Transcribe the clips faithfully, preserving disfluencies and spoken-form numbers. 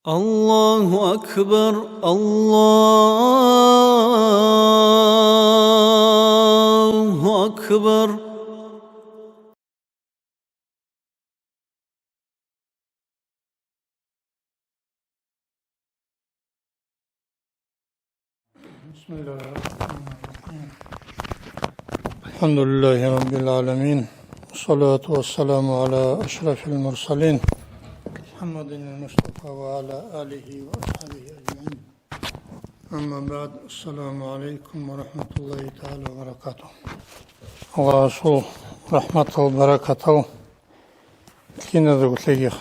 الله أكبر، الله أكبر. بسم الله الرحمن الرحيم. الحمد لله رب العالمين، والصلاة والسلام على أشرف المرسلين، محمد المصطفى وعلى آله وأصحابه أجمعين. أما بعد، السلام عليكم ورحمة الله تعالى وبركاته. Аллагьасул рахӀматал, баракатал киназего лъегиха.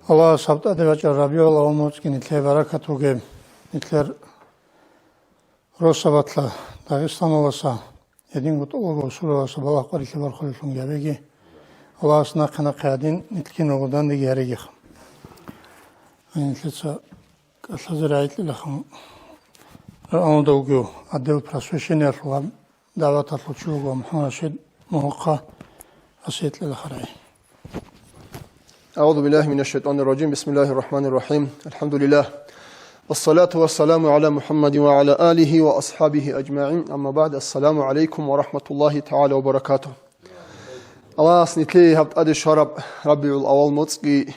Аллагьас гьаб тӀаде бачӀараб РабигӀул авал моцӀги нилъее баракат бугеб, нилъер росабалъа Дагъистаналдаса, гьединго тӀолабго росулалдаса балагь къварилъи баркулеллъун гьабеги, Аллагьас нахъе-нахъе гьадин нилъ киналго дандеги гьаригиха. Гьанилъица кӀалъазе рагӀикьилаха. Рагьундавги отдел просвещениялъул гьаб дагӀваталъул чи вуго МухӀаммад Рашид Мугьукъа, асиятла харай. أعوذ بالله من الشيطان الرجيم. بسم الله الرحمن الرحيم. الحمد لله. والصلاة والسلام على محمد وعلى آله وأصحابه أجمعين. أما بعد. السلام عليكم ورحمة الله تعالى وبركاته. Аллагьас нилъее гьаб тӀаде щвараб РабигӀул авал моцӀги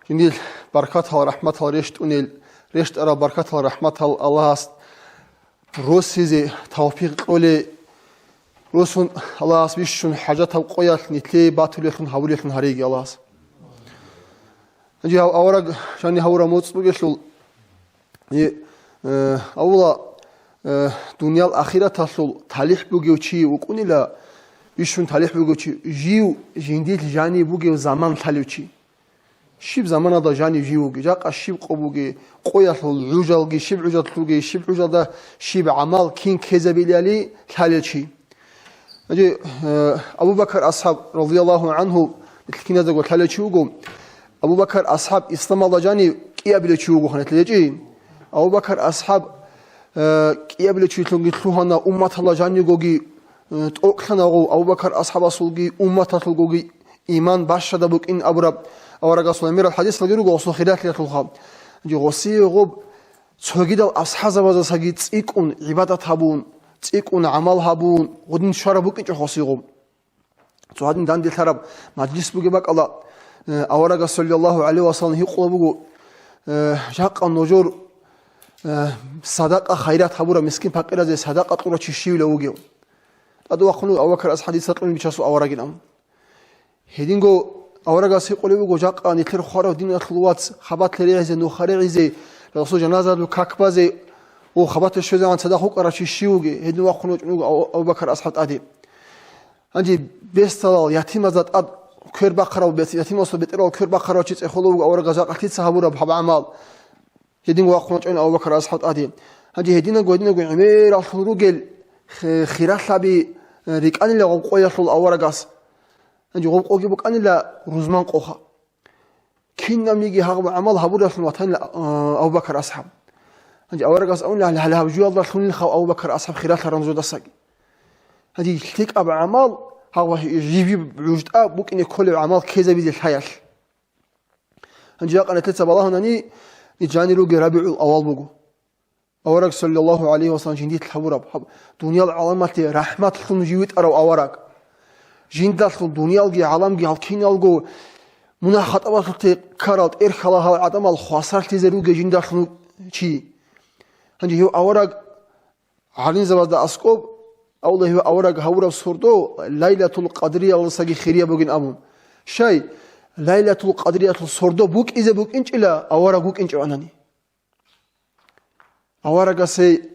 жиндир баркатал, рахӀматал рещтӀунел, рещтӀараб баркатал, рахӀматал Аллагьас росизе тавфикъ кьолей, росун Аллагьас бищун хӀажатаб къоялъ нилъее батулеллъун гьабулеллъун гьариги Аллагьас. Гьанже гьав авараг жаниб гьавураб моцӀ бугелъул, э, э, авула, э, дуниял ахираталъул талихӀ бугев чи вукӀунила, бищун талихӀ бугев чи, жив жиндилъ жаниб бугев заман лъалев чи. Щиб заманалда жанив жив вугев, жакъа щиб къо бугев, къоялъул гӀужалги щиб гӀужалъулги, щиб гӀужалда щиб гӀамал кин ккезабилали лъалел чи. Гьанже, э, Абу Бакар асхӀаб, радияллагьу гӀангьу, нилъ киназдаго лъалев чи вуго. Абу Бакар асхӀаб исламалда жанив кӀиабилев чи вуго гьанилъ гьечӀи. Абу Бакар асхӀаб, э, кӀиабилев чилъунги лъугьана, умматалда жанивгоги, э, тӀокӀлъана гъов, Абу Бакар асхӀабасулги умматалъулгоги иман бащада букӀин абураб аварагасул гӀемерал хӀадисалги руго гъосул хиралъиялъулха. Гьанже гъосие гъоб цогидал асхӀабзабаздасаги цӀикӀкӀун гӀибадат гьабун, цӀикӀкӀун гӀамал гьабун, гъудин щвараб букӀинчӀо гъосие гъоб. Цо гьадин данделъараб мажлис бугеб бакӀалда, э, аварагас, саллаллагьу гӀалайгьи ва саллам, гьикъула буго, э, жакъа нужер, э, садакъа-хайрат гьабураб, мискин-пакъиразе садакъа кьурав чи щивила вугев? ТӀаде вахъун вуго Абу Бакар асхӀаб, дица кьун бичасул аварагилан. Гьединго аварагас гьикъулеб буго, жакъа нилъер хварав диналъул вац хабалъ регӀизе, нуха регӀизе, расул жаназаялъул как базе, о, хабалъ щвезегӀан цадахъ вукӀарав чи щив вугев? Гьедин вахъун вачӀун вуго Абу-, Абу Бакар асхӀаб тӀаде. Гьанже бесдалал ятимазда тӀад квер бахъарав, бес-, ятимасул бетӀерал квер бахъарав чи цӀехолев вуго аварагас жакъа лъица гьабураб гьаб гӀамал. Гьединго вахъун вачӀун Абу Бакар асхӀаб тӀаде. Гьанже гьединго, гьединго гӀемераллъун ругел хи-, хиралъаби, э, рикӀкӀанила гъоб къоялъул аварагас. Гьанже гъоб къоги букӀанила рузман къоха. Кинабниги гьагъаб гӀамал гьабуралъун ватанила, а, Абу Бакар асхӀаб. Гьанже аварагас абуна, гьале, гьале гьаб жуялдалъунилха Абу Бакар асхӀаб хиралъаран зодасаги. Гьанже лъикӀаб гӀамал гьагъва жиб-жиб гӀужтӀа букӀине кколеб гӀамал ккезабизе лъаялъ. Гьанже жакъа нилъеца балагьунани, ниж жанир ругел РабигӀул авал буго. Авараг, саллаллагьу гӀалайгьи ва саллам, жиндилъ гьабураб, гьаб дуниял гӀаламалъе рахӀматлъун жив витӀарав авараг. Жиндалъун дуниялги гӀаламги гьал киналго мунагь-хатӀабалъулъе ккарал, тӀерхьалал гьал гӀадамал хвасарлъизе ругел жиндалъун чи. Гьанже гьев авараг гӀалимзабазда аскӀоб, Аллагь, гьев авараг гьавураб сордо Лайлатул Къадриялдасаги хирияб бугин абун. Щай, Лайлатул Къадриялъул сордо букӀизе букӀинчӀила авараг вукӀинчӀевани. Аварагасе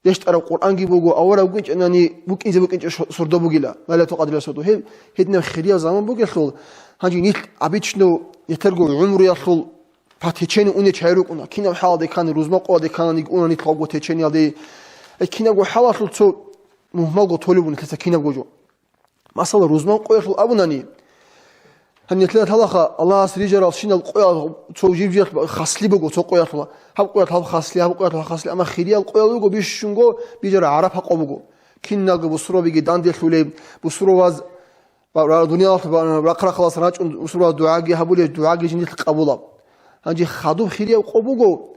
рещтӀараб Къуръанги буго, авараг вукӀинчӀани букӀинзе букӀинчӀеб шо-, сордо бугила, Лайлатул Къадрил сордо. Гьеб гьединаб хирияб заман бугелъул, гьанже нилъ обычно нилъерго гӀумруялъул по течению унел чагӀи рукӀуна. Кинаб хӀалалде ккани, рузман къоялде ккани, уна нилъ гъобго течениялде. Э, кинабго хӀалалъул цо мугьмалго толеб буго нилъеца кинабго жо. Масала, рузман къоялъул абунани, гьанилъила талаха Аллагьас рижаралщинал къоял цо жиб-жиб хасли буго цо къоялъула. Гьаб къоялъ гьаб хасли, гьаб къоялъ гьаб хасли, амма хириял къоял руго бищунго бижара гӀараб гьакъо буго. Киналго бусурбабиги данделъулеб, бусурбабаз Ва ра-, дуниялалъ ва рахъ-рахъалас рачӀун, усурал дугӀаги гьабулеб, дугӀаги жиндилъ къабулаб. Гьанже хадуб хирияб къо буго,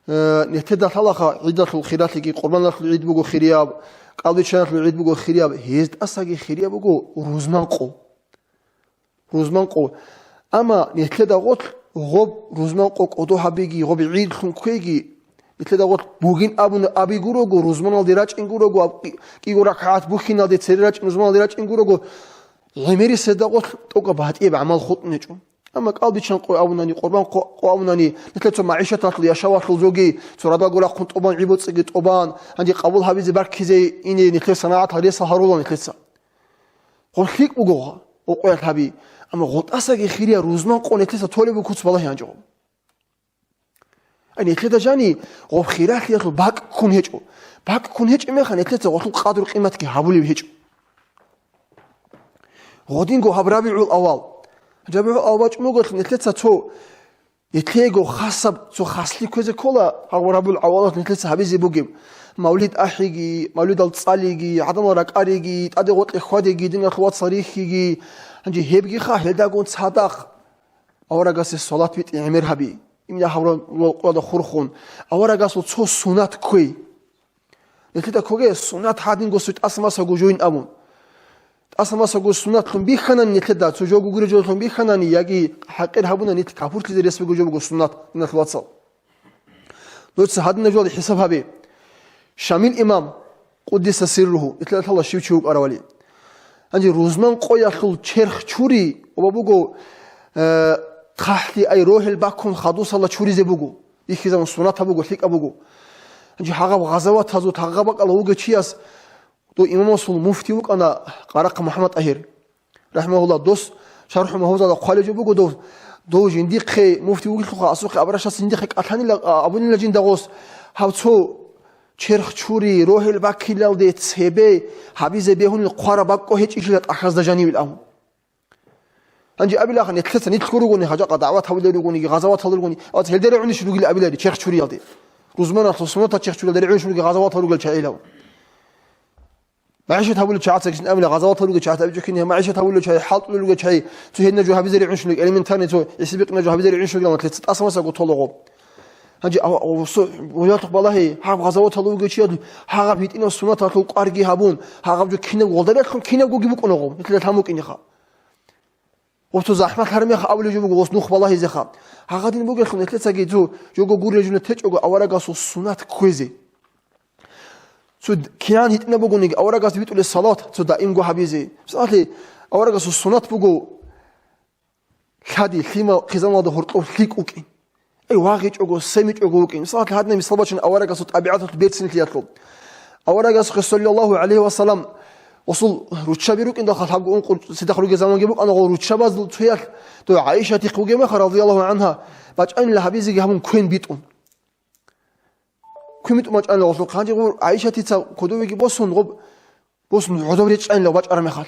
э, нилъеда лъалаха гӀидалъул хиралъиги, къурбаналъул гӀид буго хирияб, кӀалбиччаналъул гӀид буго хирияб, гьез тӀасаги хирияб буго рузман къо. Рузман къо. Амма нилъеда гъолъ гъоб рузман къо кӀодо гьабиги, гъоб гӀидлъун кквеги, нилъеда гъолъ бугин абун аби гурого, рузманалде рачӀин гурого, аб-, кӀи-, кӀиго ракагӀат бухьиналде цере рачӀин, рузманалде рачӀин гурого, гӀемерисезда гъолъ тӀокӀаб гьатӀияб гӀамал хутӀун гьечӀо. Амма кӀалбиччан къо абунани, къурбан къо, къо абунани, нилъер цо магӀишаталъул, яшавалъул зоги, цо радалго рахъун тӀубан, гӀибоцӀиги тӀубан, гьанже къабул гьабизе баркизе ине нилъер санагӀатал ресал гьарула нилъеца. Гъоб лъикӀ буго гъо-, гъо къоялъ гьаби, амма гъотӀасаги хирия рузман къо нилъеца толеб буго куц балагьи гьанже гъо. Ай, нилъеда жани гъоб хиралъиялъул бакӀ ккун гьечӀо. БакӀ ккун гьечӀеб мехалъ нилъеца гъолъул къадру-къиматги гьабулеб гьечӀо. Гъодинго гьаб РабигӀул авал. РабигӀул авал бачӀун бугелъул нилъеца цо, нилъего хасаб цо хаслъи кквезе ккола гьаб РабигӀул авалалъ нилъеца гьабизе бугеб. Мавлид ахӀиги, мавлидал цӀалиги, гӀадамал ракӀариги, тӀаде гъоркье хьвадиги, диналъул вацал рихьиги. Гьанже гьебгиха гьелдагун цадахъ аварагасе салат битӀи гӀемер гьаби, имна гьаврал къоялда хурхун, аварагасул цо сунат кквей. Нилъеда ккоге сунат гьадинго су тӀаса-масаго жойин абун. ТӀаса-масаго сунатлъун бихьанани нилъеда, цо жо гугуре жоллъун бихьанани, яги хӀакъир гьабуна нилъ капурлъизе рес буго жо буго сунат, диналъул вацал. Нужеца гьадинаб жоялде хӀисаб гьабе. Шамил имам, къуддиса сирругьу, итла лъала щив чи вукӀаравали. Гьанже рузман къоялъул черх чури, оба буго, э, хъахӀлъи ай рогьел баккун хадусала чуризе буго. Ихьизабун сунатаб буго, лъикӀаб буго. Гьанже гьагъаб гъазаватазул гьагъаб бакӀалда вугев чияс, дов имамасул муфти вукӀана Къарахъа МухӀаммад ТӀагьир. Рахимагьуллагь, дос ШархӀу Магьфузалда хъвалев жо буго дов, дов жиндихъе муфти вугелъулха, асухъе абрашас жиндихъе кӀалъанила, а, абунила жинда гъос, гьав цо черх чури, рогьел баккилалде цебе гьабизе бегьунел хъвараб бакӀ гьечӀищила тӀахьазда жанивил абун. Гьанже абилаха, нилъеца нилъго ругони, гьажакъа дагӀват гьабулел ругониги, гъазаватал ругони, вац гьелде регӀунищ ругел абилари черх чуриялде. Рузманалъул суннатал черх чуриялде регӀунищ ругел гъазаватал ругел чагӀилав. МагӀишат гьабулев чагӀацаги жин абила, гъазаватал ругел чагӀат абичӀо кин, магӀишат гьабулев чагӀи, хӀалтӀулел ругел чагӀи, цо гьедина жо гьабизе регӀунщинлъи, элементарный цо гьесибикъина жо гьабизе регӀунщинлъи, амма лъеца тӀаса-масаго толого. Гьанже ава-, ава-, су-, валялъухъ балагьи, гьаб гъазаватал вугев чияд гьагъаб гьитӀинаб суннаталъул кӀварги гьабун, гьагъаб жо кинаб гъолдаралъун кинабгоги букӀуного, нилъеда лъан букӀинеха. Гъоб цо захӀмат гьармеха абулев жо буго, гъос нух балагьизеха. Гьагъадин бугелъул нилъецаги цо жого гуррежуна течӀого аварагасул суннат кквезе. Цо д-, кигӀан гьитӀинаб бугониги, аварагас витӀулес салават цо даимго гьабизе. Мисалалъе, аварагасул суннат буго лъади, лъимал, хъизаналда гьоркьоб лъикӀ вукӀин. Ай, вагъичӀого, семичӀого вукӀин. Мисалалъе, гьадинаб мисал бачун аварагасул тӀабигӀаталъул берцинлъиялъул. Аварагасухъе, саллаллагьу гӀалайгьи ва саллам, гъосул руччаби рукӀиндалха лъабго ункъо цидахъ ругел заманги букӀана гъол руччабазул цоялъ, дов ГӀайшатихъ вугеб меха, радияллагьу гӀангьа, бачӀанила гьабизеги гьабун квен битӀун. Квен битӀун бачӀанила гъолъухъ. Гьанже гъур ГӀайшатица кодовеги босун, гъоб босун гӀодоб речӀчӀанила бачӀараб мехалъ.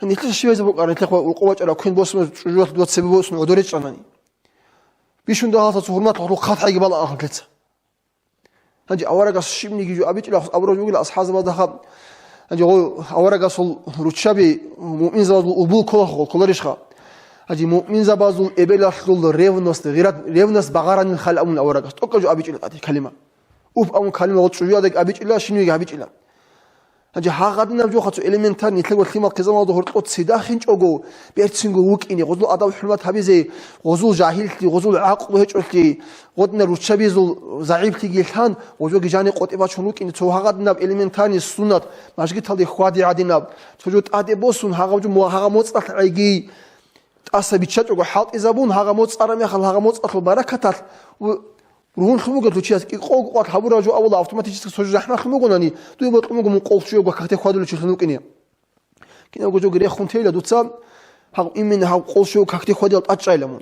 Нилъеца щиб гьезаб букӀара, нилъехъ ва рукъо бачӀараб квен босун, чӀужуялъ доцебе босун гӀодор речӀчӀанани. Бищун дагьалдаса цо гьурмат гьоркьоб хъат хӀайги балагьан нилъеца. Гьанже аварагас щибниги жо абичӀила абураб жо бугила асхӀабзабазда хаб. Гьанже гъо аварагасул руччаби муъминзабазул убул ккола, кколарищха? Гьанже муъминзабазул эбелалъул ревность, гъират, ревность багъаранил хал абун аварагас. ТӀокӀаб жо абичӀила тӀаде калима. Уф абун калима гъо чӀужуядаги абичӀила, щинивеги абичӀила. Гьанже гьагъадинаб жоха цо элементарный, нилъего лъимал хъизамалда гьоркьоб цидахинчӀого, берцинго вукӀине, гъозул адаб-хӀурмат гьабизе, гъозул жагьиллъи, гъозул гӀакълу гьечӀолъи, гъодинаб руччабизул загӀиплъиги лъан, гъозоги жани къотӀи бачун вукӀине, цо гьагъадинаб элементарный суннат, мажгиталде хьвади гӀадинаб, цо жо тӀаде босун, гьагъаб жо мо-, гьагъа моцӀалъ гӀайги, тӀаса биччачӀого хӀалтӀизабун, гьагъа моцӀ цӀара мехалъ, гьагъа моцӀалъул баракаталъ, у-, ругьунлъун бугелъул чияс кӀикъого къват гьабураб жо абула автоматически цо жо захӀмалъун бугонани, дуе бокьун буго мун къолчӀого какде хьвадулев чилъун вукӀине. Кинабго жоги рехун тейла дуца, гьаб именно гьаб къолчӀого какде хьвадиял тӀад чӀайла мун.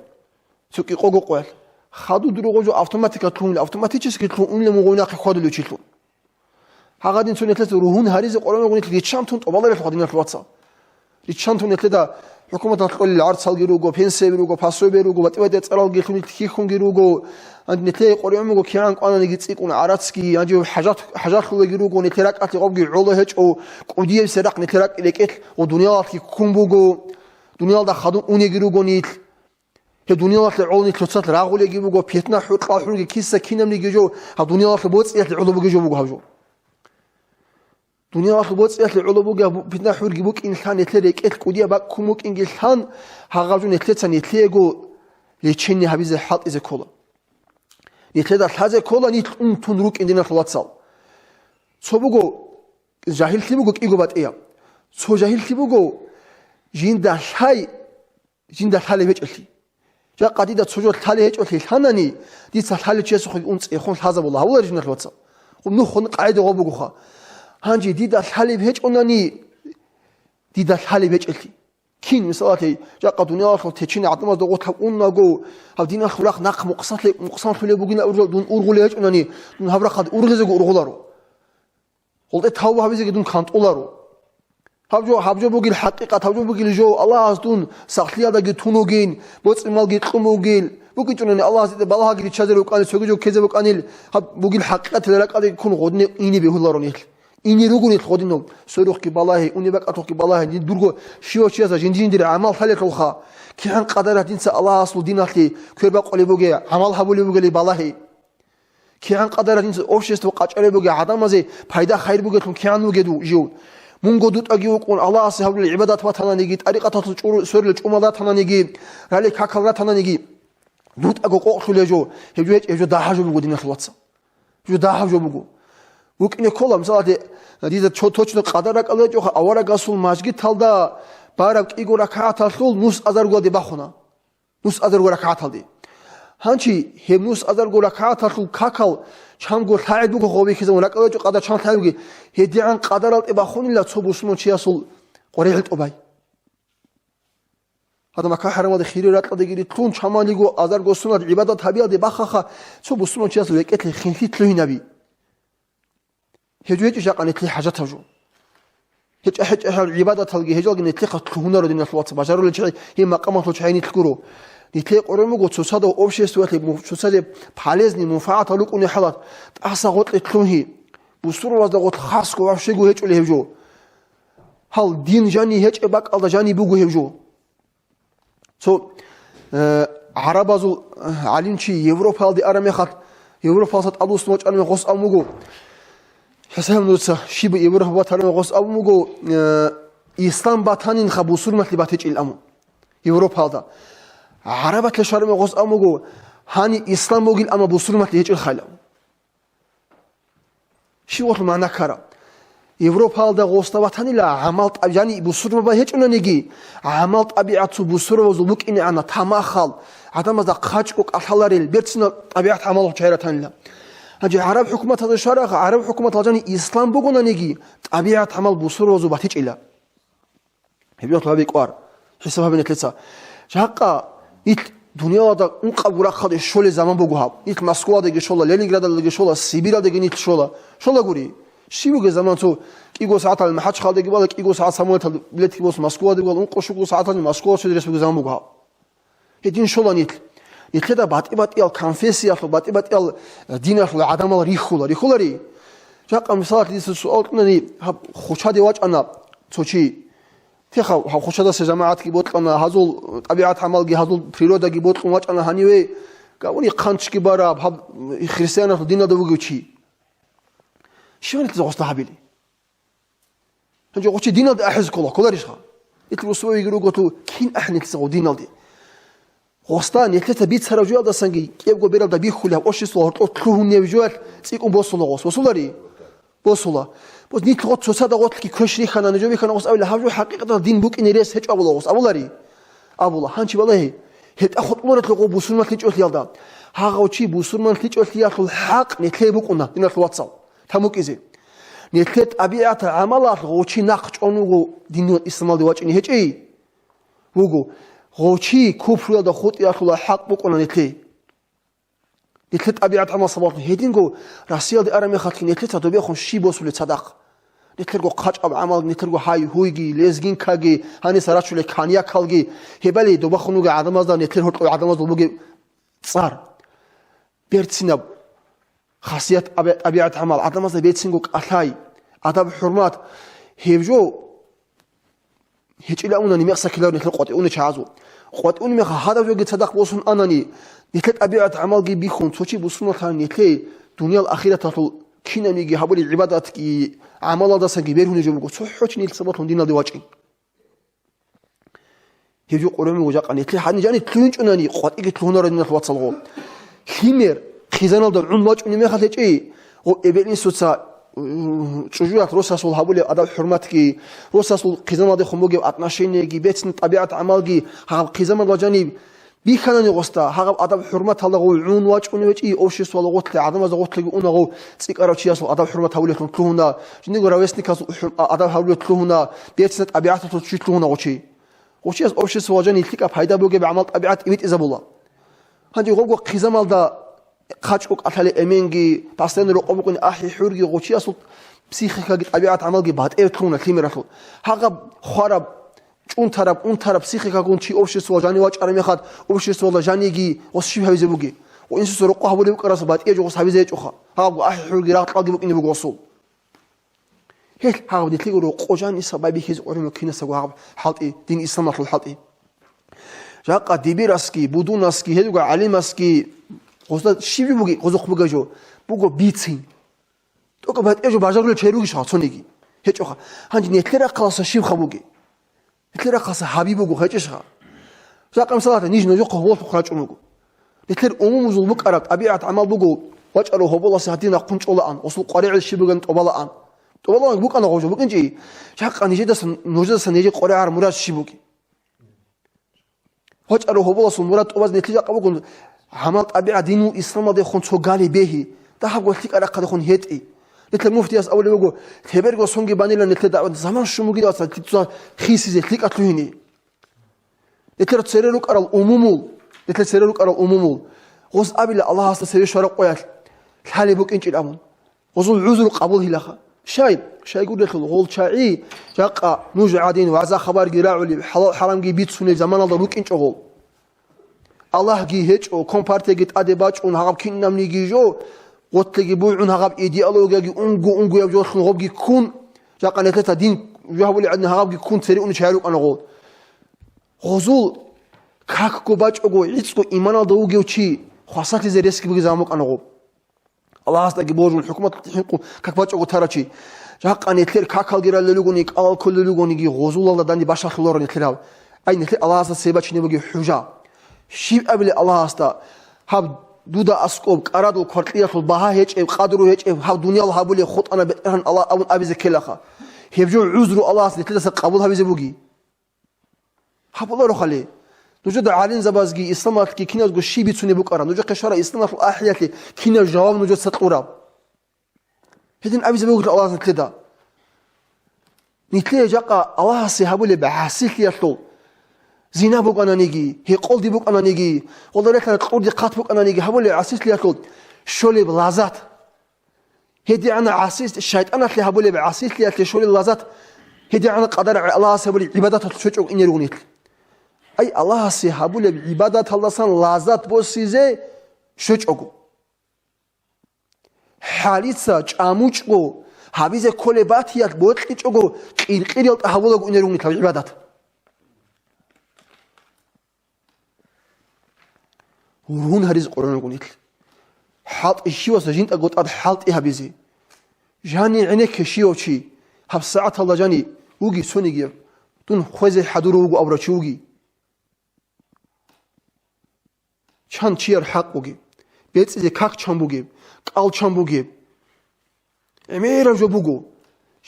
Цо кӀикъого къваялъ. Хадур дур гъо жо автоматика лъугьунила, автоматически лъугьунила мун гъой нахъе хьвадулев чилъун. Гьагъадин цо нилъеца ругьун гьаризе къоролъун нилъ риччантун тӀубаларелъул гьадиналъ вацал. Риччантун нилъеда хӀукуматалъ кьолел гӀарцалги руго, пенсияби руго, пособие руго, батӀи-батӀи цӀаралги лъун нилъ хьихьунги руго, Гьанже нилъее къоргӀун буго кигӀан кӀвананиги цӀикӀкӀун гӀарацги, гьанже хӀажат-, хӀажалъулаги руго, нилъер ракӀалъе гъобги гӀоло гьечӀо, кӀудияб сверахъ нилъер ракӀ-, рекӀелъ ва дуниялалъги ккун буго, дуниялда хадуб унеги руго нилъ. Гьеб дуниялалъе гӀоло нилъ цоцалъ рагъулеги буго, питна-хӀур-, кьал-хӀурги киса-кинабниги жо, гьаб дуниялалъул боцӀиялъе гӀоло бугеб жо буго гьаб жо. Дуниялалъул боцӀиялъе гӀоло бугеб питна-хӀурги букӀин лъан, нилъер рекӀелъ кӀудияб бакӀ ккун букӀинги лъан, гьагъаб жо нилъеца нилъеего лечение гьабизе хӀалтӀизе ккола. Нилъеда лъазе ккола нилъ унтун рукӀин, диналъул вацал. Цо буго, жагьиллъи буго кӀиго батӀияб. Цо жагьиллъи буго, жинда лъай, жинда лъалеб гьечӀолъи. Жакъа дида цо жо лъалеб гьечӀолъи лъанани, дица лъалев чиясухъеги ун цӀехон лъазабула, гьавулари, диналъул вацал. Нухун къагӀида гъоб бугоха. Гьанже дида лъалеб гьечӀонани, дида лъалеб гьечӀолъи. Кин, мисалалъе, жакъа дуниялалъул течина гӀадамазда гъорлъ гьаб уннаго, гьаб диналъул рахъ нахъ мукъсанлъи-, мукъсанлъулеб бугин абурал дун ургъулев гьечӀонани, дун гьаб рахъалде ургъизего ургъуларо. ГъолтӀе тавба гьабизеги дун кантӀуларо. Гьаб жо, гьаб жо бугел хӀакъикъат, гьаб жо бугел жо, Аллагьас дун сахлъиялдаги тун вугин, боцӀи-малги кьун вугел, букӀинчӀунани Аллагьас дида балагьаги риччазе рукӀанил, цоги жо ккезе букӀанил, гьаб бугел хӀакъикъатил ракӀалде ккун гъодине ине бегьуларо нилъ. Ине руго нилъ гъодинав, сверухъги балагье, унебакӀалъухъги балагье, дин дурго щивав чиясда жинди-жиндир гӀамал лъалелъулха, кигӀан къадарат дица Аллагьасул диналъе квербакъулеб бугеб, гӀамал гьабулеб бугелей балагье. КигӀан къадарат дица общество къачӀареб бугеб, гӀадамазе пайда-хайир бугеблъун кигӀан вугев жив. Мунго дутӀаги вукӀун, Аллагьасе гьабулел гӀибадат ватананиги, тӀарикъаталъул чӀуру-, сверилел чӀумал ратананиги, ралел какал ратананиги, дутӀаго къокълъулев жо, гьев жо гьечӀ-, гьев жо дагьа жо буго, диналъул вацал. Жо дагьаб жо буго. БукӀине ккола, мисалалде, дида чо-, точно къадар ракӀалда гьечӀоха, аварагасул мажгиталда бараб кӀиго ракагӀаталъул нус азаргоялде бахуна. Нус азарго ракагӀаталде. Гьанчи гьеб нус азарго ракагӀаталъул какал чанго лъагӀел буго, гъобихьизабун ракӀалда гьечӀо къадар чан лъагӀел буги, гьедигӀан къадаралде бахунила цо бусурман чиясул къваригӀел тӀубай. Гьадамака хӀарамалде хири ракьалдеги рилълъун, чамалиго азарго сунат гӀибадат гьабиялде бахъаха, цо бусурманчиясул рекӀелъе хинлъи лъугьинаби. Гьеб жо гьечӀищ жакъа нилъее хӀажатаб жо. ГьечӀа-гьечӀа гьал гӀибадаталги гьечӀалги нилъехъа лъугьунаро, диналъул вацал, бажарулел чагӀи, гьеб макъамалъул чагӀи нилъ гуро. Нилъее къоргӀун буго цоцазда обществоялъе, цоцазе полезный, мунфагӀатал рукӀуней хӀалат, тӀаса гъоркье лъугьи, бусурманазда гъорлъ хасго вообще гьечӀулей гьеб жо. Гьал дин жаниб гьечӀеб бакӀалда жаниб буго гьеб жо. Цо, э, гӀарабазул, э, гӀалимчи Европаялде араб мехалъ, Европалъа тӀадвуссун вачӀараб мехалъ гъос абун буго, хӀисаб гьабе дуца, щиб Европа батараб мехалъ гъос абун буго, э, ислам батанинха бусурманлъи батичӀил абун. Европаялда. ГӀарабалъе щвараб мехалъ гъос абун буго, гьаниб ислам бугил, амма бусурманлъи гьечӀилхайилан. Щивалъ магӀна ккара. Европаялда гъосда ватанила гӀамал тӀаб-, жани бусурбаба гьечӀонаниги, гӀамал тӀабигӀат цо бусурбабазул букӀинегӀана, тамахал, гӀадамазда хъачӀго кӀалъаларел, берцинал тӀабигӀат гӀамал гьечӀо гьаратанила. Гьанже гӀараб хӀукуматалда щварагъ, гӀараб хӀукуматалда жани ислам бугонаниги, тӀабигӀат гӀамал бусурбабазул батичӀила. Гьеб жоялъ гьабикьвар, хӀисаб гьабе нилъеца. Жакъа нилъ дуниялалда ункъабго рахъалде щолеб заман буго гьаб. Нилъ Москвадаги щола, Ленинградалдаги щола, Сибиралдаги нилъ щола. Щолагури. Щиб бугеб заман цо кӀиго сагӀаталде МахӀачхъалдаги бала, кӀиго сагӀат самолеталде билетги босун Москваде бала, ункъо щуго сагӀаталде Москва щвезе рес бугеб заман буго гьаб. Гьедин щола нилъ. Нилъеда батӀи-батӀиял конфессиялъул, батӀи-батӀиял диналъул гӀадамал рихьула. Рихьулари? Жакъа мисалалъе дица суал кьунани, гьаб хъучаде вачӀана цо чи. Теха гьаб хъучадаса жамагӀатги бокьана, гьазул тӀабигӀат-гӀамалги, гьазул природаги бокьун вачӀана гьаниве, гавуни хъанчги бараб, гьаб христианалъул диналда вугев чи. Щиван нилъеца гъосда гьабили? Гьанже гъов чи диналде ахӀизе ккола, кколарищха? Нилъ росовиги руго, кин ахӀи нилъеца гъов диналде? Гъосда нилъеца бицараб жоялдасанги кӀиябго бералда бихьулеб, общество гьоркьоб лъугьунеб жоялъ цӀикӀкӀун босула гъос. Босулари? Босула. Бос нилъ гъоц цоцазда гъоцлъги квеш рихьана, нижо бихьана гъос абила, гьаб жо хӀакъикъаталда дин букӀине рес гьечӀо абула гъос. Абулари? Абула. Гьанчи балагье, гьетӀа хутӀуларетлъи гъов бусурманлъичӀолъиялда. Гьагъав чи бусурманлъичӀолъиялъул хӀакъ нилъее букӀуна, диналъул вацал. Тамукизе. Нилъер тӀабигӀат-гӀамалалъ гъов чи нахъ чӀван вуго динул исламалде вачӀине гьечӀей? Вуго. Гъов чи купруялда хутӀиялъула хӀакъ букӀуна нилъее. Нилъер тӀабигӀат-гӀамал сабаблъун гьединго Россиялде араб мехалъги нилъеца добехун щиб босулеб цадахъ? Нилъерго хъачӀаб гӀамал, нилъерго гьай-гьуйги, лезгинкаги, гьаниса рачулел коньякалги, гьебали добехун вугеб гӀадамазда, нилъер гьоркьоб гӀадамазда бугеб цӀар. берцинаб хасият, аби-, тӀабигӀат-гӀамал, гӀадамазда берцинго кӀалъай, адаб-хӀурмат, гьеб жо гьечӀила унани мекъсакиларо нилъер къватӀивуна чагӀазул. КъватӀивуни меха гьадаб жоги цадахъ босун анани, нилъер тӀабигӀат-гӀамалги бихьун, цо чи бусурманлъани нилъее дуниял ахираталъул кинабниги гьабулеб гӀибадатги, гӀамалалдасаги бергьунеб жо буго, цохӀо чи нилъ сабаблъун диналде вачӀин. Гьеб жо къурмуго жакъа нилъе гьанижани лъугьинчӀунани, къватӀиги лъугьународиналъ вацалгъо. Лъимер хъизаналда гӀун вачӀунеб мехалъ гьечӀей, гъо эбел-инсуца, у, чӀужуялъ росасул гьабулеб адаб-хӀурматги, росасул хъизаналдехун бугеб отношениеги, бецин тӀабигӀат-гӀамалги, гьаб хъизаналда жаниб бихьанани гъосда, гьаб адаб-хӀурматалда гъов гӀун вачӀунев гьечӀей, обществоялда гъотлъе, гӀадамазда гъотлъеги уна гъов цӀикӀкӀарав чиясул адаб-хӀурмат гьабулелъун лъугьуна, жиндирго ровесникасул хӀур-, а, адаб гьабулелъун лъугьуна, бецин тӀабигӀаталъул чи лъугьуна гъочи. Гъочияс обществоялда жани лъикӀаб пайда бугеб гӀамал-тӀабигӀат ивитӀизабула. Гьанже гъобго хъизамалда хъачӀго кӀалъалел эменги, постоянно рокъоб букӀине ахӀи-хӀурги, гъочиясул психикаги тӀабигӀат-гӀамалги батӀияб лъугьуна лъимералъул. Гьагъаб хвараб, чӀунтараб, унтараб психикагун чи обществоялда жанив вачӀараб мехалъ, обществоялда жаниги гъос щиб гьавизе бугеб? Ва инсуца рокъо гьабулеб букӀараса батӀияб жо гъос гьавизе гьечӀоха. Гьабго ахӀи-хӀурги рагъ-кьалги букӀине буго гъосул. Гьел гьаб нилъего рокъо жаниса байбихьизе къоринал кинасаго гьаб хӀалтӀи, дин исламалъул хӀалтӀи. Жакъа дибирасги, будунасги, гьелго гӀалимасги, гъозда щиб буги, гъозухъ бугеб жо, буго бицин. ТӀокӀаб батӀияб жо бажарулел чей ругищха цониги? ГьечӀоха. Гьанже нилъер рахъаласа щибха буги? Нилъер рахъаласа гьаби буго, гьечӀищха? Жакъа, мисалалда, ниж нужехъе гьоболлъухъ рачӀун руго. Нилъер умумузул букӀараб тӀабигӀат-гӀамал буго, вачӀарав гьоболасе гьадин нахъун чӀолаан, гъосул къваригӀел щиб бугин тӀобалаан. ТӀобалаан букӀана гъожо, букӀинчӀи, жакъа нижедасан, нужедасан нижер къваригӀараб мурад щиб бугеб? ВачӀарав гьоболасул мурад тӀубазе нилъее жакъа бугун, гӀамал-тӀабигӀат динул исламалдехун цо гали бегьи, дагьабго лъикӀаб рахъалдехун гьетӀи. Нилъер муфтияс абулеб буго, лъеберго сонги банила нилъер дагӀват, заман щун бугилан цо хисизе, лъикӀалъухьине. Нилъер цере рукӀарал умумул, нилъер цере рукӀарал умумул, гъоз абила Аллагьасда цере щвараб къоялъ лъалеб букӀинчӀин абун. Гъозул гӀузру къабулгьилаха. Щай? Щайгурелъул гъол чагӀи, жакъа нуж гӀадин вагӀза-хабарги рагӀулеб, хӀалал-хӀарамги бицунеб заманалда рукӀинчӀо гъол. Аллагьги гьечӀо, компартияги тӀаде бачӀун, гьаб кинабниги жо, гъотлъиги бугӀун, гьаб идеологияги унго-унгояб жолъун гъобги ккун, жакъа нилъеца дин жо гьабулеб гӀадин гьабги ккун цере унев чагӀи рукӀана гъол. Гъозул какго бачӀого, гӀицӀго иманалда вугев чи хвасарлъизе ресги бугеб заман букӀана гъоб. Аллагьасдаги божун, хӀукуматалъухъ хӀинкъун как бачӀого тарав чи. Жакъа нилъер какалги ралел ругони, кӀалал кколел ругониги, гъозулалда данде бащалъуларо нилъер гьаб. Ай, нилъер Аллагьасда цебе бачине бугеб хӀужа. Щиб абилеб Аллагьасда, гьаб дуда аскӀоб, кӀарадул кваркьиялъул багьа гьечӀеб, къадру гьечӀеб, гьаб дуниял гьабулеб хутӀана БетӀергьан Аллагь абун абизе ккелаха. Гьеб жо гӀузру Аллагьас нилъедаса къабул гьабизе бугищ? Гьабуларо хали. Нужеда гӀалимзабазги, исламалъги киназго щиб бицунеб букӀараб, нужехъе щвараб исламалъул ахӀиялъе кинаб жаваб нужеца кьураб? Гьедин абизе бугелъул Аллагьас нилъеда. Нилъее жакъа Аллагьасе гьабулеб гӀасилъиялъул, зина букӀананиги, гьекъолди букӀананиги, гъолда релълъараб кьурди хъат букӀананиги гьабулеб гӀасилъиялъул щолеб лазат. ГьедигӀана гӀасилъ-, шайтӀаналъе гьабулеб гӀасилъиялъе щолел лазат, гьедигӀана къадар Аллагьас гьабулеб гӀибадаталъ щвечӀого ине ругонилъ. Ай, Аллагьасе гьабулеб гӀибадаталдасан лазат босизе щвечӀого. ХӀалица чӀамучӀго, гьабизе кколеб батиялъ бокьичӀого, кьиркьиралда гьабулаго ине ругонилъ гьаб гӀибадат. Гьургьун гьаризе къорон руго нилъ. ХӀалтӀи щиваса жинтӀаго тӀад хӀалтӀи гьабизе. Жани гӀенекке щивав чи, гьаб сагӀаталда жани вуги цониги, дун хвезе хӀадурав вуго абурав чи вуги. Чан чияр хӀакъ бугеб, бецӀизе как чан бугеб, кӀал чан бугеб. ГӀемераб жо буго.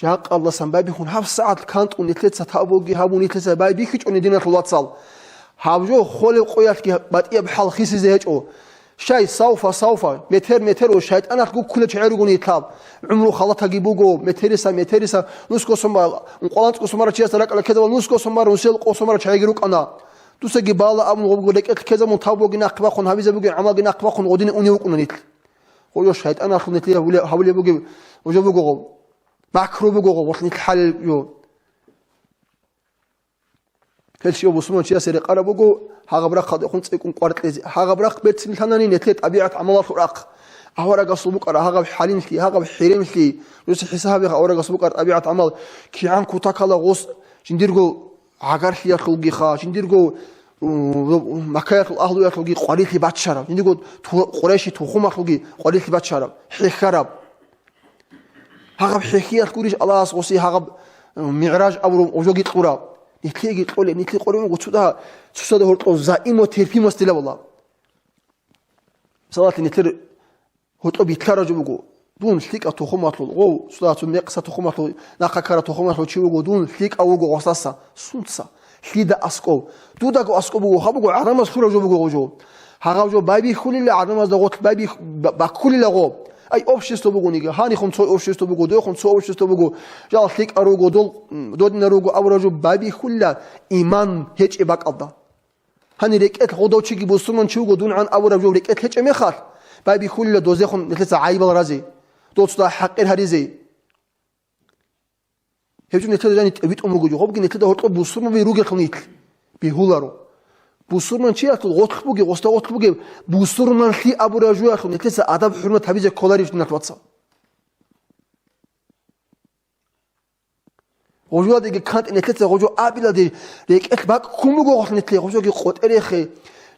Жакъалдасан байбихьун гьаб сагӀат кантӀун нилъеца тавбуги гьабун нилъеца байбихьичӀони диналъул вацал. Гьаб жо холеб къоялъги батӀияб хӀал хисизе гьечӀо. Щай, сауфа, сауфа, метер-метер ва шайтӀаналъ гуккулел чагӀи ругони лъаб. ГӀумру халатаги буго, метериса, метериса, нусго сомар, ункъоялда анцӀго сомарав чиясда ракӀалда ккезабун нусго сомар, нусел къо сомарав чагӀиги рукӀана. Дусаги бала абун гъобго рекӀелъ ккезабун тавбуги нахъе бахъун гьабизе бугеб гӀамалги нахъе бахъун гъодине унев вукӀуна нилъ. Гъо, йо, шайтӀаналъул нилъее гьабулеб, гьабулеб бугеб жо буго гъо. Макру буго гъо, нилъ хӀалел, йо. Гьел щив бусурманчиясе рекъараб буго гьагъаб рахъалдехун цӀикӀкӀун къваркьезе. Гьагъаб рахъ берцинлъанани нилъер тӀабигӀат-гӀамалалъул рахъ. Аварагасул букӀараб гьагъаб хӀалимлъи, гьагъаб хӀеремлъи, нужеца хӀисаб гьабеха аварагасул букӀараб тӀабигӀат-гӀамал, кигӀан кутакалда гъос жиндирго гӀагарлъиялъулгиха, жиндирго, у, Маккаялъул агьлуялъулги къварилъи баччараб, жиндирго ту-, Къурайши тухумалъулги къварилъи баччараб, хӀехьараб. Гьагъаб хӀехьиялъ гурищ Аллагьас гъоси гьагъаб, э, МигӀраж абураб гъожоги кьураб. Нилъеги кьолеб, нилъе къоригӀун гуцуда, цоцазда гьоркьоб заимо терпимость дила вала. Мисалалъе, нилъер гьоркьоб битлъараб жо буго. Дун лъикӀаб тухумалъул, гъов, цоцазда цо мекъса тухумалъул, нахъа ккараб тухумалъул чи вуго, дун лъикӀав вуго гъосаса. Сунца? Лъида аскӀов? Дудаго аскӀов буго, гьаб буго гӀадамаз лъураб жо буго гъожо. Гьагъаб жо байбихьулила гӀадамазда гъорлъ байбих-, ба-, баккулила гъо. Ай, общество бугониги, гьанихун цо общество буго, дохун цо общество буго, жал лъикӀал руго, дол, м, додинал руго абураб жо байбихьулила иман гьечӀеб бакӀалда. Гьанир рекӀелъ гъодав чиги бусурман чи вуго дун гӀан абураб жо рекӀелъ гьечӀеб мехалъ, байбихьулила дозехун нилъеца гӀайибал разе, дол цода хӀакъир гьаризе. Гьеб жо нилъеда жани тӀибитӀун буго жо. Гъобги нилъеда гьоркьоб бусурманби ругелъул нилъ бегьуларо. Бусурманчиялъул гъорлъ бугеб, гъосда гъорлъ бугеб, бусурманлъи абураб жоялъул нилъеца адаб-хӀурмат гьабизе кколарищ, диналъ вацал? Гъожоладеги кантӀи нилъеца гъожо абиладе рекӀелъ бакӀ ккун буго гъолъ нилъе, гъожоги къотӀерехе,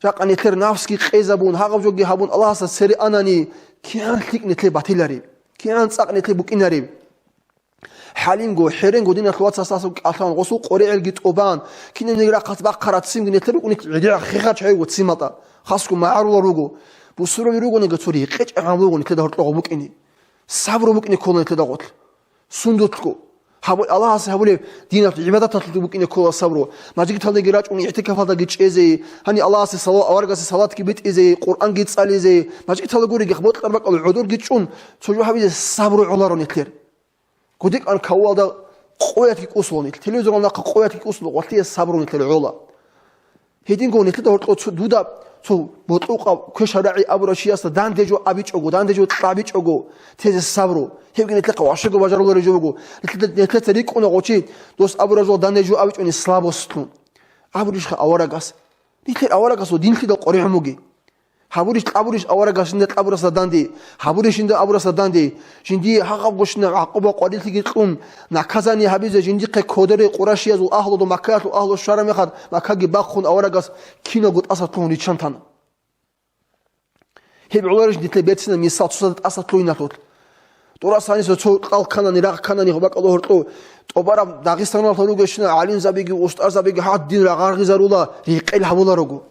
жакъа нилъер нафсги къезабун, гьагъаб жоги гьабун Аллагьасда цере анани, кигӀан лъикӀ нилъе батилареб, кигӀан цӀакъ нилъе букӀинареб. ХӀалимго, хӀеренго диналъ вацасдасан кӀалъан, гъосул къоригӀелги тӀубан, кинабниги рахъалъ бахъараб ццинги нилъер рукӀунелъ гӀедегӀан хехарчӀ гьавиго ццин матӀа, хасго магӀарулал руго. Бусурбаби ругониги цо рекъечӀеб гӀамал буго нилъеда гьоркьогъо букӀине. Сабру букӀине ккола нилъеда гъорлъ. Сундулъго. Гьаб-, Аллагьасе гьабулеб диналъ гӀибадаталъулъ букӀине ккола сабру. Мажгиталдаги рачӀун, игӀтикафалдаги чӀезе, гьанив Аллагьасе салав-, аварагасде салатги битӀизе, Къуръанги цӀализе, мажгиталда гуриги, бокьараб бакӀалда гӀодорги чӀун, цо жо гьабизе сабру гӀоларо нилъер. КӀудикӀан кавуалда къоятги кӀусула нилъ, телевизоралда нахъа къоятги кӀусула, гъолъие сабру нилъер гӀола. Гьединго нилъеда гьоркьо цо дуда цо бокьукъаб квешаб рагӀи абурав чиясда данде жо абичӀого, данде жо кьабичӀого, тезе сабру. Гьебги нилъехъе ващаго бажарулареб жо буго. Нилъеда, нилъеца рикӀкӀуна гъов чи, дос абураб жо данде жо абичӀони слабостлъун. Абурищха аварагас? Нилъер аварагасул динлъидал къоригӀун бугеб. Гьабурищ, кьабурищ аварагас жинда кьабурасда данде, гьабурищ жинда абурасда данде, жиндие гьагъабго щинаб гӀакъуба къварилъиги кьун, наказание гьабизе жиндихъе кодере къурайшиязул агьлуду Маккаялъул агьлу щвараб мехалъ, Маккаги бахъун аварагас киналго тӀасалъугьун риччан тана. Гьеб гӀоларищ нилъер берцинаб мисал цоцазда тӀасалъугьиналъулъ? ТӀурас гьаниса цо кьал кканани, рагъ кканани, гьобакӀалда гьоркьов тӀубараб Дагъистаналда ругелщинал гӀалимзабиги, устарзабиги гьадин рагъаргъизарула, рекъел гьабуларого.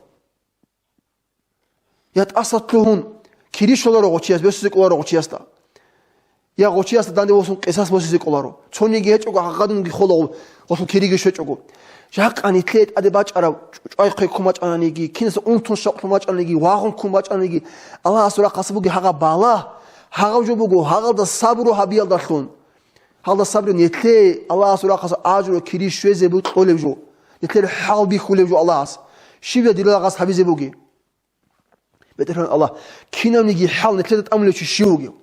Я тӀасалъугьун кири щоларо гъочияс, босизе кӀоларо гъочиясда. Я гъочиясда данде босун къисас босизе кӀоларо. Цониги гьечӀого гьагъадунги хола гъолъул кириги щвечӀого. Жакъа нилъее тӀаде бачӀараб чӀвай хъвей ккун бачӀананиги, кинаса унтун щакълъун бачӀананиги, вагъун ккун бачӀананиги, Аллагьасул рахъалъ бугеб гьагъаб балагь, гьагъаб жо буго, гьагъалда сабру гьабиялдалъун. Гьалда сабри нилъее Аллагьасул рахъалъ ажру кири щвезе бу-, кьолеб жо, нилъер хӀал бихьулеб жо Аллагьас, щиб я дирала гъас гьабизе бугеб? БетӀергьан Аллагь, кинабниги хӀал нилъеда тӀамулев чи щив вугев?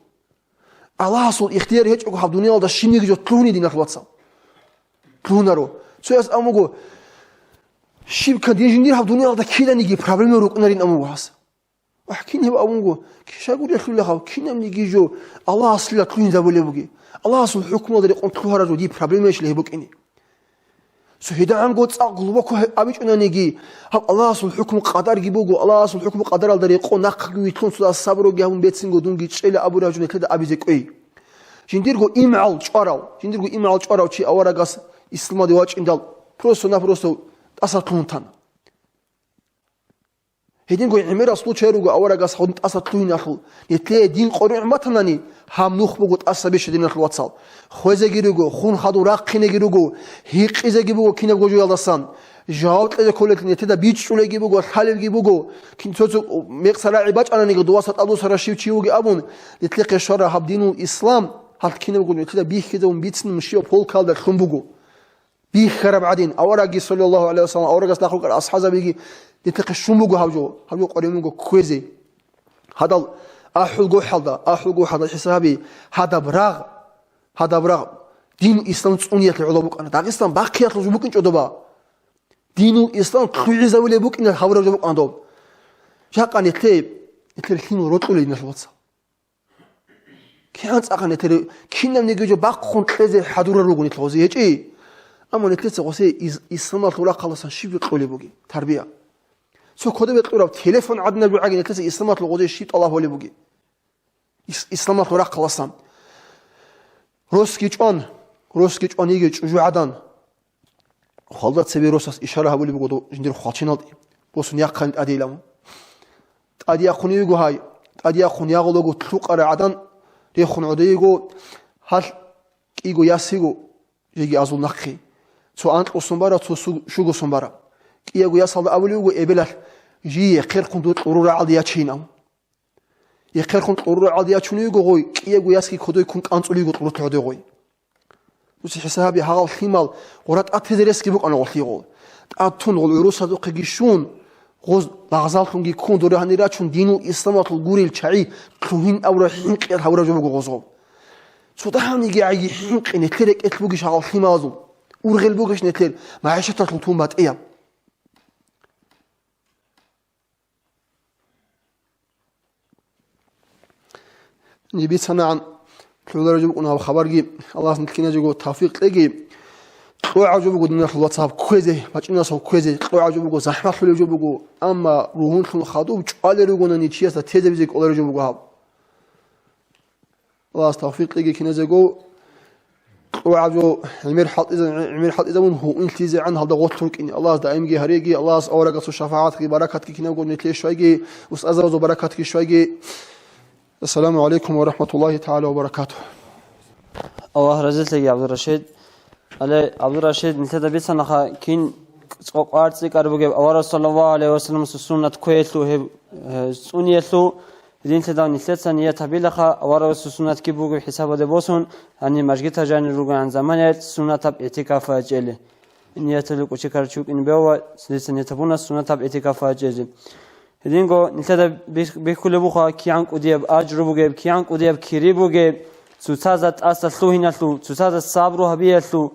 Аллагьасул ихтияр гьечӀого гьаб дуниялда щибниги жо лъугьуни, диналъ вацал? Лъугьунаро. Цояс абун буго, щиб ккан дин жиндир гьаб дуниялда киданиги проблема рукӀунарин абун буго гьас. Вагь, кин гьеб абунго, киша гурелъулахъав, кинабниги жо Аллагьасила лъугьинзабулеб бугеб. Аллагьасул хӀукмуялда рекъон лъугьараб жо диб проблемаищила гьеб букӀине? Цо гьедагӀанго цӀакъ глубоко гьеб абичӀонаниги, гьаб Аллагьасул хӀукму къадарги буго, Аллагьасул хӀукму къадаралда рекъон нахъаги вилълъун цода сабруги гьабун бецинго дунги чӀела абураб жо нилъеда абизе кӀвей. Жиндирго имгӀал чӀварав, жиндирго имгӀал чӀварав чи аварагас исламалде вачӀиндал просто-напросто тӀасалъугьун тана. Гьединго гӀемерал случай руго аварагас гьадин тӀасалъугьиналъул. Нилъее дин къоригӀун батанани, гьаб нух буго тӀаса бища, диналъул вацал. Хвезеги руго, хун хадув рахъинеги руго, гьикъизеги буго кинабго жоялдасан. Жаваб кьезе кколелъул нилъеда бичӀчӀулеги буго, лъалебги буго. Кин цо-цо мекъса рагӀи бачӀананиги, дуваса тӀадвуссарав щив чи вугев абун, нилъехъе щвараб гьаб динул ислам, гьалъ кинабго нилъеда бихьизабун бицин мушияб полкалда лъун буго. Бихьараб гӀадин, аварагги, саллаллагьу гӀалайгьи вассалам, аварагас нахъ рукӀарал асхӀабзабиги нилъехъе щун буго гьаб жо, гьаб жо къваригӀун буго кквезе. Гьадал ахӀулгохӀалда, ахӀулгохӀалда хӀисаби, гьадаб рагъ, гьадаб рагъ дин ислам цӀуниялъе гӀоло букӀана. Дагъистан бахъиялъул жо букӀинчӀо доба. Динул ислам лъугӀизавулеб букӀиналъ гьавураб жо букӀана доб. Жакъа нилъее, нилъер лъимал рокьулел диналъул вацал. КигӀан цӀакъ нилъер, кинабниги жо бахъун кьезе хӀадурал руго нилъ гъозе гьечӀи. Амма нилъеца гъосе ис-, исламалъул рахъаласан щиб жо кьолеб бугеб тарбия? Цо кодобе кьураб телефон гӀадинаб жо гӀаги нилъеца исламалъул гъозе щиб тӀалаб гьолеб бугеб? Ис-, исламалъул рахъаласан. Росги чӀван, росги чӀван йиги чӀужугӀадан. Хвалда цебе росас ишара гьабулеб буго дов жиндир хвалчиналде, босун яхъани тӀадейилан. ТӀадеяхъун йиго гьай, тӀадеяхъун ягъулаго лъукъарай гӀадан рехун гӀодейиго, гьалъ кӀиго ясиго, жеги азул нахъе. Цо анкьго сон бара, цо суг-, щуго сон бара. КӀиябго ясалда абулеб буго эбелалъ: «Жие хъерхъун дур кьурул рагӀалде ячейин», – ав. Ихъерхун кьурул рагӀалде ячун йиго гъой, кӀиябго ясги кодой ккун кӀанцӀулей йиго кьурулъ гӀодой гъой. Дуца хӀисаб гьабе, гьагъал лъимал гъура тӀад тезе ресги букӀана гъолъие гъол. ТӀад тун гъол гӀурусазухъеги щун, гъоз лагъзаллъунги ккун, доре гьанир рачун, динул исламалъул гурел чагӀи лъугьин абураб хӀинкъиялъ гьавураб жо буго гъоз гъол. Цо дагьабниги гӀайги хӀинкъи нилъер рекӀелъ бугищ гьагъал лъималазул? Ургъел бугищ нилъер магӀишаталъул тун батӀияб? ЖибицанагӀан лъугӀараб жо букӀун гьаб хабарги, Аллагьас нилъ киназего тавфикъ кьеги. КьогӀаб жо буго диналъул вацал гьаб кквезе, бачӀунас гьаб кквезе, кьогӀаб жо буго, захӀмалъулеб жо буго, амма ругьунлъун хадуб чӀвалел ругонани чиясда тезабизе кӀолареб жо буго гьаб. Аллагьас тавфикъ кьеги киназего. КьогӀаб жо гӀемер хӀалтӀизабун, гӀемер хӀалтӀизабун гьуинлъизегӀан гьалда гъорлъ рукӀине. Аллагьас даимги гьареги, Аллагьас аварагасул шафагӀатги баракатги кинабго нилъее щвайги, устазабазул баракатги щвайги. Ассаламу гӀалайкум ва рахӀматуллагьи тагӀала ва баракатугь. Аллагь разилъеги, ГӀабдурашид. Гьале, ГӀабдурашид, нилъеда бицанаха, кин цӀакъ цӀикӀкӀараб бугеб авараг саллаллагьу гӀалайгьи вассаламасул суннат кквеялъул гьеб, э, цӀуниялъул. Гьединлъидал нилъеца ният гьабилаха, аварагасул суннатги бугеб хӀисабалде босун, гьаниб мажгитал жанир ругоян заманаялъ суннатаб игӀтикаф гьечӀели. Нияталда кӀочи ккарачи вукӀине бегьула, дица ният гьабуна суннатаб игӀтикаф гьечӀезе. Гьединго нилъеда бих-, бихьулеб буха кигӀан кӀудияб ажру бугеб, кигӀан кӀудияб кири бугеб, цоцазда тӀаса лъугьиналъул, цоцазда сабру гьабиялъул.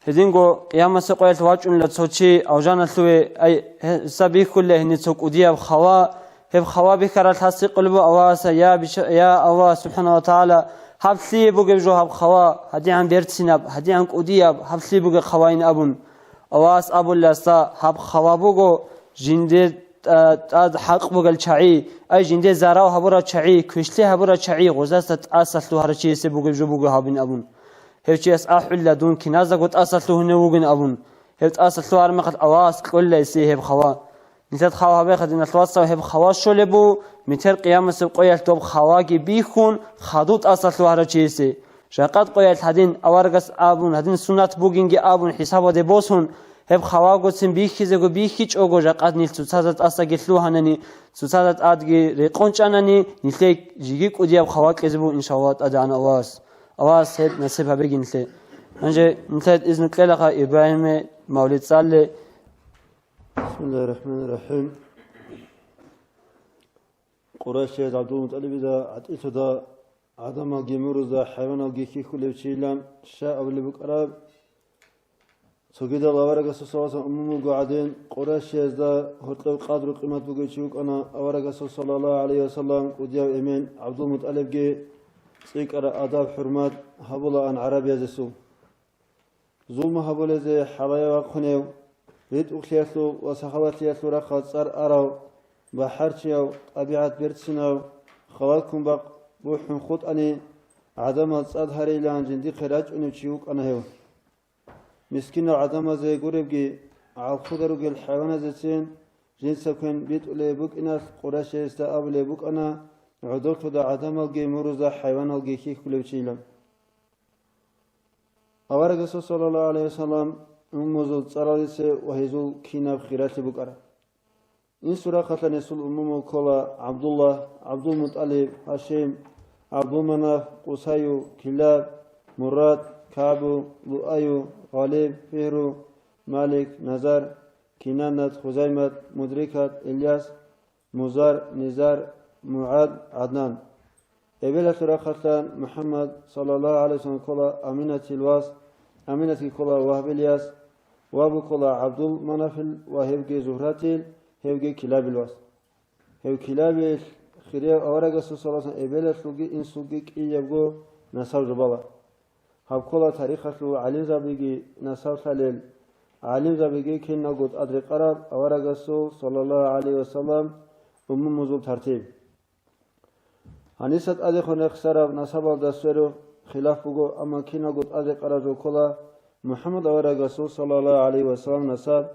Гьединго къиямасеб къоялъ вачӀунила цо чи алжаналъуве, ай, гьесда бихьулеб гьениб цо кӀудияб хава, гьеб хава бихьарал гьасихъулеб буго Аллагьасда: «Я биша-, я Аллагь, субхӀана ва тагӀала, гьаб лъие бугеб жо гьаб хава, гьадигӀан берцинаб, гьадигӀан кӀудияб, гьаб лъие бугеб хавайин?» – абун. Аллагьас абулеб гьесда: «Гьаб хава буго жиндир тӀа-, тӀад хӀакъ бугел чагӀи, ай, жиндир зарал гьабурал чагӀи, квешлъи гьабурал чагӀи, гъозасда тӀаса лъугьарав чиясе бугеб жо буго гьабин», – абун. Гьев чияс ахӀулила: «Дун киназдаго тӀаса лъугьунев вугин», – абун. Гьев тӀаса лъугьараб мехалъ Аллагьас кьолила гьесие гьеб хава. Нилъер хал гьабеха, диналъул вацал, гьеб хава щолеб буго, метер къиямасеб къоялъ доб хаваги бихьун, хадув тӀаса лъугьарав чиясе. Жакъад къоялъ гьадин аварагас абун, гьадин суннат бугинги абун, хӀисабалде босун, гьеб хавагоцин бихьизего бихьичӀого, жакъад нилъ цоцазда тӀасаги лъугьанани, цоцазда тӀадги рекъон чӀанани, нилъее жеги кӀудияб хава кьезе буго, иншаллагь, ТӀадегӀан Аллагьас. Аллагьас гьеб насиб гьабеги нилъее. Гьанже нилъеда изну кьелаха Ибрагьиме мавлид цӀале. Бисмиллагьир рахӀманир рахӀим. Къурайшияз ГӀабдулмутӀалибида гӀатӀилъуда гӀадамалги мурузда хӀайваналги хьихьулев чийилан щай абулеб букӀараб? Цогидал аварагасул саллаллагьу гӀалайгьи вассалам умумулго гӀадин, къурайшиязда гьоркьов къадру-къимат бугев чи вукӀана аварагасул саллаллагьу гӀалайгьи вассалам кӀудияв эмен ГӀабдулмутӀалибги цӀикӀкӀараб адаб-хӀурмат гьабулаан гӀарабиязесул. Зулму гьабулезе хӀалаяв вахъунев, ритӀухълъиялъул ва сахаватлъиялъул рахъалъ цӀар арав, бахӀарчияв, тӀабигӀат берцинав, халал ккун бахъ бухӀун хутӀани, гӀадамал цӀад гьарейилан жиндихъе рачӀунев чи вукӀана гьев. Мискинал гӀадамазе гуребги, гӀалхуда ругел хӀайваназецин жинца квен битӀулеб букӀиналъ, Къурайшиясда абулеб букӀана гӀодорлъуда гӀадамалги мурузда хӀайваналги хьихьулев чийилан. Аварагасул саллаллагьу гӀалайгьи вассалам умумузул цӀарализе ва гьезул кинаб хиралъи букӀараб. Инсул рахъалъан гьесул умумул ккола ГӀабдуллагь, ГӀабдулмутӀалиб, Гьашим, ГӀабдулманаф, Къусаю, Килаб, Мурад, КагӀбу, Луаю, Гъалиб, Фигьру, Малик, Назар, Кинанат, Хузаймат, Мудрикат, Ильяс, Музар, Низар, МугӀад, ГӀаднан. Эбелалъул рахъалъан МухӀаммад, саллаллагьу гӀалайгьи вассалам, ккола Аминатил вас, Аминатги ккола Вагьбил яс, ва букӀула ГӀабдул Манафил ва гьевги Зугьратил, гьевги Килабил вас. Гьев Килабил хирияв аварагасул саласан эбелалъулги инсулги кӀиябго насаб жубала. Гьаб ккола тарихалъул гӀалимзабиги насаблъалел, гӀалимзабиги киналго тӀадрекъараб аварагасул, саллаллагьу гӀалайгьи вассалам, умумузул тартиб. Гьаниса тӀадехун рехсараб насабалда сверу хилаф буго, амма киналго тӀадрекъараб жо ккола МухӀаммад аварагасул, саллаллагьу гӀалайгьи вассалам, насаб,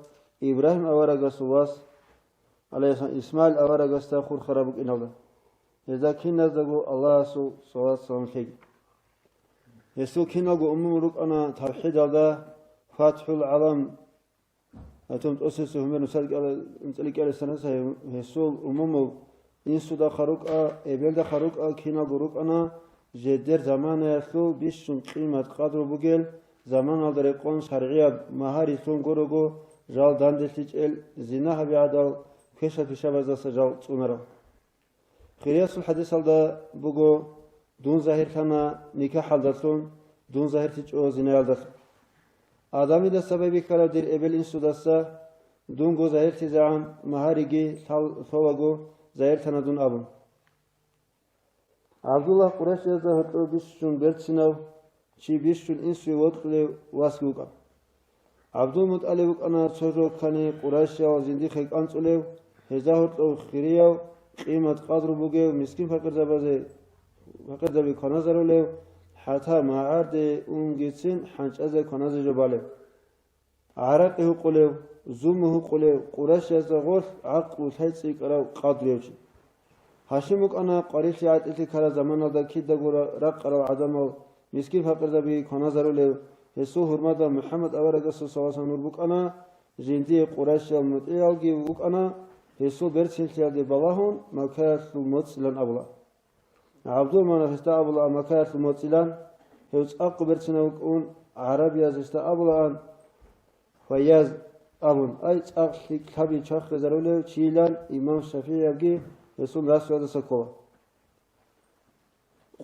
Ибрагьим аварагасул вас, гӀалайгьиссалам, Исмаил аварагасда хурхараб букӀиналда. Гьезда киназдаго Аллагьасул салат-салам лъеги. Гьесул киналго умумул рукӀана тавхӀидалда, ФатхӀул ГӀалам, гьатун тӀосиса гьумер нусал кӀала-, анцӀила кӀалисан гьес-, гьесул умумул инсудахъа рукӀа, эбелдахъа рукӀа, киналго рукӀана, жедер заманаялъул бищун къимат-къадру бугел, заманалда рекъон шаргӀияб магьарилъун гурого жал данделъичӀел, зина гьабигӀадал квешаб-пишабаздаса жал цӀунарал. Хириясул хӀадисалда буго: «Дун загьирлъана никахӀалдалъун, дун загьирлъичӀо зинаялдалъун». Адамидаса байбихьараб дир эбел-инсудаса дунго загьирлъизегӀан магьариги лъал-, лъолаго загьирлъана дун абун. ГӀабдуллагь Къурайшиязда гьоркьов бищун берцинав чи, бищун инсуе вокьулев васги вукӀана. ГӀабдулмутӀалиб вукӀана цо жо ккани Къурайшиял жиндихъе кӀанцӀулев, гьезда гьоркьов хирияв, къимат-къадру бугев, мискин-пакъирзабазе, пакъирзаби кваназарулев, хӀатта магӀарде унгицин хӀанчӀазе кваназе жо балев. ГӀаракъи гьукъулев, зуму гьукъулев, Къурайшиязда гъорлъ гӀакълу лъай цӀикӀкӀарав къадрияв чи. Гьашим вукӀана къварилъи-гӀатӀилъи ккараб заманалда кидаго ра-, ракъарал гӀадамал, мискин-пакъирзабиги кваназарулев, гьесул гьурмада МухӀаммад аварагасул саласан нур букӀана, жиндие къурайшиял мутӀигӀалги вукӀана, гьесул берцинлъиялде балагьун, Маккаялъул моцӀилан абула. ГӀабдул-Манаф гьесда абула Маккаялъул моцӀилан, гьев цӀакъго берцинав вукӀун, гӀарабияз гьесда абулаан, Файяз абун, ай цӀакъ лъикӀ лъаби чвахизарулев чийилан имам ШафигӀиябги гьесул наслуялдаса ккола.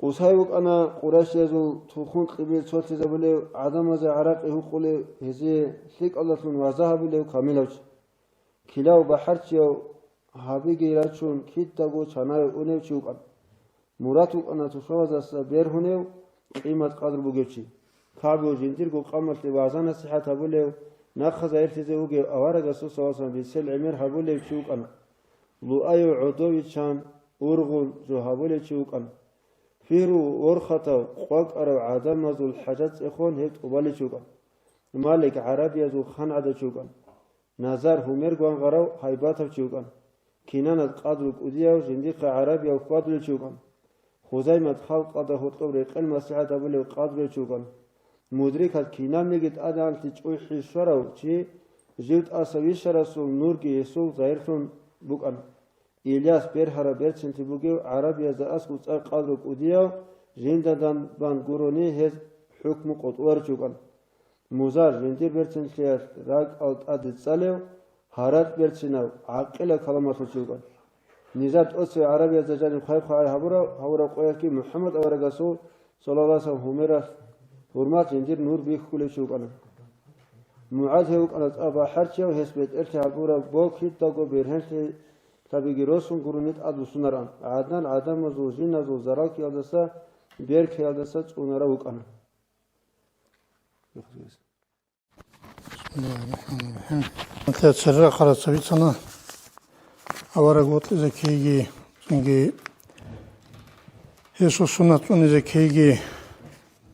Къусай вукӀана къурайшиязул тухум-кьибил цолъизабулев, гӀадамазе гӀаракъи гьукъулев, гьезие лъикӀалдалъун вагӀза гьабулев камилав чи. Килав бахӀарчияв гьабиги рачун, кидаго чанаве унев чи вукӀана. Мурад вукӀана тушбабаздаса бергьунев, къимат-къадру бугев чи. КагӀбу жиндирго къамалъе вагӀза-насихӀат гьабулев, нахъа загьирлъизе вугев аварагасул саласан бицел гӀемер гьабулев чи вукӀана. Луайв гӀодовичан ургъун жо гьабулев чи вукӀана. Фигьру ворхатав, къвакӀарав гӀадамазул хӀажат цӀехон гьев тӀубалев чи вукӀана. Малик гӀарабиязул хан гӀадав чи вукӀана. Назар гьумер гвангъарав гьайбатав чи вукӀана. Кинанат къадру кӀудияв жиндихъа гӀарабияв хьвадулев чи вукӀана. Хузаймат халкъалда гьоркьоб рекъел-масихӀат гьабулев къадру чи вукӀана. Мудрикат кинабниги тӀадегӀанлъи чӀухӀи щварав чи, жив тӀаса вищарасул нурги гьесул загьирлъун букӀана. Ильяс бергьараб берцинлъи бугев гӀарабиязда аскӀов цӀар къадру кӀудияв, жинда данбан гурони гьез хӀукму къотӀуларев чи вукӀана. Музар жиндир берцинлъиялъ ракӀал тӀаде цӀалев, гьаракь берцинав, гӀакъилав каламалъул чи вукӀана. Низар тӀоцеве гӀарабиязда жаниб хъвай-хъвагӀай гьабурав, гьавурав къоялъги МухӀаммад аварагасул, саллаллагьу гӀалайгьи вассалам, гьумералъ гьурмат жиндир нур бихьулев чи вукӀана. МугӀаз гьев вукӀана цӀар бахӀарчияв, гьес бетӀерлъи гьабураб бо кидаго бергьенлъи лъабиги росун гурони тӀадвуссунаран, гӀаднан гӀадамазул жиназул зарал ккеялдаса, беркеялдаса цӀунарав вукӀана. Нилъер церера хъарацабицана авараг вокьизе ккейги, цинги гьесул суннат цӀунизе ккейги,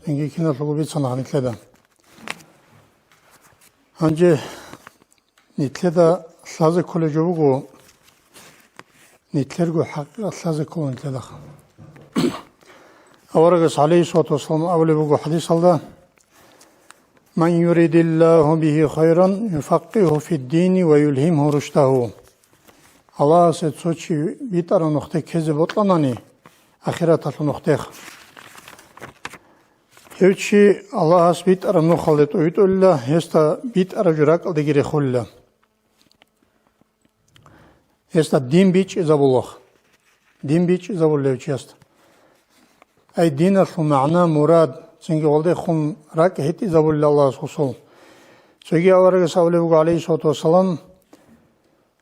цинги киналъулго бицана гьанилъеда. Гьанже Нилъеда лъазе кколеб жо буго, нилъерго хӀакъикъат лъазе ккола нилъеда. Аварагас, гӀалайгьиссалату вассалам, абулеб буго хӀадисалда: «Ман юридиллагьу бигьи хайран, юфаккигьу фиддини ва юлгьимгьу рушдагьу». Аллагьасе цо чи битӀараб нухде ккезе бокьанани, ахираталъул нухдехъ. Гьев чи Аллагьас битӀараб нухалде тӀовитӀулила, гьесда битӀараб жо ракӀалдеги рехулила. Гьесда дин бичӀчӀизабулаха. Дин бичӀчӀизабулила гьев чиясда. Ай диналъул магӀна, мурад, цинги гьелдехун ракӀ гьитӀизабулила Аллагьас гьесул. Цоги аварагас абулеб буго, гӀалайгьиссалату вассалам,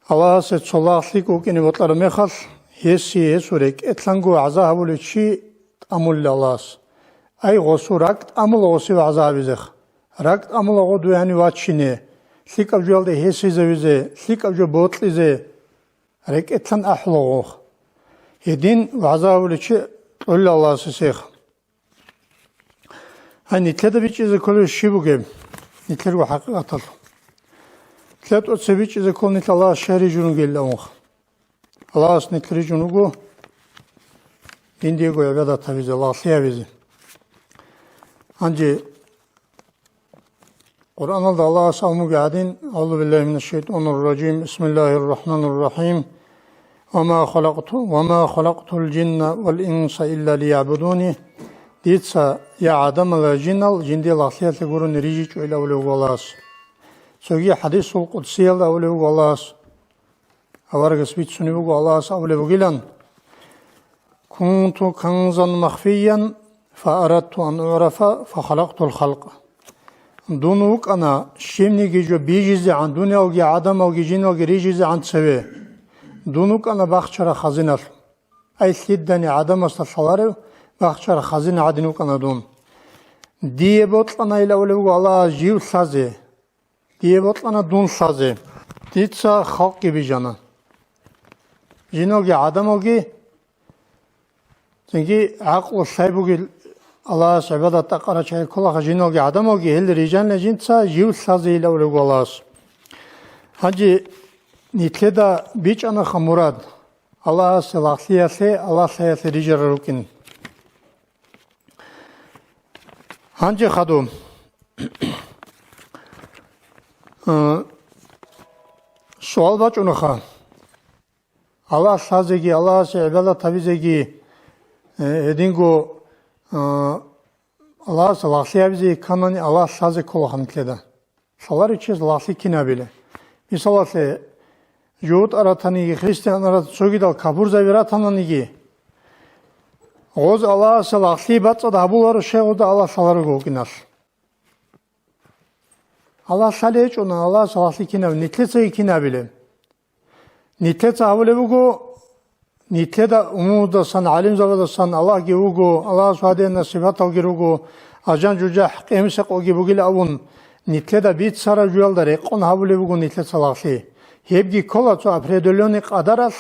Аллагьасе цо лагълъи вукӀине бокьараб мехалъ, гьесие гьесул рекӀелъанго гӀазаб гьабулев чи тӀамулел Аллагьас. Ай, гъосул ракӀ тӀамула гъосие гӀазаб гьабизеха. РакӀ тӀамула гъо дуе гьанив вачине, лъикӀаб жоялде гьесизавизе, лъикӀаб жо бокьизе, рекӀелъан ахӀула гъох. Гьедин гӀазаб гьабулев чи кьолел Аллагьасе сеха. Гьай, нилъеда бичӀчӀизе кколеб щиб бугеб? Нилъерго хӀакъикъаталъ. Нилъер тӀоцебе бичӀчӀизе ккола нилъ Аллагьас щай рижун ругелилан. Аллагьас нилъ рижун руго, жиндиего гӀибадат гьабизе, лагълъи гьабизе. Гьанже Къуръаналда Аллагьас абун буго гьадин: «أعوذ بالله من الشيطان الرجيم. بسم الله الرحمن الرحيم. وما خلقت، وما خلقت الجن والإنس إلا ليعبدون». Дица я гӀадамал, я жинал жиндие лагълъиялъе гурони рижичӀо, ил абулев вуго Аллагьас. Цоги хӀадисул къудсиялда абулев вуго Аллагьас. Аварагас бицунеб буго, Аллагьас абулеб бугилан: «كنت كنزا مخفيا فأردت أن أعرف فخلقت الخلق». Дун вукӀана щибниги жо бижизегӀан, дуниялги гӀадамалги жиналги рижизегӀан цеве. Дун вукӀана бахчараб хазиналъ. Ай, лъидани гӀадамасда лъаларев бахчараб хазина гӀадин вукӀана дун. Дие бокьана, ил абулеб буго Аллагьас, жив лъазе. Дие бокьана дун лъазе. Дица халкъги бижана. Жиналги гӀадамалги, цинги гӀакълу лъай бугел Аллагьас гӀибадат тӀакъарал чагӀи кколаха, жиналги гӀадамалги, гьел рижана жинца жив лъазе, ил абулеб буго Аллагьас. Гьанже нилъеда бичӀчӀанаха мурад, Аллагьасе лагълъиялъе, Аллагь лъаялъе рижарал рукӀин. Гьанже хадуб. Э, суал бачӀунаха. Аллагь лъазеги, Аллагьасе гӀибадат гьабизеги, э, гьединго, э, Аллагьасе лагълъи гьабизе кканани, Аллагь лъазе кколаха нилъеда. Лъаларев чияс лагълъи кин гьабила? Мисалалъе, жугьут аратаниги, христиан арат-, цогидал капурзаби ратананиги, гъоз Аллагьасе лагълъи бацӀцӀад гьабуларо, щай гъозда Аллагь лъаларого вукӀиналъ. Аллагь лъалев гьечӀони, Аллагьасе лагълъи кин гьабила, нилъецаги кин гьабила? Нилъеца гьабулеб буго, нилъеда умумудасан, гӀалимзабаздасан Аллагьги вуго, Аллагьас гьадинаб сипаталги руго, ажан-жужахӀ, къемисекъоги бугил абун, нилъеда бицараб жуялда рекъон гьабулеб буго нилъеца лагълъи. Гьебги ккола цо определённый къадаралъ,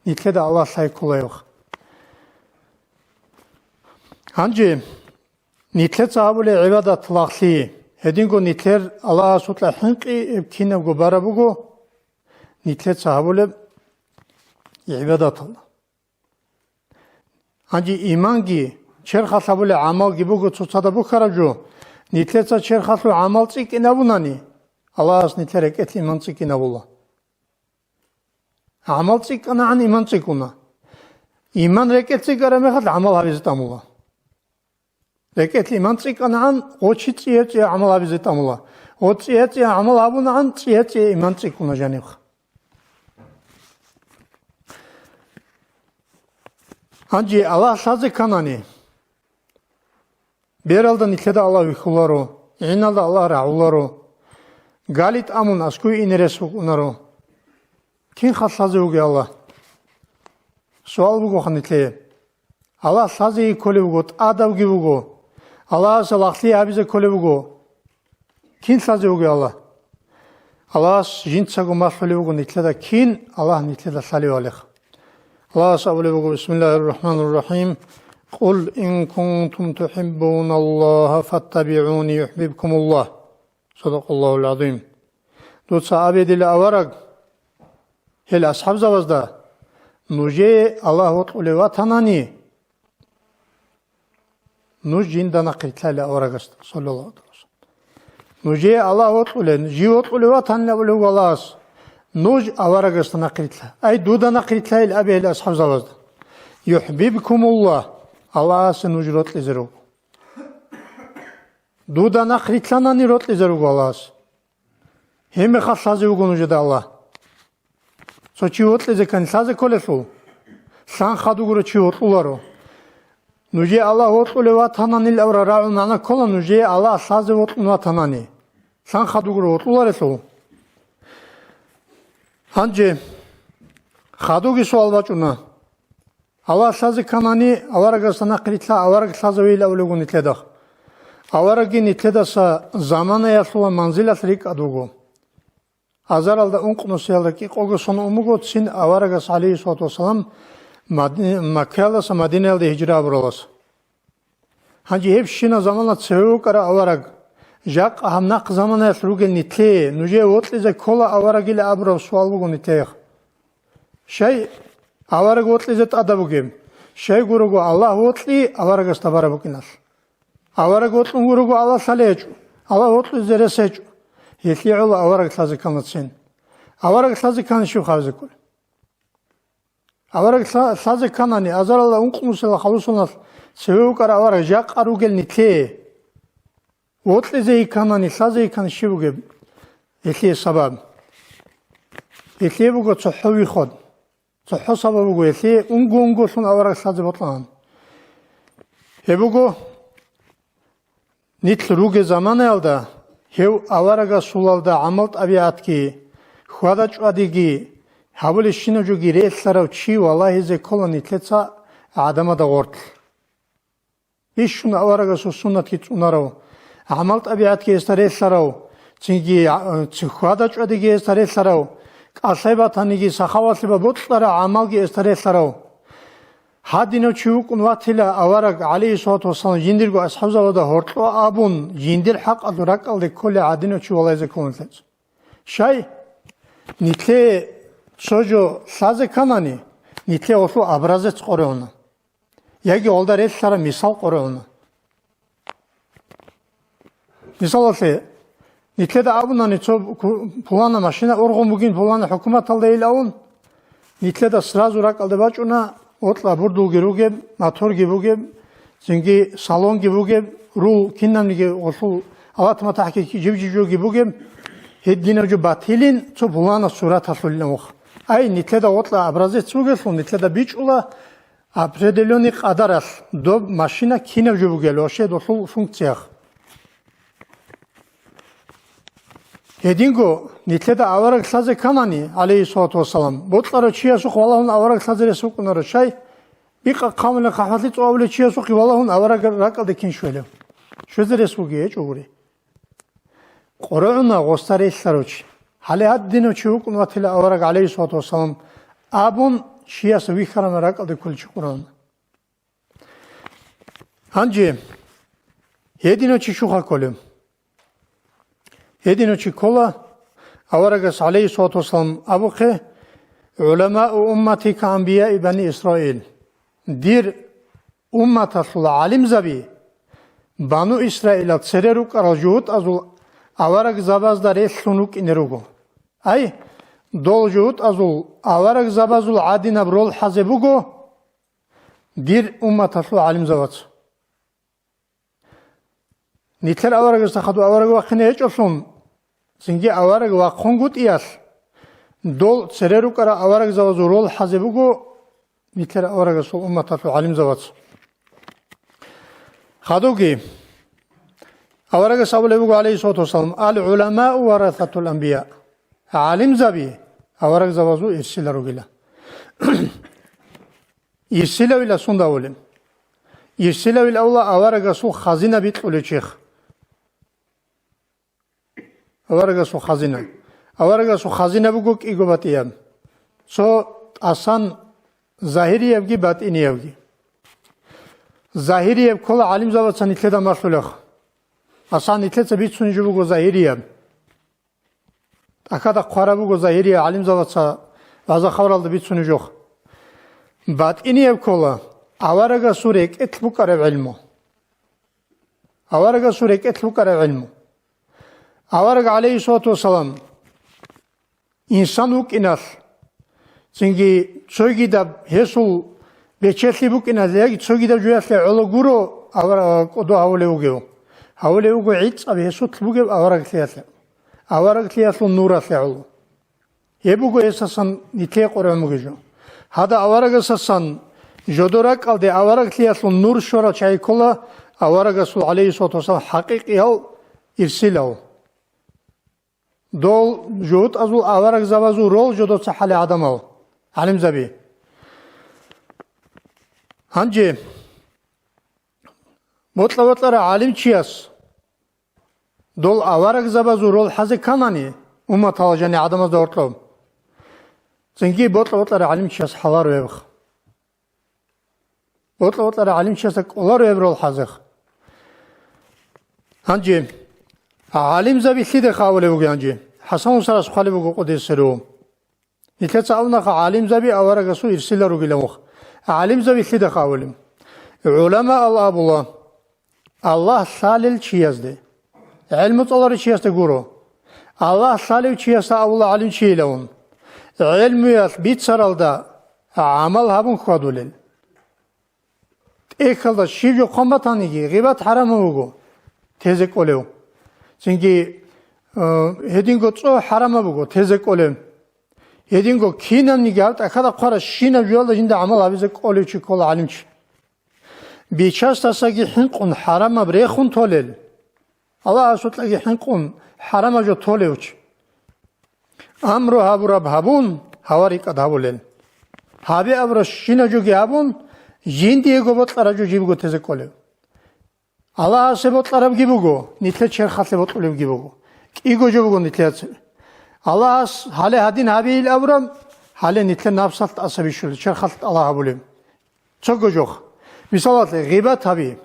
нилъеда Аллагь лъай кколаевха. Гьанже нилъеца гьабулеб гӀибадат лагълъи, гьединго нилъер Аллагьасукьа хӀинкъи гьеб кинабго бараб буго, нилъеца гьабулеб гӀибадаталда. Гьанже иманги, черхалъ гьабулеб гӀамалги буго цоцазда бухьараб жо, нилъеца черхалъул гӀамал цӀикӀкӀинабунани, Аллагьас нилъер рекӀелъ иман цӀикӀкӀинабула. ГӀамал цӀикӀкӀанагӀан иман цӀикӀкӀуна. Иман рекӀелъ цӀикӀкӀараб мехалъ гӀамал гьабизе тӀамула. РекӀелъ иман цӀикӀкӀанагӀан, гъо чи цӀияб-цӀияб гӀамал гьабизе тӀамула. Гъо цӀияб-цӀияб гӀамал гьабунагӀан, цӀияб-цӀияб иман цӀикӀкӀуна жанивха. Гьанже Аллагь лъазе кканани, бералда нилъеда Аллагь вихьуларо, гӀиналда Аллагь рагӀуларо, гали тӀамун аскӀове ине рес букӀунаро. Кинха лъазе вугев Аллагь? Суал бугоха нилъее. Аллагь лъазеги кколев вуго, тӀадавги вуго. Аллагьасе лагълъи гьабизе кколев вуго. Кин лъазе вугев Аллагь? Аллагьас жинцаго малъулев вуго нилъеда кин Аллагь нилъеда лъалевалихъ. Аллагьас абулеб буго, بسم الله الرحمن الرحيم. قل إن كنتم تحبون الله فاتبعوني يحببكم الله. صدق الله العظيم. Дуца абе, дила авараг, гьел асхӀабзабазда: нужее Аллагь вокьулев ватанани, нуж жинда нахъ рилълъайила аварагасда, саллаллагьу гӀалайгьи ва саллам. Нужее Аллагь вокьулев, жив вокьулев ватанила абулев Аллагьас, нуж аварагасда нахъ рилълъа. Ай, дуда нахъ рилълъайила абе гьел асхӀабзабазда. يحببكم الله, Аллагьасе нуж рокьизе руго. Дуда нахъ рилълъанани рокьизе руго Аллагьас. Гьебмехалъ лъазе вуго нужеда Аллагь. Цо чи вокьизе ккани лъазе кколелъул, лъан хадугура чи вокьуларо. Нужее Аллагь вокьулев ватананил абураб рагӀул магӀна ккола, нужее Аллагь лъазе вокьун ватанани. лъан хадугуро вокьуларелъул. Гьанже хадуги суал бачӀуна. Аллагь лъазе кканани, аварагасда нахърилълъа авараг лъазавейилан абулеб буго нилъеда. Аварагги нилъедаса заманаялъула манзилалъ рикӀкӀад вуго. Азаралда ункънусиялда кӀикъого сон ун буго цин аварагас, гӀалейхиссалату вассалам, Мади-, Маккаялдаса Мадинаялде гьижра абуралас. Гьанже гьеб щинаб замана цеве вукӀарав авараг, жакъа гьаб нахъ заманаялъ ругел нилъее, нужее вокьизе ккола аварагилан абураб суал буго нилъеехъ. Щай авараг вокьизе тӀадаб бугеб? Щай гурого, Аллагь вокьи аварагасда бараб букӀиналъ. Авараг вокьун гурого Аллагь лъалеб гьечӀо, Аллагь вокьизе рес гьечӀо. Гьелъие гӀола авараг лъазе кканацин. Авараг лъазе ккани щиб хъвазе кколеб? Авараг лъа-, лъазе кканани, азаралда ункънусиялда халусуналъ цеве вукӀарав авараг жакъа ругел нилъее. Вокьизе йикканани, лъазе йиккани щиб бугеб гьелъие сабаб? Гьелъие буго цохӀо виход. ЦохӀо сабаб буго гьелъие, унго-унголъун авараг лъазе бокьан. Гьеб буго, нилъ ругел заманаялда гьев аварагасулалда гӀамал-тӀабигӀатги, хьвада-чӀвадиги гьабулебщинаб жоги релълъарав чи валагьизе ккола нилъеца гӀадамазда гъорлъ. Бищун аварагасул суннатги цӀунарав, гӀамал-тӀабигӀатги гьесда релълъарав, цинги, а, ци-, хьвада-чӀвадиги гьесда релълъарав, кӀалъай батаниги сахавалъе бокьараб гӀамалги гьесда релълъарав. Гьадинав чи вукӀун ватила авараг, гӀалейхиссалату вассалам, жиндирго асхӀабзабазда гьоркьо абун, жиндир хӀакъалъул ракӀалде кколей гьадинав чи валагьизе кколин лъеца. Щай? Нилъее цо жо лъазе кканани, нилъее гьелъул образец къоригӀуна. Яги гьелда релълъараб мисал къоригӀуна. Мисалалъе, нилъеда абунани цо ку-, пулана машина ургъун бугин пулана хӀукуматалдайилан, нилъеда сразу ракӀалде бачӀуна, гьоркьа бурдулги ругеб, моторги бугеб, цинги салонги бугеб, рул кинабниги гьелъул алат-матахӀги жиб-жиб жоги бугеб, гьединаб жо батилин цо пулана сураталъулилан вуха. Ай, нилъеда гьоркьа образец бугелъул, нилъеда бичӀчӀула, определённый къадаралъ доб машина кинаб жо бугел ва щай долъул функциях. Гьединго нилъеда авараг лъазе кканани, гӀалейхиссалату вассалам, бокьарав чиясухъ валагьун авараг лъазе рес букӀунаро, щай? Бикъа хъамулел хъахӀбалъи цӀуабулев чиясухъе валагьун авараг ракӀалде кин щвелев? Щвезе рес бугей гьечӀо гури. КъоригӀуна гъосда релълъарав чи. Гьале гьадинав чи вукӀун ватила авараг, гӀалейхиссалату вассалам, абун, чияс вихьараб ракӀалде кколев чи къоригӀуна. Гьанже гьединав чи щуха кколев? Гьединав чи ккола, аварагас, гӀалейхиссалату вассалам, абухъе: «ГӀуламау уммати каанбияи бани Исраил». Дир умматалъул гӀалимзаби бану Исраилал цере рукӀарал жугьутӀазул аварагзабазда релълъун рукӀине руго. Ай, дол жугьутӀазул аварагзабазул гӀадинаб роль хӀазе буго дир умматалъул гӀалимзабаца. Нилъер аварагасда хадув авараг вахъине гьечӀолъун, цинги авараг вахъунгутӀиялъ, дол цере рукӀарал аварагзабазул роль хӀазе буго нилъер аварагасул умматалъул гӀалимзабаца. Хадуги, аварагас абулеб буго, гӀалейхиссалату вассалам: «Ал-гӀуламау варасатул анбия». ГӀалимзаби аварагзабазул ирсилал ругила. Ирсилавила сунда абулеб? Ирсилавил авла аварагасул хазина бикьулев чех. Аварагасул хазина. Аварагасул хазина буго кӀиго батӀияб. Цо тӀасан загьириябги батӀиниябги. Загьирияб ккола гӀалимзабаца нилъеда малъулех. Асан нилъеца бицунеб жо буго загьирияб. ТӀахьада хъвараб буго загьириял гӀалимзабаца вагъза-хабаралда бицунеб жо. БатӀинияб ккола аварагасул рекӀелъ букӀараб гӀилму. Аварагасул рекӀелъ букӀараб гӀилму. Авараг, гӀалейхиссалату вассалам, инсан вукӀиналъ, цинги цогидаб гьесул бечелъи букӀиналъ яги цогидаб жоялъе гӀоло гуро авар-, кӀодо гьавулев вугев. Гьавулев вуго гӀицӀаб гьесулъ бугеб авараглъиялъе, авараглъиялъул нуралъе гӀоло. Гьеб буго гьесасан нилъее къоргӀун бугеб жо. Гьадаб аварагасасан жодор ракӀалде авараглъиялъул нур щварал чагӀи ккола аварагасул, гӀалейхиссалату вассалам, хӀакъикъиял ирсилал. Дол жугьутӀазул аварагзабазул рол жодоца хӀале гӀадамал, гӀалимзаби. Гьанже бокьа-бокьарав гӀалимчияс дол аварагзабазул рол хӀазе кканани, умматалъ жаниб гӀадамазда гьоркьоб, цинги бокьа-бокьарав гӀалимчияс хӀаларо гьеб. Бокьа-бокьарав гӀалимчиясда кӀоларо гьеб рол хӀазе. Гьанже гӀалимзаби лъидеха абулеб буго гьанже? ХӀасан устарас хъвалеб буго къуддиса сирругьу. Нилъеца абунаха гӀалимзаби аварагасул ирсилал ругилан вух. ГӀалимзаби лъидеха абулеб? ГӀуламаал абула, Аллагь лъалел чиясде, гӀелму цӀаларев чиясда гуро. Аллагь лъалев чиясда абула гӀалимчийилавун, гӀелмуялъ бицаралда гӀамал гьабун хьвадулел. ТӀехьалда щиб жо хъван батаниги, гъибат хӀарамаб буго, тезе кӀолев. Цинги, э, гьединго цӀо хӀарамаб буго, тезе кӀолев. Гьединго кинабниги гьаб тӀахьазда хъварабщинаб жоялда жинда гӀамал гьабизе кӀолев чи ккола гӀалимчи. Бичасдасаги хӀинкъун хӀарамаб рехун толел, Аллагьасукьаги хӀинкъун хӀарамаб жо толев чи. Амру гьабураб гьабун, гьава рикӀкӀад гьабулел. Гьабе абурабщинаб жоги гьабун, жиндиего бокьараб жо жибго тезе кӀолев. Аллагьасе бокьарабги буго, нилъер черхалъе бокьулебги буго. КӀиго жо буго нилъер цебе. Аллагьас гьале гьадин гьабейил абураб, гьале нилъер напсалъ тӀаса бищулеб, черхалъ тӀалаб гьабулеб. Цого жо. Мисалалъе, гъибат гьаби.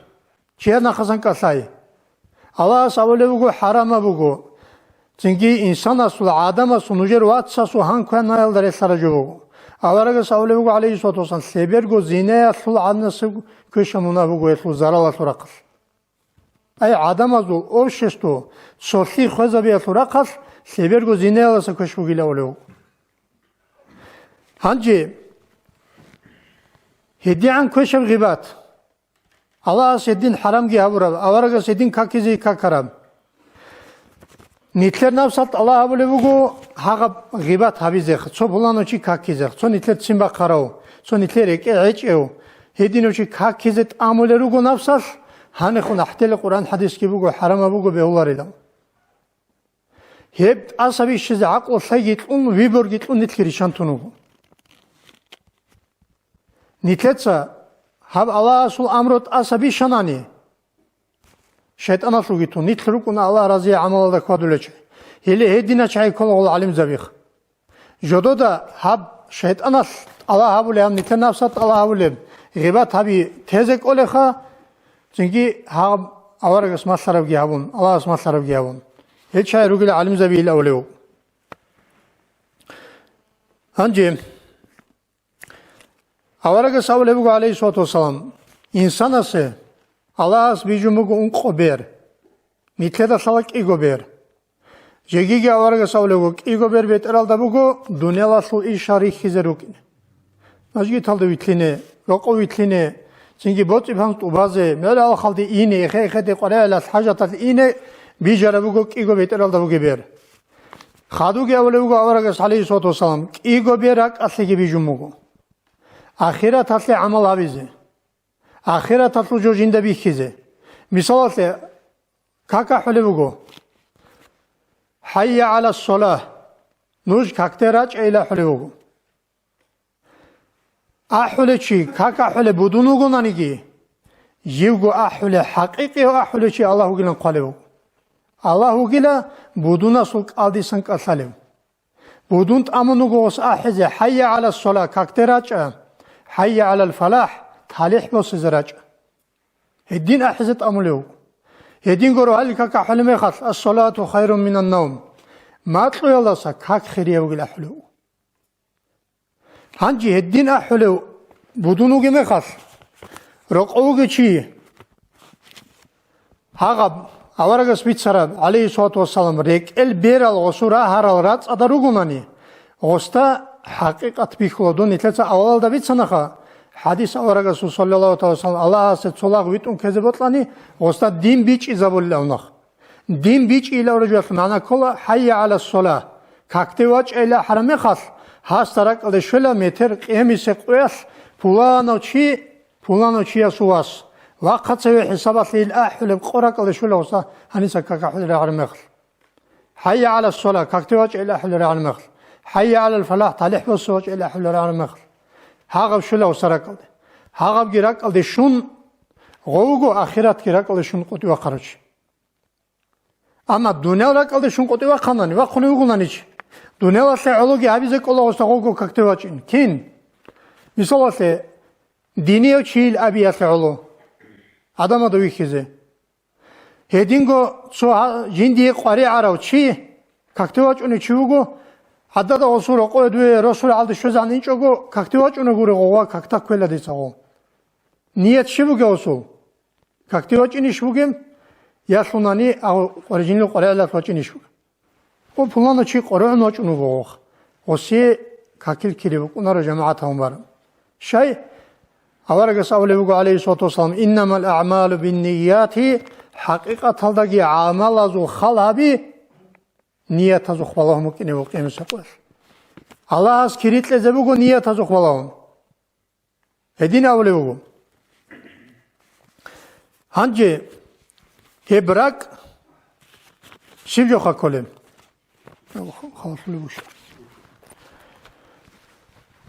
Чияр нахъасан кӀалъай. Аллагьас абулеб буго, хӀарамаб буго. Цинги инсанасул, гӀадамасул, нужер вацасул гьан кванаялда релълъараб жо буго. Аварагас абулеб буго, гӀалайгьиссалату вассалам, лъеберго зинаялъул гӀаднасеб квешаб мунагь буго гьелъул заралалъул рахъалъ. Ай, гӀадамазул общество цолъи хвезабиялъул рахъалъ лъеберго зинаялдаса квеш бугилан абулеб буго. Гьанже гьедигӀан квешаб гъибат. Аллагьас гьедин хӀарамги гьабураб, аварагас гьедин какизе какараб. Нилъер напсалъ тӀалаб гьабулеб буго гьагъаб гъибат гьабизехъ, цо пуланав чи какизехъ, цо нилъер ццин бахъарав, цо нилъер рекӀее гӀечӀев, гьединав чи какизе тӀамулел руго напсалъ, гьанихун ахӀдела Къуръан хӀадисги буго, хӀарамаб буго бегьуларилан. Гьеб тӀаса бищизе гӀакълу лъайги кьун, выборги кьун нилъги риччан тун вуго. Нилъеца гьаб Аллагьасул амру тӀаса бищанани, шайтӀаналъулги тун, нилъ рукӀуна Аллагь разие гӀамалалда хьвадулел чи. Гьеле гьединачагӀи ккола гъол гӀалимзабихъ. Жодода гьаб шайтӀаналъ тӀалаб гьабулеб, гьаб нилъер напсалъ тӀалаб гьабулеб гъибат гьаби тезе кӀолеха, цинги гьаб аварагас малъарабги гьабун, Аллагьас малъарабги гьабун. Гьел чагӀи ругила гӀалимзабийил абулев. Гьанже аварагас абулеб буго, гӀалайгьиссалату вассалам, инсанасе Аллагьас бижун буго ункъо бер, нилъеда лъала кӀиго бер. Жегиги аварагас абулеб буго, кӀиго бер бетӀералда буго дуниялалъул ишал рихьизе рукӀине. Мажгиталда вилълъине, рокъов вилълъине, цинги боцӀи-панцӀ тӀубазе, мел-алхалде ине, эхе-эхеде къваригӀелалъ хӀажаталъ ине бижараб буго кӀиго бетӀералда бугеб бер. Хадуги абулеб буго аварагас, гӀалайгьиссалату вассалам, кӀиго бер ракӀалъеги бижун буго. Ахираталъе гӀамал гьабизе. Ахираталъул жо жинда бихьизе. Мисалалъе, как ахӀулеб буго? «ХӀайя гӀала ссола», нуж какде рачӀайилан ахӀулеб буго. АхӀулев чи, как ахӀулеб будун вугонаниги, живго ахӀулев, хӀакъикъияв ахӀулев чи Аллагь вугилан хъвалев вуго. Аллагь вугила будунасул кӀалдисан кӀалъалев. Будун тӀамун вуго гъос ахӀизе: «ХӀайя гӀала ссола», какде рачӀа, «ХӀайя гӀалал фалахӀ», талихӀ босизе рачӀа. Гьедин ахӀизе тӀамулев вуго. Гьединго рогьалил как ахӀулеб мехалъ: «Ас-салату хайрун минан навм», макьуялдаса как хирияб бугил ахӀулев вуго. Гьанже гьедин ахӀулев будун вугеб мехалъ, рокъов вугев чи, гьагъаб аварагас бицараб, гӀалайгьиссалату вассалам, рекӀел берал гъосул рагьарал рацӀцӀада ругонани, гъосда хӀакъикъат бихьула. Дун нилъеца авалалда бицанаха, хӀадис аварагасул, саллаллагьу гӀалайгьи ва саллам, Аллагьасе цо лагъ витӀун ккезе бокьани, гъосда дин бичӀчӀизабулел авнахъ. Дин бичӀчӀилан абураб жоялъул магӀна ккола: «ХӀайя гӀала ссола», какде вачӀайилан ахӀараб мехалъ, гьасда ракӀалде щвела метер къиямисе къоялъ пуланав чи, пуланав чиясул вас, вахъа цеве хӀисабалъе ил ахӀулеб къо ракӀалде щвела гъосда гьаниса как ахӀулел ахӀараб мехалъ. ХӀайя гӀала ссала, какде вачӀайилан ахӀулел рагӀана мехалъ. ХӀайя гӀалал фалахӀ, талихӀ босун вачӀайилан ахӀулел рагӀана мехалъ. Гьагъаб щвела гьесда ракӀалде. Гьагъабги ракӀалде щун, гъов вуго ахиратги ракӀалде щун къотӀи вахъарав чи. Амма дуниял ракӀалде щун къотӀи вахъанани, вахъунев вугонани чи, дуниялалъе гӀологи гьабизе кӀола гьесда гъовго какде вачӀин. Кин? Мисалалъе, динияв чийил абиялъе гӀоло гӀадамазда вихьизе. Гьединго цо гьа-, жиндие къваригӀун арав чи, какде вачӀунев чи вуго, гьадада гъосул рокъове дуе росулгӀалде щвезегӀан инчӀого, какде вачӀунев гуреб гъов, какда кквела дица гъов. Ният щиб бугеб гъосул? Какде вачӀинищ бугеб? Я лъунани, а къваригӀунел къваригӀелалъ вачӀинищ бугеб? О, пуланав чи къваригӀун вачӀун вуго гъов. Гъосие какил кири букӀунаро жамагӀат гьавун бараб. Щай? Аварагас абулеб буго, гӀалайгьиссалату вассалам: «Иннамал аъмалу биннияти», хӀакъикъаталдаги гӀамалазул хал гьаби ниятазухъ балагьун букӀине буго къиямасеб къоялъ. Аллагьас кири кьезе буго ниятазухъ балагьун. Гьедин абулеб буго. Гьанже гьеб ракӀ щиб жоха кколеб? Халалъулеб бугищ?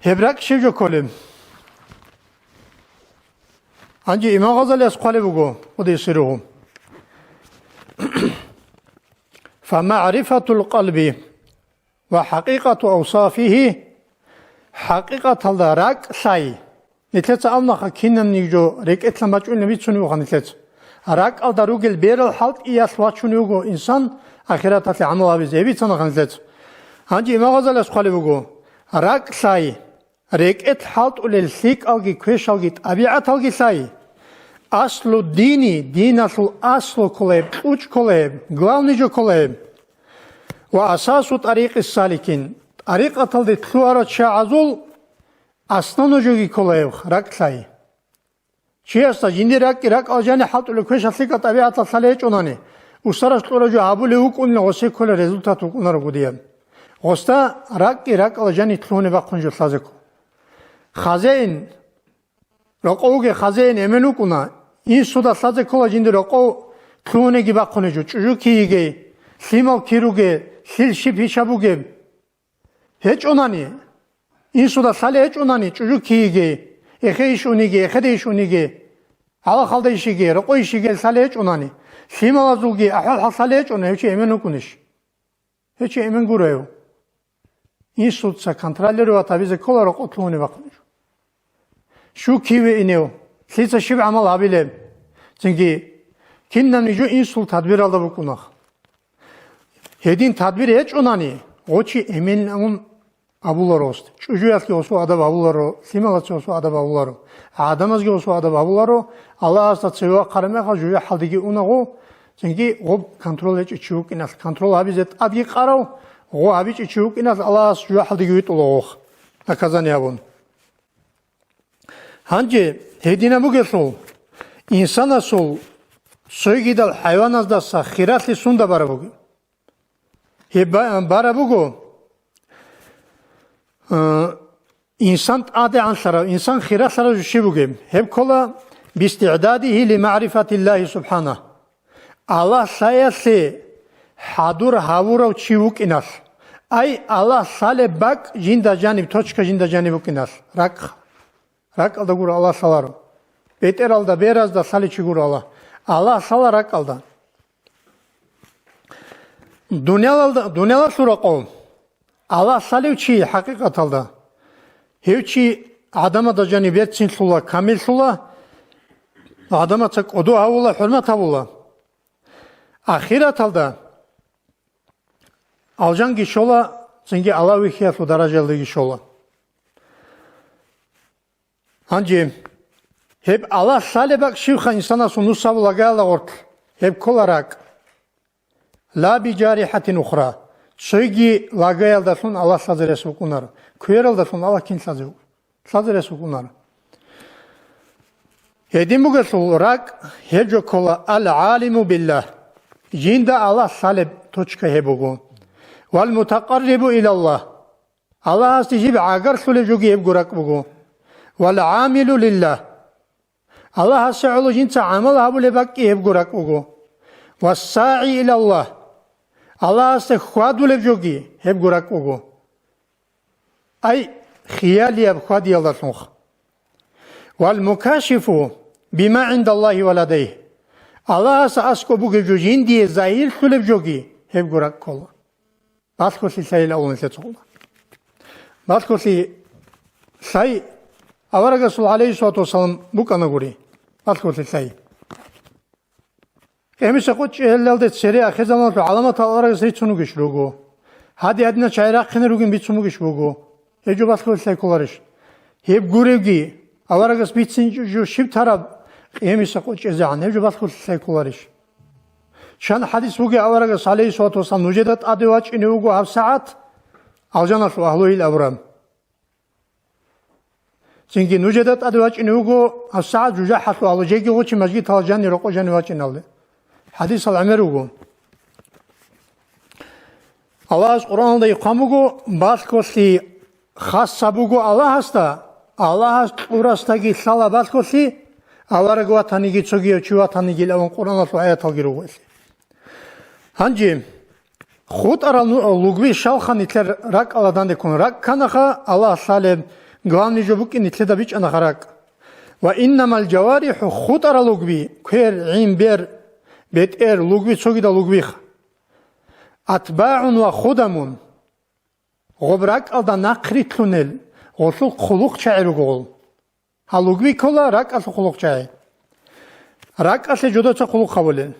Гьеб ракӀ щиб жо кколеб? Гьанже Имам Гъазалияс хъвалеб буго, къуддиса сирругьу: «Фамагърифатул къалби ва хӀакъикъату авсафигьи», хӀакъикъаталда ракӀ лъай. Нилъеца абунаха, кинабниги жо рекӀелъан бачӀунеб бицунеб буго нилъеца. РакӀалда ругел берал хӀалтӀиялъ вачунев вуго инсан ахираталъе гӀамал гьабизе, гьеб бицанаха нилъеца. Гьанже Имам Гъазалияс хъвалеб буго: ракӀ лъай, рекӀелъ хӀалтӀулел лъикӀалги квешалги тӀабигӀаталги лъай. Аслу дини, диналъул аслу ккола гьеб, кьучӀ ккола гьеб, главный жо ккола гьеб. Ва асасу тӀарикъи саликин, тӀарикъаталде лъугьарал чагӀазул основной жоги ккола гьеб ракӀ лъай. Чиясда жиндир ракӀги ракӀалда жаниб хӀалтӀулеб, квешалъ лъикӀал тӀабигӀаталъ лъалеб гьечӀонани, устарас кьураб жо гьабулев вукӀунила, гъосие кколеб результат букӀунаро гьеб. Гъосда ракӀги ракӀалда жаниб лъугьунеб бахъун жо лъазе ккола. Хазеин, рокъов вугев хазеин эмен вукӀуна, инсуда лъазе ккола жиндир рокъов лъугьунеги бахъунеб жо, чӀужу ккей йигей, лъимал кир ругел, лъил щиб гьич гьабугеб. ГьечӀонани, инсуда лъалеб гьечӀонани, чӀужу ккей йигей, эхе иш униги, эхеде иш униги, гьалахалда иш йигей, рокъой иш йигей лъалеб гьечӀонани, лъималазулги ахӀвал-хӀал лъалеб гьечӀони, гьев чи эмен вукӀунищ? Гьев чи эмен гуро гьев. Инсуца контролировать гьабизе ккола рокъов лъугьунеб бахъунеб жо. Щив киве инев, лъица щиб гӀамал гьабилеб? Цинги, кинабниги жо инсул тадбиралда букӀуна. Гьедин тадбир гьечӀонани, гъов чи эменун абуларо гъосда. ЧӀужуялъги гъосул адаб гьабуларо, лъималаца гъосул адаб гьабуларо, гӀадамазги гъосул адаб гьабуларо, Аллагьасда цеве вахъараб мехалъ жужахӀалдеги уна гъов, цинги гъоб контрол гьечӀев чи вукӀиналъ, контрол гьабизе тӀадги къарав, гъов гьабичӀев чи вукӀиналъ Аллагьас жужахӀалдеги витӀула гъов, наказание гьабун. Гьанже гьединаб бугелъул, инсанасул цогидал хӀайваназдаса хиралъи сунда бараб бугеб? Гьеб ба-, бараб буго, э, инсан тӀадегӀанлъарав, инсан хиралъарав жо щиб бугеб? Гьеб ккола: «Бистигъдадигьи ли магӀрифатиллагьи субхӀана». Аллагь лъаялъе хӀадур гьавурав чи вукӀиналъ. Ай, Аллагь лъалеб бакӀ жинда жаниб, точка жинда жаниб букӀиналъ. РакӀ. РакӀалда гуро Аллагь лъаларо. БетӀералда, беразда лъалев чи гуро Аллагь. Аллагь лъала ракӀалда. Дуниялалда, дуниялалъул рокъов Аллагь лъалев чи хӀакъикъаталда, гьев чи гӀадамазда жаниб берцинлъула, камиллъула, гӀадамаца кӀодо гьавула, хӀурмат гьавула. Ахираталда алжанги щола, цинги Аллагь вихьиялъул даражаялдеги щола. Гьанже гьеб Аллагь лъалеб бакӀ щибха инсанасул нусаб лагаялда гъорлъ, гьеб ккола ракӀ. Ла бижарихӀатин ухра, цойги лагаялдалъун Аллагь лъазе рес букӀунаро, квералдалъун Аллагь кин лъазе букӀунаро. Лъазе рес букӀунаро. Гьедин бугелъул ракӀ гьеб жо ккола: ал-гӀалиму биллагь, жинда Аллагь лъалеб точка гьеб буго, вал-мутакъаррибу илаллагь, Аллагьасде жиб гӀагарлъулеб жоги гьебго ракӀ буго. Вал-гӀамилу лиллагь. Аллагьасе гӀоло жинца гӀамал гьабулеб бакӀги гьебго ракӀ буго. ВассагӀи илаллагь. Аллагьасда хьвадулеб жоги гьебго ракӀ буго. Ай, хиялияб хьвадиялдалъунха. Вал мукашифу бима гӀиндаллагьи ва ладайгьи. Аллагьасда аскӀоб бугеб жо жиндие загьирлъулеб жоги гьебго ракӀ ккола. Балъголъи лъайилан абуна нилъер цӀакъ. Балъголъи лъай аварагасул гӀалайгьиссалату вассалам букӀана гури. Балъголъи лъай. Къемиса къучӀчӀиялде цере ахирзаманалъул гӀаламатал аварагас рицун ругищ руго. Гьади-гьадинал чагӀи рахъине ругин бицун бугищ буго. Гьеб жо балъголъи лъай кколарищ? Гьеб гуревги, аварагас бицинчӀеб жо щиб тараб къемиса къучӀчӀезегӀан, гьеб жо балъголъи лъай кколарищ? Чан хӀадис бугеб аварагас, гӀалайгьиссалату вассалам, нужеда тӀаде вачӀине вуго гьаб сагӀат алжаналъул агьлуйил абураб. Цинги нужеда тӀаде вачӀине вуго гьаб сагӀат жужахӀалъул агьлу жеги гъучи мажгиталда жани рокъо жани вачӀиналде. ХӀадисал гӀемер вуго. Аллагьас Къуръаналда ихъван буго, балъголъи хасса буго Аллагьасда, Аллагьас кьурасдаги лъала балъголъи, авараг ватаниги цогияв чи ватанигил абун Къуръаналъул аяталги руго гьелъие. Гьанже хутӀарал ну-, лугби щалха нилъер ракӀалда дандеккун ракӀ кканаха, Аллагь лъалеб, главный жо букӀин нилъеда бичӀчӀанаха ракӀ. Ва иннамал жаварихӀу, хутӀарал лугби, квер, гӀин, бер, бетӀер, лугби цогидал лугбиха. АтбагӀун ва худамун. Гъоб ракӀалда нахърилълъунел гъолъул хъулухъчагӀи руго гъол. Гьал лугби ккола ракӀалъул хъулухъчагӀи. РакӀалъе жодоца хъулухъ гьабулел.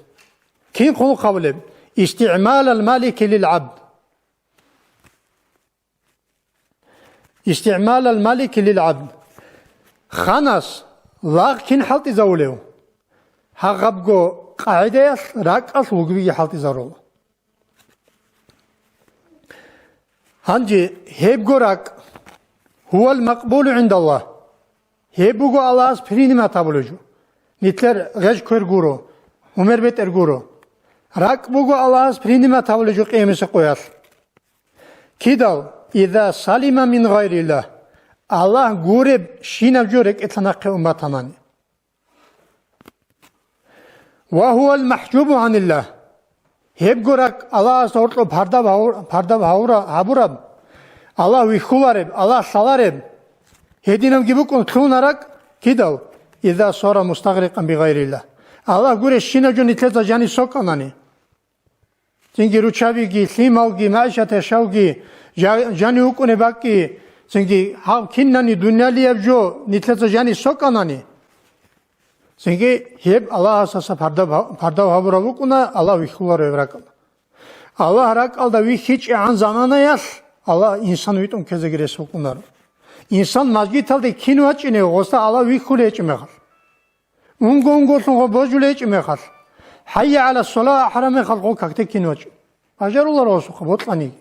Кин хъулухъ гьабулеб? ИстигӀмалал малики лил гӀабд. ИстигӀмалал малики лил гӀабд. Ханас лагъ кин хӀалтӀизавулев? Гьагъабго къагӀидаялъ ракӀалъ лугбиги хӀалтӀизарула. Гьанже гьебго ракӀ, гьувал макъбулу гӀиндаллагь, гьеб буго Аллагьас принимат гьабулеб жо. Нилъер гъеж квер гуро, гьумер бетӀер гуро. РакӀ буго Аллагьас принимат гьабулеб жо къиямасеб къоялъ. Кидал, иза салима мин гъайриллагь, Аллагь гуребщинаб жо рекӀелъа нахъе ун батанани. Ва гьувал махӀжубу гӀаниллагь. Гьебго ракӀ Аллагьасда гьоркьоб пардаб гьавур-, пардаб гьавура-, гьабураб, Аллагь вихьулареб, Аллагь лъалареб. Гьединабги букӀун лъугьуна ракӀ кидал, иза сора мустагърикъан бигъайриллагь. Аллагь гуребщинаб жо нилъеца жанив сокӀанани. Цинги руччабиги, лъималги, магӀишат яшавги, жа-, жанив вукӀунеб бакӀги, цинги гьаб кинани дуниялияб жо нилъеца жанив сокӀанани. Цинги гьеб Аллагьасаса пардав-, пардав гьабураб букӀуна, Аллагь вихьуларо гьеб ракӀалда. Аллагь ракӀалда вихьичӀегӀан заманаялъ Аллагь инсан витӀун ккезеги рес букӀунаро. Инсан мажгиталде кин вачӀинев гъосда Аллагь вихьулей гьечӀеб мехалъ. Унго-унголъун гъо божулей гьечӀеб мехалъ, хӀайя гӀала сола ахӀараб мехалъ гъо какде кин вачӀо. Бажаруларо гъосухъа бокьаниги.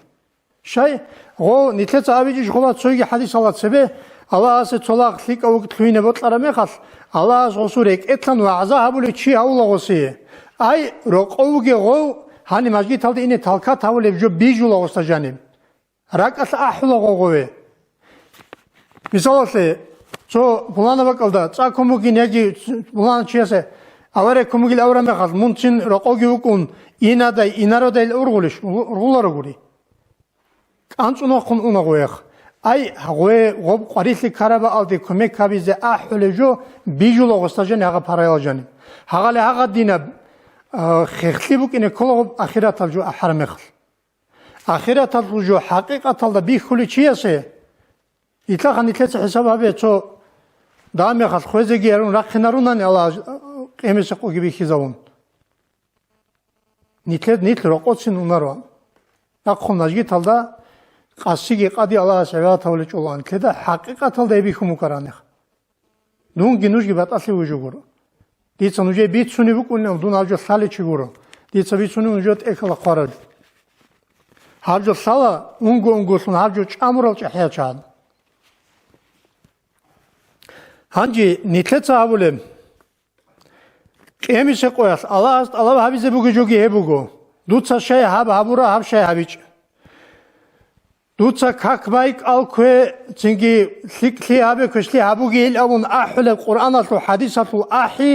Щай, гъо нилъеца абичӀищ гъола цоги хӀадисалда цебе, Аллагьасе цо лагъ лъикӀав вукӀ лъугьине бокьараб мехалъ, Аллагьас гъосул рекӀелъан вагӀза гьабулев чи гьавула гъосие. Ай, рокъов вугев гъов, гьаниб мажгиталде ине талкат гьавулеб жо бижула гъосда жаниб. РакӀалъ ахӀула гъовгъове. Мисалалъе, цо пуланаб бакӀалда цӀа ккун бугин яги пуланав чиясе авария ккун бугин абураб мехалъ, мун цин рокъовги вукӀун, инадай, инародайил ургъулищ, ургъуларо гури. КӀанцӀун вахъун уна гъояхъ. Ай, гъое гъоб къварилъи ккараб бакӀалде кумек гьабизе ахӀулеб жо бижула гъосда жаниб гьагъаб параял жаниб. Гьагъали гьагъадинаб, а, хехлъи букӀине ккола гъоб ахиратал жо ахӀараб мехалъ. Ахираталъул жо хӀакъикъаталда бихьулев чиясе, итлаха нилъеца хӀисаб гьабе, цо дагьаб мехалъ хвезеги ярун рахъинарунани Аллагь къемиса къоги бихьизавун. Нилъер нилъ рокъоцин унароан. Нахъун мажгиталда къасиги къади Аллагьас гӀибадат гьавулел чӀолаан. Нилъеда хӀакъикъаталда гьеб бихьун букӀаранеха. Дунги нужги батӀалъи вужугуро. Дица нужее бицунеб букӀунеб, дун гьаб жо лъалев чи гуро. Дица бицунеб нужее тӀехьалда хъвараб жо. Гьаб жо лъала унго-унголъун гьаб жо чӀамурал чӀахӀиял чагӀаз. Гьанже нилъеца гьабулеб, къемиса къоялъ Аллагьас тӀалаб гьабизе бугеб жоги гьеб буго: дуца щай гьаб гьабура, гьаб щай гьабичӀ. Дуца как бай кӀал ккве, цинги лъикӀлъи гьабе, квешлъи гьабугейил абун ахӀулеб Къуръаналъул, хӀадисалъул ахӀи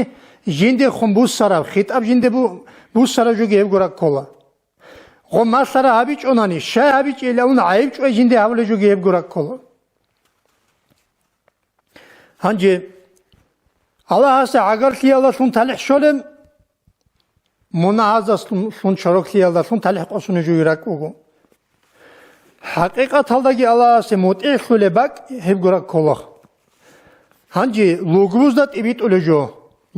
жиндехун буссараб, хитӀаб жинде бу-, буссараб жоги гьебго ракӀ ккола. Гъо масара гьабичӀонани, щай гьабичӀейилан гӀайиб чӀвай жинде гьабулеб жоги гьебго ракӀ ккола. Гьанже Аллагьасе гӀагарлъиялдалъун талихӀ щолеб, мунагьаздаслъун чороклъиялдалъун талихӀ къосуне жуги ракӀ буго. ХӀакъикъаталдаги Аллагьасе мутӀигӀлъулеб бакӀ гьебго ракӀ ккола. Гьанже лугбузда тӀибитӀулеб жо,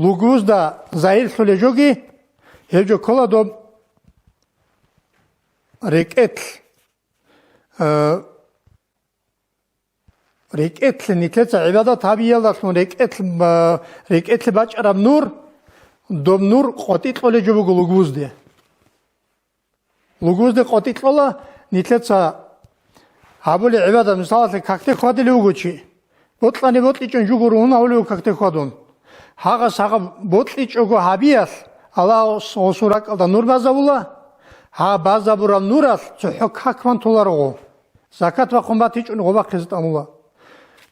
лугбузда загьирлъулеб жоги гьеб жо ккола доб рекӀелъ, а, рекӀелъе, нилъеца гӀибадат гьабиялдалъун рекӀелъ, а, рекӀелъе бачӀараб нур, доб нур къотӀи кьолеб жо буго лугбузде. Лугбузде къотӀи кьола, нилъеца гьабулеб гӀибадат, мисалалъе, какде хьвадулев вуго чи. Бокьани бокьичӀун жуго ругьун гьавулев какде хьвадун. Гьагъас гьагъаб бокьичӀого гьабиялъ, Аллагьас гъосул ракӀалда нур базавула, гьаб базабураб нуралъ цохӀо как бан толаро гъо. Закат бахъун батичӀун гъо бахъизе тӀамула.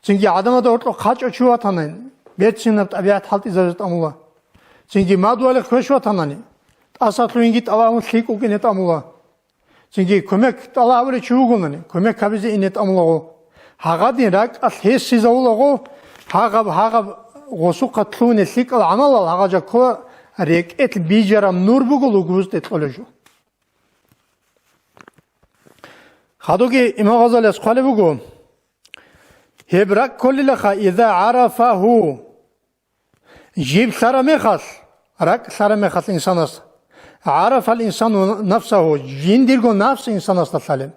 Цинги гӀадамазда гьоркьоб хъачӀав чи ватанани, берцинаб тӀабигӀат хӀалтӀизабизе тӀамула. Цинги мадугьалихъ квеш ватанани, тӀасалъугьинги тӀалабун лъикӀ вукӀине тӀамула. Цинги кумек тӀалабулев чи вугонани, кумек гьабизе ине тӀамулаго. Гьагъадин ракӀалъ гьесизавулаго, гьагъаб-гьагъаб гъосухъа лъугьунел лъикӀал гӀамалал гьагъа жаккула рекӀелъ бижараб нур буго лугбузде кьолеб жо. Хадуги имам Гъазалияс хъвалеб буго: «Гьеб ракӀ кколилаха, иза гӀарафагьу». Жиб лъараб мехалъ, ракӀ лъараб мехалъ инсанас, гӀарафал инсану нафсагьу, жиндирго нафс инсанасда лъалеб.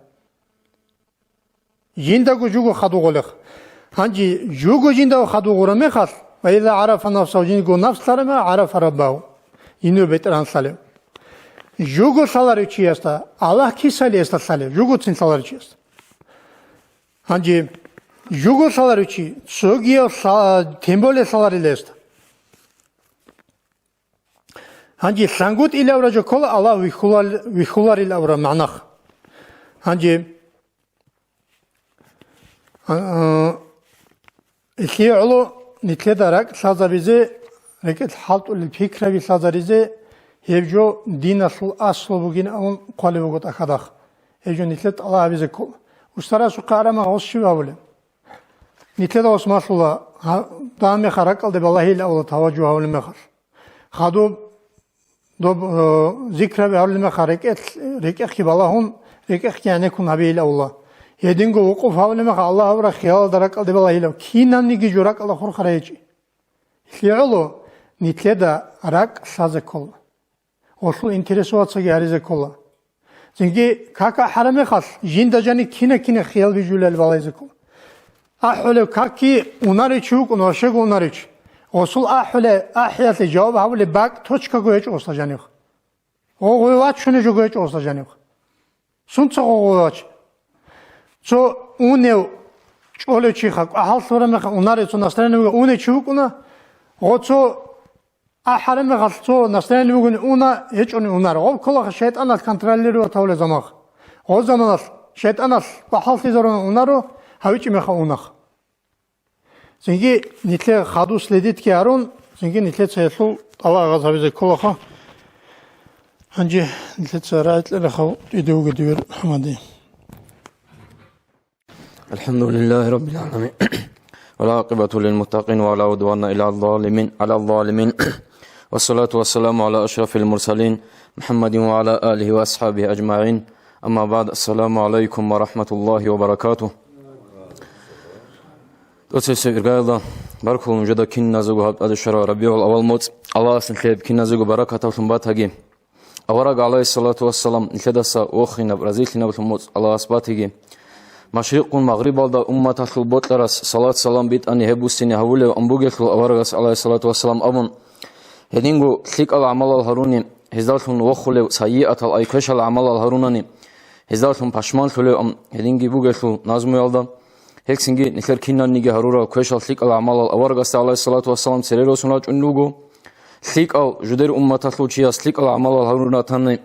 Жиндаго жуго хадугъулех. Гьанже жуго жиндаго хадугъураб мехалъ, ва иза гӀарафа нафсагьу, жиндирго нафс лъараб мехалъ, гӀарафа раббагьу, жиндирго БетӀергьан лъалеб. Жуго лъаларев чиясда, Аллагь кисали эсда лъалеб, жугоцин лъаларев чиясда. Гьанже жуго лъаларев чи, цогияв лъа-, тем более лъаларила гьесда. Гьанже лъангутӀилавра жо ккола Аллагь вихьулал-, вихьуларил авра магӀнах. Гьанже, а, а, Илъие гӀоло нилъеда ракӀ лъазабизе, рекӀелъ хӀалтӀулел пикраби лъазаризе, гьеб жо диналъул аслу бугин абун хъвалеб буго тӀахьадахъ. Гьеб жо нилъеда тӀалаб гьабизе ккола. Устарасухъе арама гъос щив гьавулеб? Нилъеда гъос малъула, гьа-, дагьаб мехалъ ракӀалде балагьил авлад таважугь гьавулеб мехалъ. Хадуб Доб, э, зикраби гьабулеб мехалъ рекӀелъ-, рекӀехъги балагьун, рекӀехъги гӀенеккун гьабейил авла. Гьединго вукъуф гьабулеб мехалъ Аллагь гьабураб хиялалда ракӀалде балагьилав, кинабниги жо ракӀалда хурхарай гьечӀи. ЛъигӀоло, нилъеда ракӀ лъазе ккола. Гъолъул интересоваться гьаризе ккола. Цинги как ахӀараб мехалъ, жинда жаниб кина-кина хиял бижулел балагьизе ккола. АхӀулев какги унарев чи вукӀун, ващего унарев чи. Гъосул ахӀулев ахӀиялъе жаваб гьабулеб бакӀ точкаго гьечӀо гъосда жанив. Гъо-, гъой вачунеб жого гьечӀо гъосда жанив. Сунца гъо-, гъой вач? Цо унев чӀолев чиха, кӀвахӀал лъураб мехалъ унарев цо настроение бугев унев чи вукӀуна, гъо цо АхӀараб мехалъ цо настроение бугони уна, гьечӀони унар. Гъоб кколаха шайтӀаналъ контролировать гьавулеб замах. Гъоб заманалъ шайтӀаналъ бахӀаллъизарун унаро, гьавичӀеб мехалъ унах. Цинги нилъер хадур следитги гьарун, цинги нилъеца гьелъул тӀалаб гьабизе кколаха. Гьанже нилъеца рагӀи кьелаха, тӀиде вугев дивер гьамаде. الحمد لله رب العالمين. والعاقبة للمتقين ولا عدوان إلا على الظالمين، على الظالمين. والصلاة والسلام على أشرف المرسلين محمد وعلى آله وأصحابه أجمعين. أما بعد، السلام عليكم ورحمة الله وبركاته. ТӀоцебесеб иргаялда баркула нужеда киназего гьаб тӀаде щвараб РабигӀул авал моцӀ Аллагьас нилъер киназего баракаталлъун батаги. Авараг, гӀалайгьиссалату вассалам, нилъедаса вохинаб, разилъинаблъун моцӀ Аллагьас батиги. Машрикъгун магърибалда умматалъул бокьарас салат-салам битӀани гьеб буссине гьавулев ан бугелъул аварагас, гӀалайгьиссалату вассалам, абун, гьединго лъикӀал гӀамалал гьаруни, гьездалъун вохулев сайиатал, ай квешал гӀамалал гьарунани, гьездалъун пашманлъулев ан гьединги бугелъул назмуялда. Гьелъинги нилъер кинаниги гьарурал квешал лъикӀал гӀамалал аварагасда, гӀалайгьиссалату вассалам, цере росун рачӀунел руго. ЛъикӀал жудер умматалъул чияс лъикӀал гӀамалал гьарун ратани,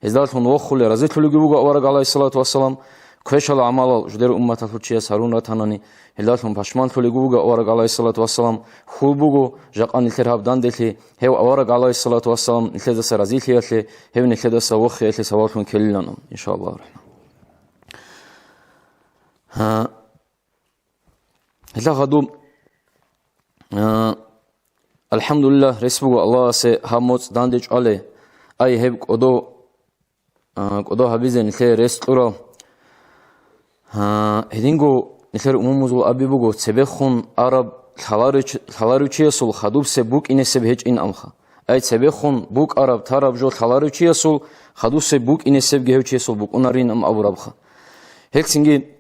гьездалъун вохулев, разилъулевги вуго авараг, гӀалайгьиссалату вассалам, квешал гӀамалал жидер умматалъул чияс гьарун ратанани, гьелдалъун пашманлъулего вуго авараг, гӀалайгьиссалату вассалам, хьул буго жакъа нилъер гьаб данделъи, гьев авараг, гӀалайгьиссалату вассалам, нилъедаса разилъиялъе, гьев нилъедаса вохиялъе сабаблъун ккелилан, иншааллагьу рахӀман. Гьа, гьелда гьадуб, а, алхӀамдулиллагь, рес буго Аллагьасе гьаб моцӀ данде чӀвалей. Ай, гьеб кӀодо, а, кӀодо гьабизе нилъее рес кьурал. А, гьединго нилъер умумузул аби буго, цебехун араб лъаларев-, лъаларев чиясул хадубсеб букӀинесеб гьечӀин амха. Ай, цебехун букӀараб-тараб жо лъаларев чиясул хадубсеб букӀинесебги гьев чиясул букӀунарин ам абурабха. Гьелцинги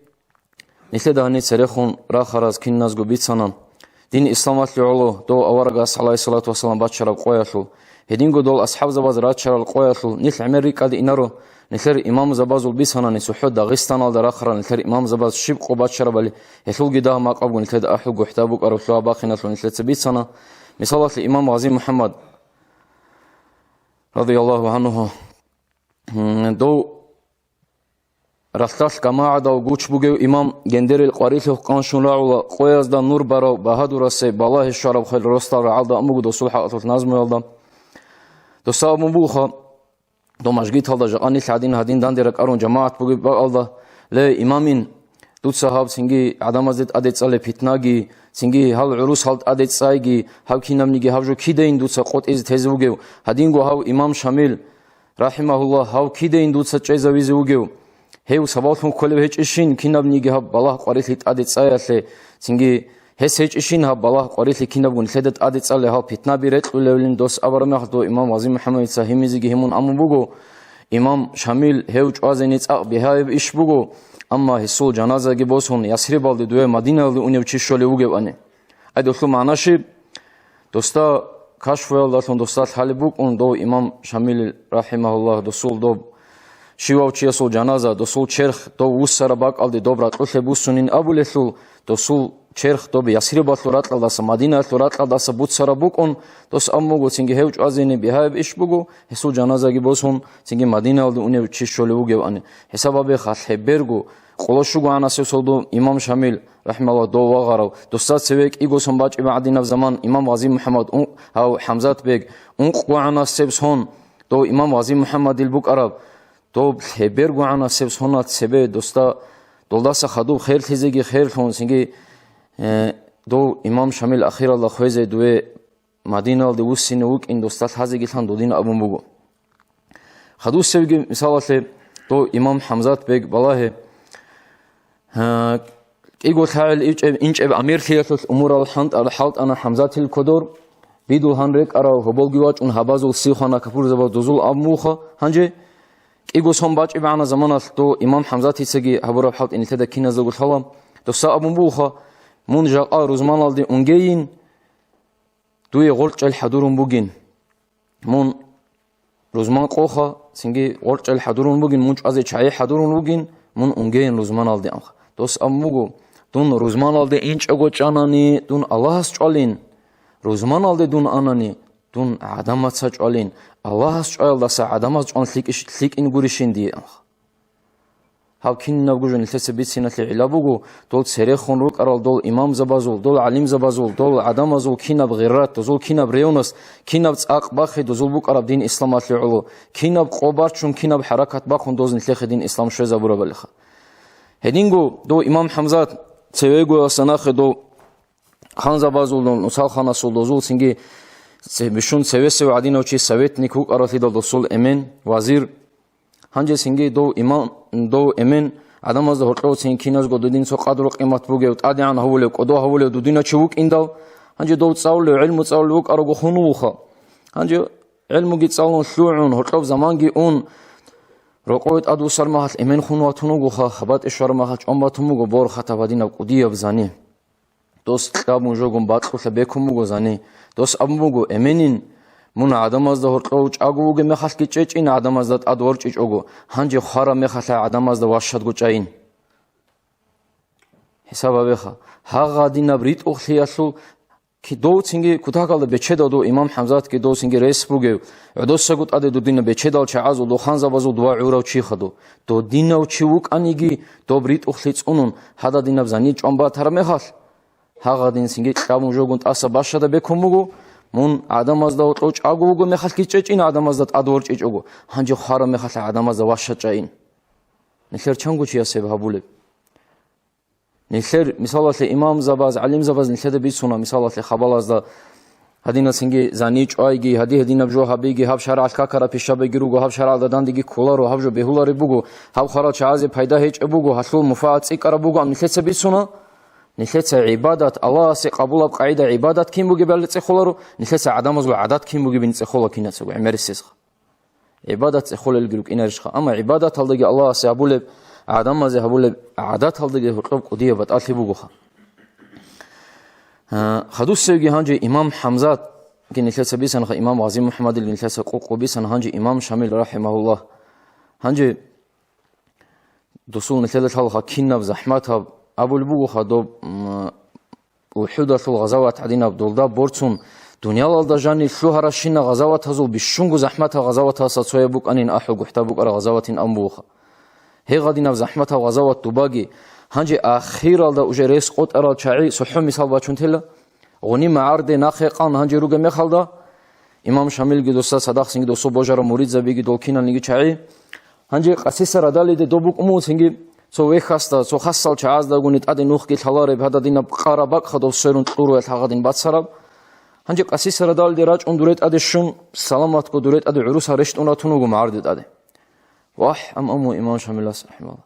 Нилъеда гьанир церехун рахараз киназго бицана. Дин исламалъе гӀоло дов аварагас, гӀалайгьиссалату вассалам, бачараб къоялъул, гьединго дол асхӀабзабаз рачарал къоялъул нилъ гӀемер рикӀкӀаде инаро, нилъер имамзабазул бицанани цохӀо Дагъистаналда рахарал нилъер имамзабаз щиб къо бачарабали, гьелъулги дагь макъабго нилъеда ахӀул гухӀда букӀараб лъугьа-бахиналъул нилъеца бицана. Мисалалъе, имам Гъази МухӀаммад, радияллагьу гӀанху, Гьм, дов ралъдалъ гамагӀадав гуч бугев имам гендерил къварилъухъ къанщун рагӀула, къоязда нур барав багьадурасе балагье щвараб хвел росдал рагӀалда ан буго досул хӀакъалъулъ назмуялда. Доса абун бугоха, дов мажгиталда жакъа нилъ гьадин-гьадин данде ракӀарун жамагӀат бугеб бакӀалда: «Ле, имамин, дуца гьаб цинги гӀадамазде тӀаде цӀалеб питнаги, цинги гьал гӀурусал тӀаде цӀайги, гьаб кинабниги гьаб жо кидайин дуца къотӀизе тезе вугев, гьадинго гьав имам Шамил, рахӀимагьуллагь, гьав кидайин дуца чӀезавизе вугев? Гьев сабаблъун кколев гьечӀищин кинабниги гьаб балагь къварилъи тӀаде цӀаялъе, цинги гьес гьечӀищин гьаб балагь къварилъи кинабго нилъеда тӀаде цӀале гьал питнаби рекьулевлин?» Дос абараб мехалъ дов имам Гъази МухӀаммадица гьимизеги гьимун амун буго: «Имам Шамил, гьев чӀвазени цӀакъ бигьаяб иш буго, амма гьесул жаназаги босун, Ясрибалде дуе Мадинаялде унев чи щолев вугевани». Ай, долъул магӀна щиб? Досда кашфуялдалъун досда лъалеб букӀун, дов имам Шамилил, рахӀимагьуллагь, досул доб щивав чиясул жаназа, досул черх дов вуссараб бакӀалде доб ракьулъе буссунин абулелъул, досул черх доб Ясрибалъул ракьалдаса, Мадинаялъул ракьалдаса буцараб букӀун, дос абун буго, цинги гьев чӀвазени бигьаяб иш буго, гьесул жаназаги босун, цинги Мадинаялде унев чи щолев вугевани. ХӀисаб гьабеха, лъеберго къоло щугоанасев сордо имам Шамил, рахӀимагьуллагь, дов вагъарав, досда цеве кӀиго сон бачӀи гӀадинаб заман имам Гъази МухӀаммад ун-, гьав ХӀамзат бег, ункъгоанасеб сон, дов имам Гъази МухӀаммадил букӀараб, доб лъебергогӀанасеб сонат цебе досда, долдаса хадуб херлъизеги херлъун, цинги, э, дов имам Шамил ахиралда хвезе дуе Мадиналде вуссине вукӀин досда лъазеги лъан додин абун буго. Хадусевги, мисалалъе, дов имам ХӀамзат бег балагье, гьа, кӀиго лъагӀел ичӀеб-, инчӀеб амирлъиялъулъ умурал хӀантӀа-, хӀалтӀана ХӀамзатил кодор, бидул гьан рекӀарал гьоболги вачӀун гьабазул сихана капурзабаз дозул абун буха. Гьанже кӀиго сон бачӀи багӀана заманалъ дов имам ХӀамзатицаги гьабураб хӀалтӀи нилъеда киназдаго лъала. Досда абун буха: «Мун жакъа рузманалде унгейин, дуе гъоркьел хӀадурун бугин. Мун рузман къоха, цинги гъоркьел хӀадурун бугин, мун чӀвазе чагӀи хӀадурун вугин, мун унгейин рузманалде», — анха. Дос абун буго: «Дун рузманалде инчӀого чӀанани, дун Аллагьас чӀвалин. Рузманалде дун анани, дун гӀадамаца чӀвалин. Аллагьас чӀваялдаса гӀадамаз чӀван лъикӀищ-, лъикӀин гурищин дие», — анха. Гьаб кинабго жо нилъеца бициналъе гӀилла буго, дол церехун рукӀарал дол имамзабазул, дол гӀалимзабазул, дол гӀадамазул кинаб гъиррат, дозул кинаб ревность, кинаб цӀакъ бахъи дозул букӀараб дин исламалъе гӀоло, кинаб къо барчун, кинаб хӀаракат бахъун доз нилъехъе дин ислам щвезабурабалиха. Гьединго дов имам ХӀамзат цевегоялса нахъе дов ханзабазул, нусалханасул дозул цинги це-, бищун цевесев гӀадинав чи советник вукӀаралъидал досул эмен, вазир. Гьанже цинги дов иман, дов эмен гӀадамазда гьоркьов цин киназго дудин цо къадру-къимат бугев, тӀадегӀан гьавулев, кӀодо гьавулев дудиначи вукӀиндал, гьанже дов цӀалулев, гӀилму цӀалулев вукӀарого хун вуха. Гьанже гӀилмуги цӀалун лъугӀун, гьоркьоб заманги ун, рокъове тӀадвуссар махалъ эмен хун ватун вугоха, хабатӀе щвар махалъ чӀван батун буго борхатаб гьадинаб кӀудияб зани. Дос кьабун жогун бакьулъа бекун буго зани. Дос абун буго: «Эменин, мун гӀадамазда гьоркьов чӀаго вугеб мехалъги чӀечӀин, гӀадамазда тӀад ворчӀичӀого, гьанже хвараб мехалъа гӀадамазда ващадго чӀайин». ХӀисаб гьабеха, гьагъадинаб ритӀухълъиялъул Ки-, дов цинги кутакалда бечедав дов имам ХӀамзатги дов цинги рес бугев, гӀодосаго тӀаде додинаб бечедал чагӀазул, дов ханзабазул дова гӀурав чиха дов. Додинав чи вукӀаниги, доб ритӀухълъи цӀунун, гьададинаб зани чӀван батараб мехалъ, гьагъадин цинги кьабун жогун тӀаса бащада бекун буго, мун гӀадамазда гьоркьов чӀаго вуго мехалъги чӀечӀин, гӀадамазда тӀад ворчӀичӀого, гьанже хвараб мехалъ гӀадамазда ващачӀайин. Нилъер чанго чияс гьеб гьабулеб. Нилъер, мисалалъе, имамзабаз, гӀалимзабаз нилъеда бицуна, мисалалъе, хабалазда гьадинацинги зани чӀвайги, гьади-гьадинаб жо гьабиги, гьаб шаргӀалъ какараб пишабиги руго, гьаб шаргӀалда дандеги кколаро, гьаб жо бегьулареб буго, гьаб хварал чагӀазе пайда гьечӀеб буго, гьалъул муфагӀат цӀикӀкӀараб буго, ам нилъеца бицуна, нилъеца гӀибадат, Аллагьасе къабулаб къагӀида гӀибадат кин бугебали цӀехоларо, нилъеца гӀадамазул гӀадат кин бугебин цӀехола кинацаго, гӀемерисезха. ГӀибадат цӀехолелги рукӀинарищха, амма гӀибадаталдаги Аллагьасе гьабулеб, гӀадамазе гьабулеб гӀадаталдаги гьоркьоб кӀудияб батӀалъи бугоха. А, хадусевги гьанже имам ХӀамзатги нилъеца бисанха, имам Гъази МухӀаммадилги нилъеца къукъу бисан, гьанже имам Шамил рахӀимагьуллагь. Гьанже досул нилъеда лъалха кинаб захӀматаб абулеб бугоха доб, м, УхӀудалъул гъазават гӀадинаб долда борцун, дуниялалда жанир лъугьаращина гъазаватазул бищунго захӀматал гъазаваталса цояб букӀанин, ахӀу гухӀта букӀарал гъазаватин амбуха. Гьегъадинаб захӀматал гъазават дубаги, гьанже ахиралда уже рес къотӀарал чагӀи сухӀо мисал бачун тела. Гъуни магӀарде нахъе къан гьанже ругеб мехалда, имам Шамилги доса цадахъ цинги досул божараб муридзабиги дол киналниги чагӀи. Гьанже къасиса радалиде доб букӀун буго цинги цо вехьасда, цо хасал чагӀаздагуни тӀаде нухги лъалареб, гьададинаб къараб бакӀха дов сверун кьуруялъ гьагъадин бацараб. Гьанже къасиса радалиде рачӀун дуре тӀаде щун, саламатго дуре тӀаде гӀурусал рещтӀун ратун вуго магӀарде тӀаде. Вагь, ам аму имам Шамилас, рахӀимагьуллагь.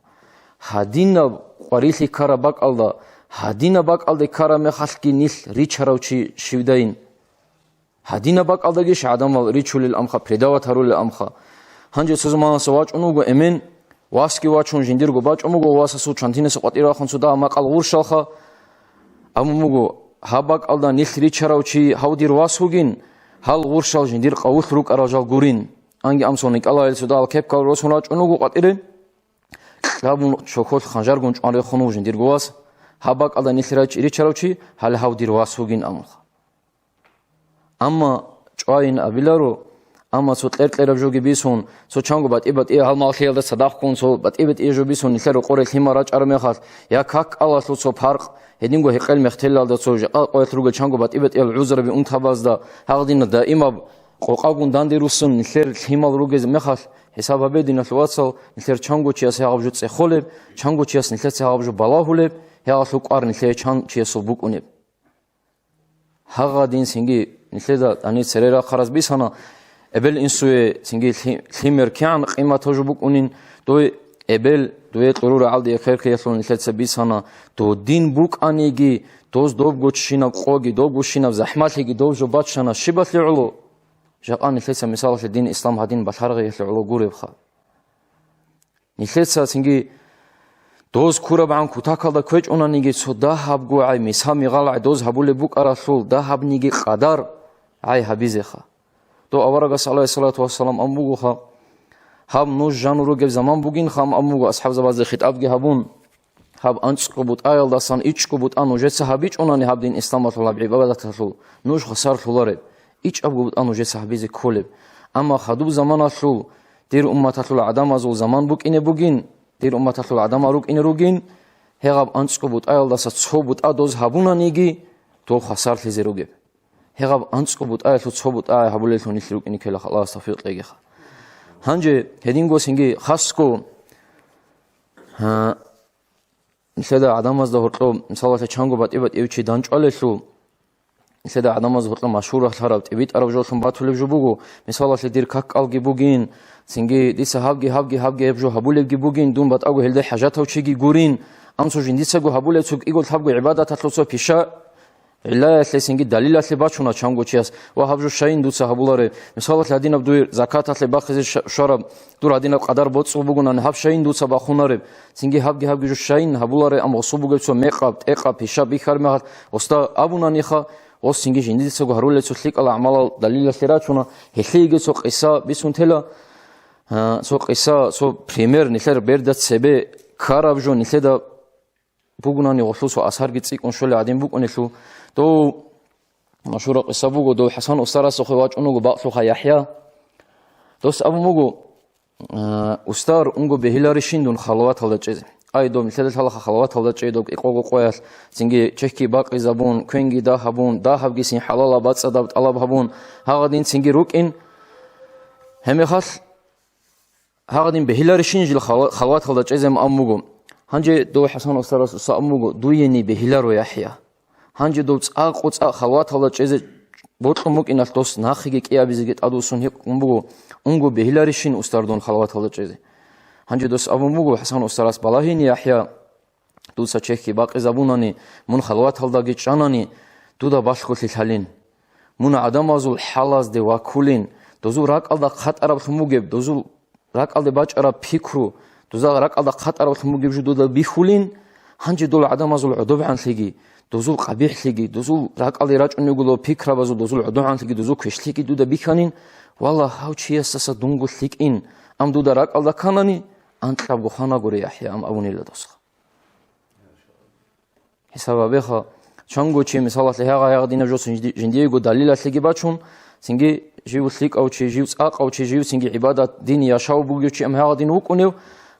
Гьадинаб къварилъи ккараб бакӀалда, гьадинаб бакӀалде ккараб мехалъги нилъ ричарав чи щивдайин. Гьадинаб бакӀалдагищ гӀадамал ричулел амха, предавать гьарулел амха. Гьанже цо заманалъа вачӀун вуго эмен, васги вачун жиндирго бачӀун буго, васасул чантинаса къватӀир рахун цо дагьаб макъал гъурщалха. Абун буго, гьаб бакӀалда нилъ ричарав чи гьав дир вас вугин, гьал гъурщал жиндир къавулъ рукӀарал жал гурин. Анги амсул никӀалайил цо дагьал кепкал росун рачӀун вуго къватӀире. Кьабун чохьолъ ханжаргун чӀван рехун вуго жиндирго вас, гьаб бакӀалда нилъ рач-, ричарав чи, гьале гьав дир вас вугин амулха. Амма чӀвайин абиларо, амма цо кьер-кьераб жоги бисун, цо чанго батӀи-батӀи гьалмагълъиялда цадахъгун, цо батӀи-батӀи жо бисун нилъер рокъоре лъимал рачӀараб мехалъ, я как кӀалалъул цо паркъ, гьединго гьекъел мехтелалда цо жакъа къоялъ ругел чанго батӀи-батӀиял гӀузраби унтабазда, гьагъдина даимаб къокъагун данде руссун нилъер лъимал ругез мехалъ, хӀисаб гьабе, диналъул вацал, нилъер чанго чияс гьагъаб жо цӀехолеб, чанго чияс нилъеца гьагъаб жо балагьулеб, гьагъалъул кӀвар нилъее чан чиясул букӀунеб. Гьагъадин цинги нилъеда гьанир цере рахъараз бисана, эбел-инсуе цинги лъи-, лъимер кигӀан къиматав жо букӀунин, дой эбел, дуе кьуру рагӀалде эхерхиялъул нилъеца бисана, додин букӀаниги, доз добгоччинаб къоги, добгощинаб захӀмалъиги дов жо бачана щибалъе гӀоло? Жакъа нилъеца мисалалъе дин ислам гьадин балъаргъиялъе гӀоло гуребха. Нилъеца цинги доз ккурабгӀан кутакалда кквечӀунаниги, цо дагьабгогӀай, мисал-мигъалгӀай доз гьабулеб букӀаралъул дагьабниги къадар гӀай гьабизеха. Дов аварагас, гӀалайгьиссалату вассалам, ам бугоха, гьаб нуж жану ругеб заман бугинха, ам, ам буго асхӀабзабазде хитӀабги гьабун, гьаб анцӀго бутӀаялдасан ичӀго бутӀа нужеца гьабичӀунани гьаб дин исламалъул гьаб гӀибадаталъул нуж хвасарлъулареб, ичӀабго бутӀа нужеца гьабизе кколеб. Амма хадуб заманалъул дир умматалъул гӀадамазул заман букӀине бугин, дир умматалъул гӀадамал рукӀине ругин, гьегъаб анцӀго бутӀаялдаса цо бутӀа доз гьабунаниги, дов хвасарлъизе ругеб. Гьегъаб анцӀго бутӀаялъул цо бутӀа гьабулеллъун нилъ рукӀине ккелаха, Аллагьас тавфикъ кьегиха. Гьанже гьединго цинги хасго, гьа, нилъеда гӀадамазда гьоркьоб, мисалалъе, чанго батӀи-батӀияв чи данчӀвалелъул, нилъеда гӀадамазда гьоркьоб машгьурлъараб, тӀибитӀараб жоллъун батулеб жо буго, мисалалъе, дир как-кӀалги бугин, цинги дица гьабги, гьабги, гьабги гьеб жо гьабулебги бугин, дун батӀаго гьелде хӀажатав чиги гурин, амсу жиндицаго гьабулеб цо кӀиго лъабго гӀибадаталъул цо пиша, гӀиллаялъе цинги далилалъе бачуна чанго чияс, ва гьаб жо щайин дуца гьабулареб? Мисалалъе, гьадинаб дуе закаталъе бахъизе ша-, щвараб, дур гьадинаб къадар боцӀцӀул бугунани, гьаб щайин дуца бахунареб? Цинги гьабги-гьабги жо щайин гьабулареб, ам гъосул бугеб цо мекъаб, тӀекъаб, пишаб бихьараб мехалъ гъосда абунаниха, гъос цинги жиндицаго гьарулел цо лъикӀал гӀамалал далилалъе рачуна, гьелъиеги цо къиса бисун тела, а, цо къиса, цо пример нилъер берда цебе ккараб жо нилъеда бугунани гъолъул цо асарги цӀикӀкӀун щолел гӀадин букӀунелъул, дов машгьура къиса буго, дов ХӀасан устарасухъе вачӀун вуго бакълъуха ЯхӀя. Дос абун буго, а, устар, унго бегьиларищин дун халаваталда чӀезе. Ай, дов нилъеда лъалаха халаваталда чӀей, дов кӀикъого къоялъ, цинги чехьги бакъизабун, квенги дагь гьабун, дагь гьабгисин хӀалалаб бацӀцӀадаб тӀалаб гьабун, гьагъадин цинги рукӀин. Гьебмехалъ гьагъадин бегьиларищин жил хала-, халаваталда чӀезе ма ам буго. Гьанже дов ХӀасан устарас уса ам буго, дуени бегьиларо, ЯхӀя. Гьанже дов цӀакъ-цӀакъ халаваталда чӀезе бокьун букӀиналъ дос нахъеги кӀиабизеги тӀадвуссун гьикъун буго, унго бегьиларищин устар дун халаваталда чӀезе. Гьанже дос абун буго ХӀасан устарас, балагьин, ЯхӀя, дуца чехьги бакъизабунани, мун халаваталдаги чӀанани, дуда балъголъи лъалин. Мун гӀадамазул хӀалазде ваккулин, дозул ракӀалда хъатӀараблъун бугеб, дозул ракӀалде бачӀараб пикру, доза ракӀалда хъатӀараблъун бугеб жо дуда бихьулин, гьанже дол гӀадамазул гӀодобгӀанлъиги, дозул къабихӀлъиги, дозул ракӀалде рачӀунего пикрабазул, дозул гӀодобгӀанлъиги, дозул квешлъиги дуда бихьанин, валлагь, гьав чиясдаса дунго лъикӀин, ам дуда ракӀалда кканани, анкьабго хванагури, ЯхӀя, ам абунила досха. ХӀисаб гьабеха, чанго чи, мисалалъе, гьагъа-гьагъадинаб жо цин жинди-, жиндиего далилалъеги бачун, цинги жив лъикӀав чи, жив цӀакъав чи, жив цинги гӀибадат, дин яшав бугев чи ам гьагъадин вукӀунев,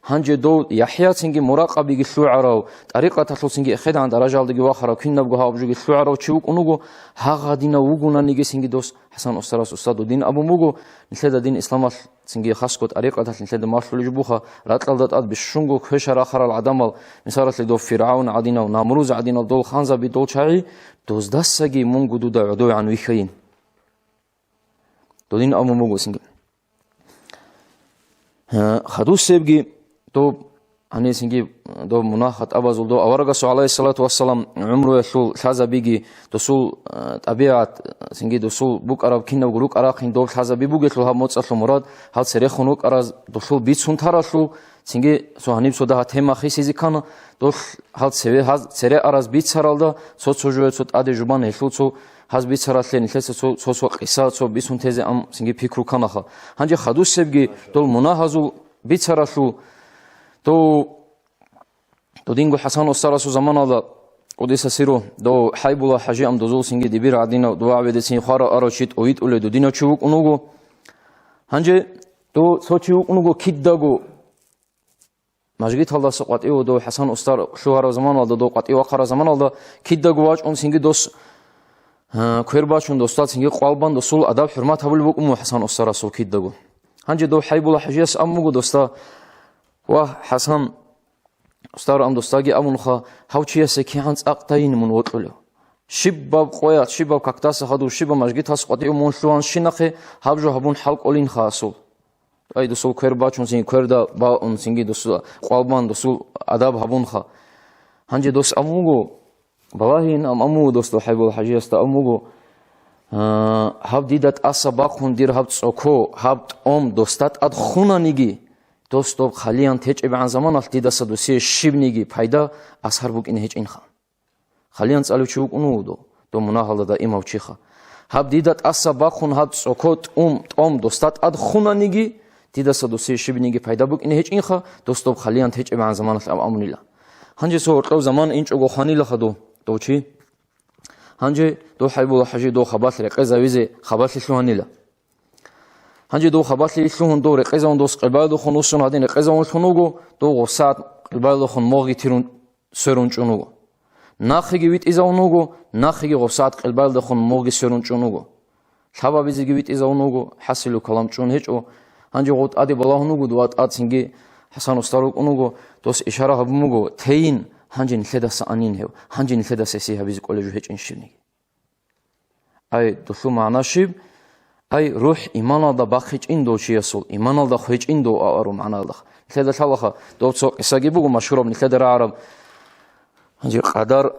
гьанже дов ЯхӀя цинги муракъабиги лъугӀарав, тӀарикъаталъул цинги эхедгӀан даражалдаги вахарав, кинабго гьаб жоги лъугӀарав чи вукӀун вуго, гьагъадинав вугонаниги цинги дос ХӀасан устарас, устадул дин абун буго, нилъеда дин исламалъ цинги хасго тӀарикъаталъ нилъеда малъулеб жо буха, ракьалда тӀад бищунго квеша рахарал гӀадамал, мисалалъе, дов ФиргӀавн гӀадинав, Намруз гӀадинав дол ханзаби, дол чагӀи, доздасаги мунго дуда гӀодовегӀан вихьайин. Додин абун буго цинги. Гьа, хадусебги доб Гьанисинги доб мунагь-хатӀабазул доб аварагасул, гӀалайгьиссалату вассалам, гӀумруялъул лъазабиги, досул, э, тӀабигӀат, цинги досул букӀараб кинабго рукӀа-рахъин доб лъазаби бугелъул гьаб моцӀалъул мурад, гьал церехун рукӀараз досул бицун таралъул, цинги цо гьаниб цо дагьа тема хисизе ккана, дол гьал цеве-, гьаз цере араз бицаралда цо-цо жоял цо тӀаде жубан гьелъул цо гьаз бицаралъе нилъеца цо, цо, цо къиса, цо бицун тезе ам цинги пикру кканаха. Гьанже хадусебги дол мунагьазул бицаралъул, дов Додинго ХӀасан устарасул заманалда, къудиса сиру, дов ХӀайбула ХӀажи ам дозул цинги дибир гӀадинав, дов гӀабидецин хварав арав чи тӀовитӀулев додинав чи вукӀун вуго. Гьанже дов цо чи вукӀун вуго кидаго мажгиталдаса къватӀив, дов ХӀасан устар лъугьарав заманалда, дов къватӀив вахъарав заманалда кидаго вачӀун цинги дос, а, квер бачун, досда цинги къвалбан, досул адаб-хӀурмат гьабулеб букӀун буго ХӀасан устарасул кидаго. Гьанже дов ХӀайбула ХӀажияс ам буго досда: «Вагь, ХӀасан, устар ам досдаги абунха, гьав чиясе кигӀан цӀакъ тайин мун вокьулев? Щибаб къоялъ, щибаб какдаса хадув, щибаб мажгитас къватӀив мун лъугьанщинахъе гьаб жо гьабун хӀал кӀолинха асул». Ай, досул квер бачун цин, кверда баун цинги досул къвалбан, досул адаб гьабунха. Гьанже дос ам вуго, балагьин ам, ам вуго дос, дов ХӀайбул ХӀажиясда ам вуго: «А, гьаб дида тӀаса бахъун дир гьаб цӀоко, гьаб тӀом досда тӀад хунаниги, дос доб хъалиян течӀебгӀан заманалъ дидаса досие щибниги пайда, асар букӀине гьечӀинха». Хъалиян цӀалев чи вукӀун вуго дов, дов мунагьалда даимав чиха. Гьаб дида тӀаса бахъун гьаб цӀоко тӀум, тӀом досда тӀад хунаниги, дидаса досие щибниги пайда букӀине гьечӀинха, дос доб хъалиян течӀебгӀан заманалъ аб амунила. Гьанже цо гьоркьов заман инчӀого хванилаха дов, дов чи. Гьанже дов ХӀайбула ХӀажи дов хабалъ рекъезавизе хабалъи лъугьанила. Гьанже дов хабалъи лъугьун, дов рекъезавун, дос къилбаялдехун вуссун гьадин рекъезавун лъун вуго, дов гъосагӀат къилбаялдехун могъги тирун сверун чӀун вуго. Нахъеги витӀизавун вуго, нахъеги гъосагӀат къилбаялдехун могъги сверун чӀун вуго. Лъабабизеги витӀизавун вуго, хӀасилу калам чӀун гьечӀо. Гьанже гъов тӀаде балагьун вуго, дова тӀад цинги ХӀасан устар вукӀун вуго, дос ишара гьабун буго, тейин, гьанже нилъедаса анин гьев, гьанже нилъедаса гьесие гьабизе кӀолеб жо гьечӀин щибниги. Ай, дулъул магӀна щиб? Ай, рухӀ иманалда бахъичӀин дов чиясул, иманалда хвечӀин дов, а-, ару магӀналда. Нилъеда лъалаха, дов цо къисаги буго машгьураб, нилъеда рагӀараб. Гьанже къадар,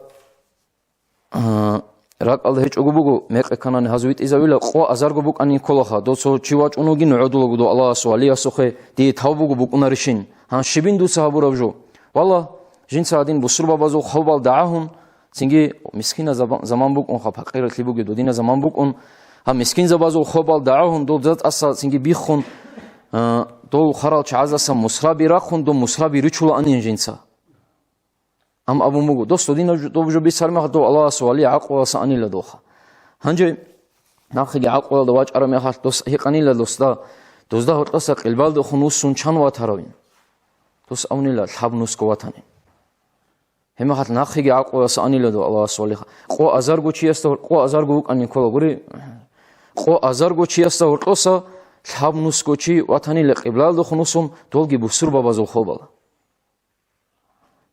а, ракӀалда гьечӀого буго, мекъи кканани гьаз витӀизавила, къо азарго букӀанин кколаха, дов цо чи вачӀун вугин гӀодулаго дов Аллагьасул валиясухъе, дие тавбуго букӀунарищин. Гьан щибин дуца гьабураб жо? Валлагь, жинца гьадин бусурбабазул хобал дагӀагьун, цинги мискина заба-, заман букӀунха, пакъиралъи бугеб додина заман букӀун, гьаб мискинзабазул хобал дагӀагьун, дол затӀаса цинги биххун, а, дол харал чагӀаздаса мусраби рахъун, дол мусраби ричулаанин жинца. Ам абун буго, дос, додина жо-, доб жо бицармеха, дов Аллагьас вали гӀакълуялдаса анила доха. Гьанже нахъеги гӀакълуялда вачӀараб мехалъ дос гьикъанила досда, дозда гьоркьоса къилбалдехун вуссун чан ватаравин? Дос абунила, лъаб нусго ватани. Гьебмехалъ нахъеги гӀакълуялъ анила дов Аллагьас валиха. Къо азарго чиясда гьор-, къо азарго вукӀанин ккола гури. Къо азарго чиясда гьоркьоса лъаб нусго чи ватанила къиблалдехун вуссун, долги бусурбабазул хобала.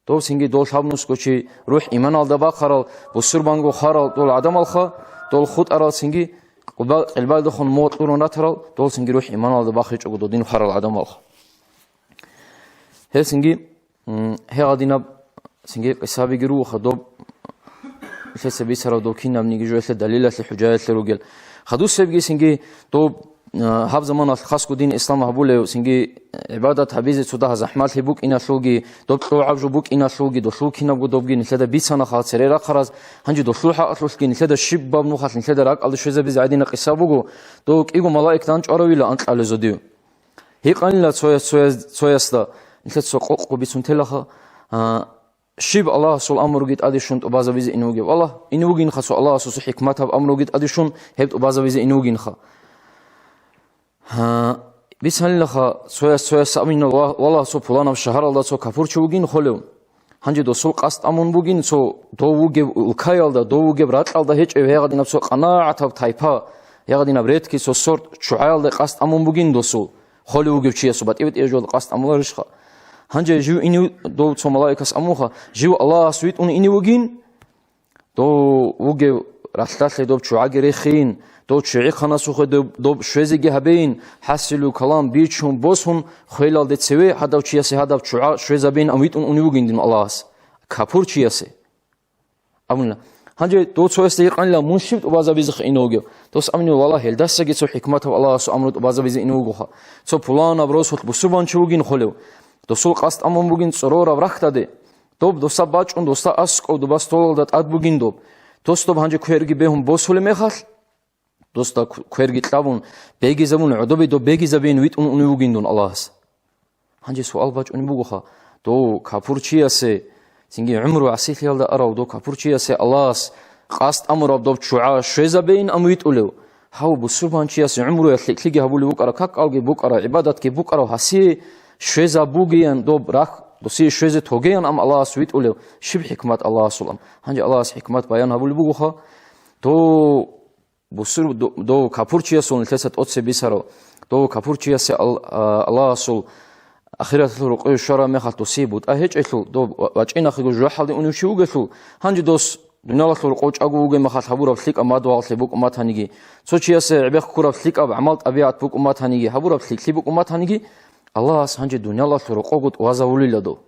Дов цинги дол лъаб нусго чи рухӀ иманалда бахъарал, бусурбанго хварал дол гӀадамалха, дол хутӀарал цинги къилба-, къилбалдехун мугъ кьурун ратарал, дол цинги рухӀ иманалда бахъичӀого додин хварал гӀадамалха. Гьел цинги, м, гьегъадинаб цинги къисабиги ругоха, доб лъеца бицарав дов кинабниги жо гьелъе далилалъе, хӀужаялъе ругел. Хадусебги цинги доб, а, гьаб заманалъ хасго дин ислам гьабулев, цинги гӀибадат гьабизе цо дагьа захӀмалъи букӀиналъулги, доб кьогӀаб жо букӀиналъулги, долъул кинабго добги нилъеда бицанаха цере рахъараз, гьанже долъул хӀакъалъулъги нилъеда щибаб нухалъ нилъеда ракӀалде щвезабизе гӀадина къиса буго, дов кӀиго малаик данчӀваравила анкьалезодив. Гьикъанила цояс-, цояс-, цоясда, нилъеца къокъго бицун телаха, а, щиб Аллагьасул амруги тӀаде щун тӀубазабизе ин вугев? Аллагь, ин вугинха цо Аллагьасул хӀикматаб амруги тӀаде щун гьеб тӀубазабизе ин вугинха. Гьа, бицанилаха, цояс-, цояс абуна, ва-, валлагь, цо пуланаб шагьаралда цо капурчи вугин холев. Гьанже досул къасд амун бугин, цо дов вугев улкаялда, дов вугев ракьалда гьечӀев гьегъадинаб цо къанагӀатаб тайпа, гьегъадинаб редкий цо сорт чугӀаялда къасд амун бугин досул, холев вугев чиясул батӀи-батӀияб жоялда къасд амуларищха? Гьанже жив инив дов цо малаикас амуха, жив Аллагьас витӀун инев вугин, дов вугев ралъдалъе доб чугӀаги рехейин, дов чугӀихъанасухъе доб, доб щвезеги гьабейин, хӀасилу калам бичун босун, хвелалде цеве гьадав чиясе гьадаб чугӀа щвезабейин ам витӀун унев вугин дин Аллагьас, капурчиясе. Абуна, гьанже дов цоясда гьикъанила, мун щиб тӀубазабизехъе инев вугев? Дос абунила, валлагь, гьелдасаги цо хӀикматаб Аллагьасул амру тӀубазабизе инев вугоха. Цо пуланаб росулъ бусурбанчи вугин холев, досул къасд амун бугин цӀорораб рахьдаде, доб досда бачӀун, досда аскӀов доба столалда тӀад бугин доб. Дос доб гьанже кверги бегьун босулеб мехалъ, досда кверги кьабун, бегизабун, гӀодобе доб бегизабейин витӀун унев вугин дун Аллагьас. Гьанже суал бачӀунеб бугоха, дов капурчиясе, цинги гӀумру гӀасилъиялда арав дов капурчиясе Аллагьас къасд амураб доб чугӀа щвезабейин ам витӀулев? Гьав бусурбанчиясе гӀумруялъ лъикӀлъиги гьабулев вукӀарав, какалги букӀарав, гӀибадатги букӀарав гьасие щвезабугеян доб рахь, досие щвезе тогеян ам Аллагьас витӀулев, щиб хӀикмат Аллагьасул ам? Гьанже Аллагьас хӀикмат баян гьабулеб бугоха, дов бусур-, до-, дов капурчиясул нилъеца тӀоцебе бисарав, дов капурчиясе Ал-, а, Аллагьасул ахираталъул рокъове щвараб мехалъ досие бутӀа гьечӀелъул, дов ва-, вачӀинахъего жужахӀалде унев чи вугелъул, гьанже дос дуниялалъул рокъов чӀаго вугеб мехалъ гьабураб лъикӀаб мадугьаллъи букӀун батаниги, цо чиясе гӀебехъ ккураб лъикӀаб гӀамал-тӀабигӀат букӀун батаниги, гьабураб лъикӀлъи букӀун батаниги, Аллагьас гьанже дуниялалъул рокъовго тӀубазавулила дов.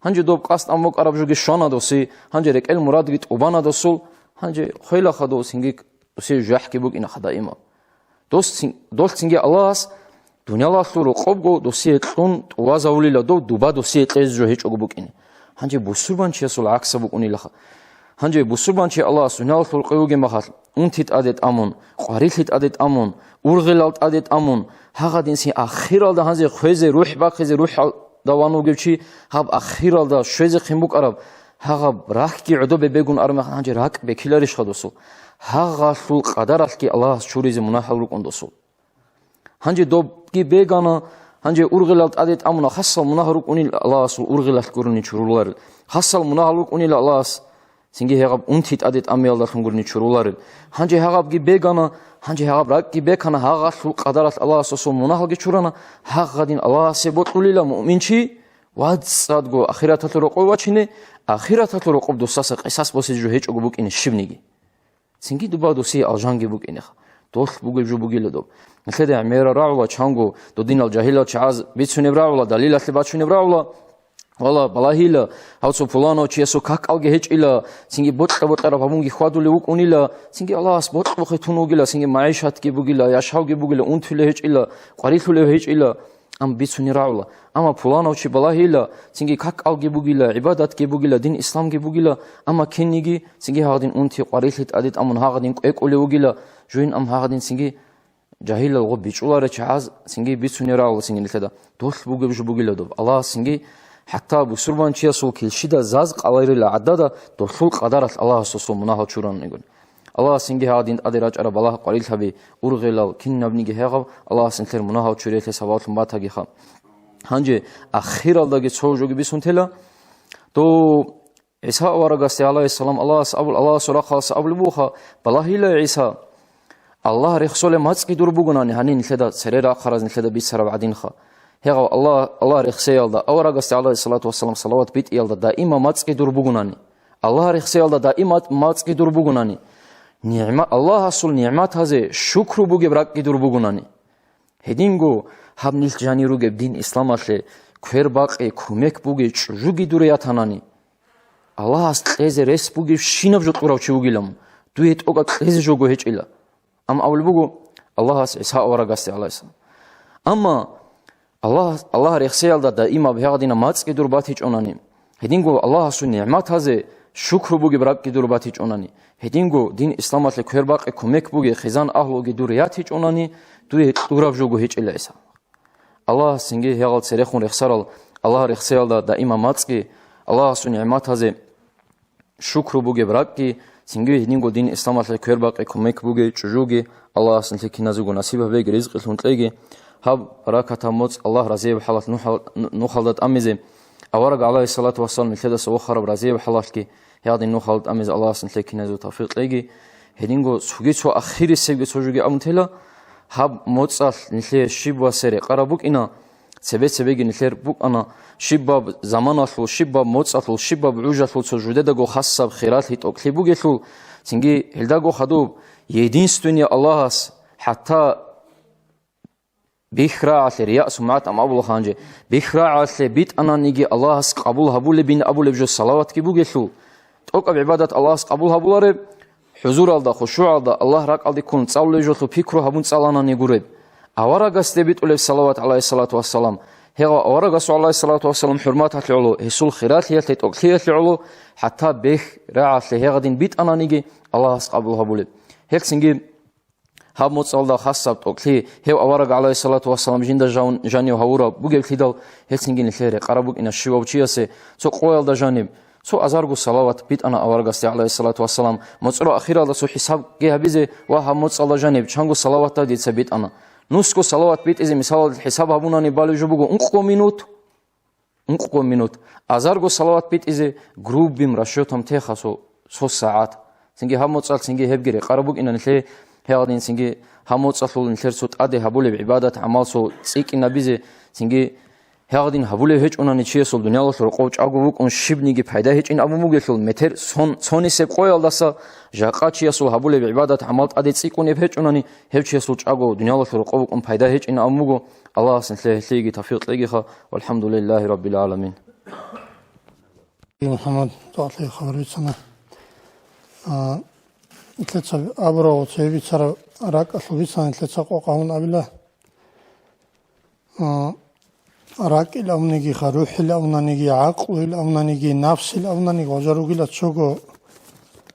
Гьанже доб къасд ам букӀараб жоги щвана досе, гьанже рекӀел мурадги тӀубана досул, гьанже хвелаха дов цинги, досе жахӀги букӀинаха даимал. Дос цин-, долъ цинги Аллагьас дуниялалъул рокъобго досие кьун тӀубазавулила дов, дуба досие кьезе жо гьечӀого букӀине. Гьанже бусурбанчиясул гӀакса букӀунилаха. Гьанже бусурбанчи Аллагьас дуниялалъул рокъов вугеб махалъ, унти тӀаде тӀамун, къварилъи тӀаде тӀамун, ургъелал тӀаде тӀамун, гьагъадинси ахиралда гьанже хвезе, рухӀ бахъизе рухӀалда ван вугев чи, гьаб ахиралда щвезехъин букӀараб, гьагъаб рахьги гӀодобе бегун армехъ гьанже ракӀ бекиларищха досул? Гьагъалъул къадаралъги Аллагьас чуризе мунагьал рукӀун досул. Гьанже добги бегана, гьанже ургъелал тӀаде тӀамуна, хасал мунагь рукӀунил Аллагьасул ургъелалъ гурони чуруларел. Хасал мунагьал рукӀунил Аллагьас, цинги гьегъаб унти тӀаде тӀамиялдалъун гурони чуруларел. Гьанже гьагъабги бегана, гьанже гьагъаб ракӀги бекана, гьагъалъул къадаралъ Аллагьас досул мунагьалги чурана, гьагъадин Аллагьасе бокьулила муъминчи, вацӀцӀадго ахираталъул рокъов вачине, ахираталъул рокъоб досаса къисас босизе жо гьечӀого букӀине щибниги. Цинги дуба досие алжанги букӀинеха. Долъ бугеб жо бугила доб. Нилъеда гӀемера рагӀула чанго, додинал жагьилал чагӀаз бицунеб рагӀула, далилалъе бачунеб рагӀула. Вала, балагьила, гьав цо пуланав чиясул какалги гьечӀила, цинги бокьа-бокьараб гьабунги хьвадулев вукӀунила, цинги Аллагьас бокьухъе тун вугила, цинги магӀишатги бугила, яшавги бугила, унтулев гьечӀила, къварилъулев гьечӀила. Ам бицунеб рагӀула. Амма пуланав чи балагьила, цинги какалги бугила, гӀибадатги бугила, дин исламги бугила, амма кинниги цинги гьагъадин унти къварилъи тӀаде тӀамун гьагъадин кӀвекӀулев вугила, жугьин ам гьагъадин цинги жагьилал гъоб бичӀчӀуларел чагӀаз цинги бицунеб рагӀула цинги нилъеда. Долъ бугеб жо бугила доб. Аллагьас цинги хӀатта бусурбанчиясул килщида заз къаларила гӀадада долъул къадаралъ Аллагьас досул мунагьал чуран йигун. Аллагьас цинги гьагъадин тӀаде рачӀараб балагь-къварилъаби, ургъелал, кинабниги гьегъаб Аллагьас нилъер мунагьал чуриялъе сабаблъун батагиха. Гьанже ахиралдаги цо жоги бицун тела. Дов ГӀиса аварагасде, гӀалайгьиссалам, Аллагьас абул-, Аллагьасул рахъалъа абулеб буха: «Балагьила, ГӀиса, Аллагь рехсолеб мацӀги дур бугунани, гьанин нилъеда цере рахъараз нилъеда бицараб гӀадинха. Гьегъав Аллагь, Аллагь рехсеялда, аварагасде, гӀалайгьиссалату вассалам, салават битӀиялда даима мацӀги дур бугунани, Аллагь рехсеялда даима мацӀги дур бугунани, нигӀма-, Аллагьасул нигӀматазе шукру бугеб ракӀги дур бугунани». Гьединго гьаб нилъ жанир ругеб дин исламалъе квербакъи, кумек бугей чӀужуги дур ятанани, Аллагьас кьезе рес бугебщинаб жо кьурав чи вугилан, дуе тӀокӀаб кьезе жого гьечӀила. Амма абулеб буго Аллагьас ГӀиса аварагасде, гӀалайгьиссалам. Амма Аллагь, Аллагь рехсеялда даимаб гьагъадина мацӀги дур батичӀонани, гьединго Аллагьасул нигӀматазе шукру бугеб ракӀги дур батичӀонани, гьединго дин исламалъе квербакъи кумек бугей хизан агьлуги дур ятичӀонани, дуе кьураб жого гьечӀила ГӀиса. Аллагьас цинги гьегъал церехун рехсарал, Аллагь рехсеялда даима мацӀги, Аллагьасул нигӀматазе шукру бугеб ракӀги, цинги гьединго дин исламалъе квербакъи кумек бугей чӀужуги Аллагьас нилъе киназего насиб гьабеги, ризкъилъун кьеги. Гьаб баракатаб моцӀ Аллагь разияб хӀалалъ нухал-, нухалда тӀамизе, авараг, гӀалайгьиссалату вассалам, нилъедаса вохараб разияб хӀалалъги гьадин нухалда тӀамизе Аллагьас нилъе киназего тавфикъ кьеги. Гьединго цоги цо ахирисебги цо жоги абун тела, гьаб моцӀалъ нилъее щиб васе рекъараб букӀина, цебе-цебеги нилъер букӀана, щибаб заманалъул, щибаб моцӀалъул, щибаб гӀужалъул цо жудедаго хасаб хиралъи тӀокӀлъи бугелъул, цинги гьелдаго хадуб единственный Аллагьас, хӀатта бихьарагӀалъе, риясумат ам абула гьанже, бихьарагӀалъе битӀананиги Аллагьас къабул гьабулебин абулеб жо салаватги бугелъул, тӀокӀаб гӀибадат Аллагьас къабул гьабулареб, хӀузуралда, хушугӀалда, Аллагь ракӀалде ккун цӀалулеб жолъул пикру гьабун цӀаланани гуреб. Аварагасде битӀулеб салават, гӀалайгьиссалату вассалам, гьегъав аварагасул, гӀалайгьиссалату вассалам, хӀурматалъе гӀоло, гьесул хиралъиялъе, тӀокӀлъиялъе гӀоло, хӀатта бехь рагӀалъе гьегъадин битӀананиги Аллагьас къабул гьабулеб. Гьелцинги гьаб моцӀалда хасаб тӀокӀлъи, гьев авараг, гӀалайгьиссалату вассалам, жинда жан-, жанив гьавураб бугеблъидал, гьелцинги нилъее рекъараб букӀина щивав чиясе цо къоялда жаниб, цо азарго салават битӀана аварагасде, гӀалайгьиссалату вассалам, моцӀро ахиралда цо хӀисабги гьабизе ва гьаб моцӀалда жаниб чанго салаватда дица битӀана. Нусго салават битӀизе, мисалалда, хӀисаб гьабунани балеб жо буго ункъго минут, ункъго минут. Азарго салават битӀизе грубым расчётом теха со, со сагӀат. Цинги гьаб моцӀалъ цинги гьебги рекъараб букӀина нилъее, гьегъадин цинги гьаб моцӀалъул нилъер цо тӀаде гьабулеб гӀибадат-гӀамал цо цӀикӀкӀинабизе, цинги гьегъадин гьабулеб гьечӀунани чиясул дуниялалъул рокъов чӀаго вукӀун щибниги пайда гьечӀин абун бугелъул, метер сон-, цонисеб къоялдаса жакъа чиясул гьабулеб гӀибадат-гӀамал тӀаде цӀикӀкӀунеб гьечӀунани, гьев чиясул чӀаго дуниялалъул рокъов вукӀун пайда гьечӀин абун буго. Аллагьас нилъее гьелъиеги тавфикъ кьегиха. Валхамдулиллагьи раббил гӀаламин. МухӀаммад, дагьлъи хабар бицана. А, нилъеца абурав цебе бицараб ракӀалъул бицана нилъеца къокъ гьавун абила. А, ракӀил авнигиха, рухӀил авнаниги, гӀакълуил авнаниги, нафсил авнаниги гъожа ругила цого,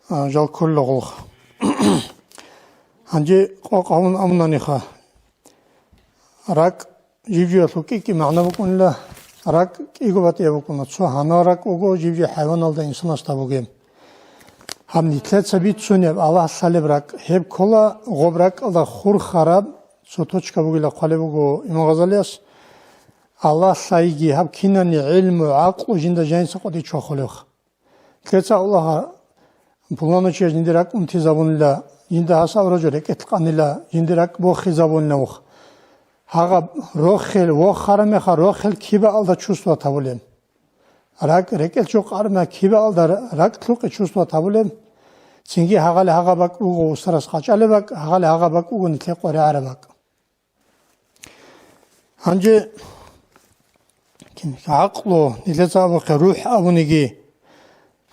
а, жал ккола гъулха. Гьанже къокъ гьавун авнаниха. РакӀ жиб-жибалъул кӀи-кӀи магӀна букӀунила. РакӀ кӀиго батӀияб букӀуна. Цо гьанал ракӀ буго, жиб-жиб хӀайваналда, инсанасда бугеб. Гьаб нилъеца бицунеб, Аллагь лъалеб ракӀ, гьеб ккола гъоб ракӀалда хурхараб цо точка бугила хъвалеб буго Имам Гъазалияс. Аллагь лъайги, гьаб кинани гӀилму, гӀакълу жинда жаниса къватӀичӀого хъулебха. Лъеца Аллагьас пуланав чияс жиндир ракӀ унтизабунила, жинда гьас авараг жо рекӀелъ къанила, жиндир ракӀ бохизабунила вух. Гьагъаб рохел, вохараб мехалъ рохел кибаалда чувствовать гьабулеб? РакӀ, рекӀелъ жо къараб мехалъ кибаалда ракӀ лъукъе чувствовать гьабулеб? Цинги гьагъали гьагъаб бакӀ буго устарас къачӀалеб бакӀ, гьагъали гьагъаб бакӀ буго нилъее къваригӀараб бакӀ. Гьанже гӀакълу, нилъеца абухъе рухӀ абуниги,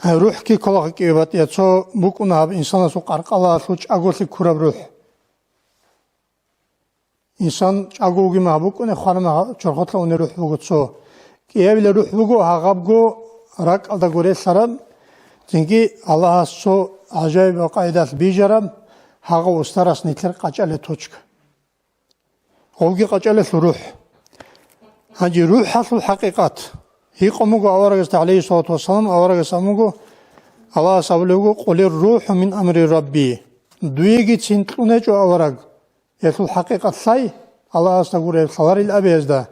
гьай рухӀги ккола кӀиго батӀияб, цо букӀуна гьаб инсанасул къаркъалалъул чӀаголъи ккураб рухӀ. Инсан чӀаго вугеб мехалъ букӀунеб, хвараб мехалъ чорхолъа унеб рухӀ буго цо. КӀиабилеб рухӀ буго гьагъабго ракӀалдаго релълъараб, цинги Аллагьас цо гӀажаибаб къагӀидалъ бижараб, гьагъав устарас нилъер къачӀалеб точка. Гъовги къачӀалелъул рухӀ. Гьанже рухӀалъул хӀакъикъат. Гьикъун буго аварагасда, гӀалайгьиссалату вассалам, аварагас абун буго, Аллагьас абулеб буго: «Къулир рухӀу мин амри Рабби». дуегицин кьун гьечӀо авараг. Гьелъул хӀакъикъат лъай, Аллагьасда гуро гьеб лъаларил абе гьезда.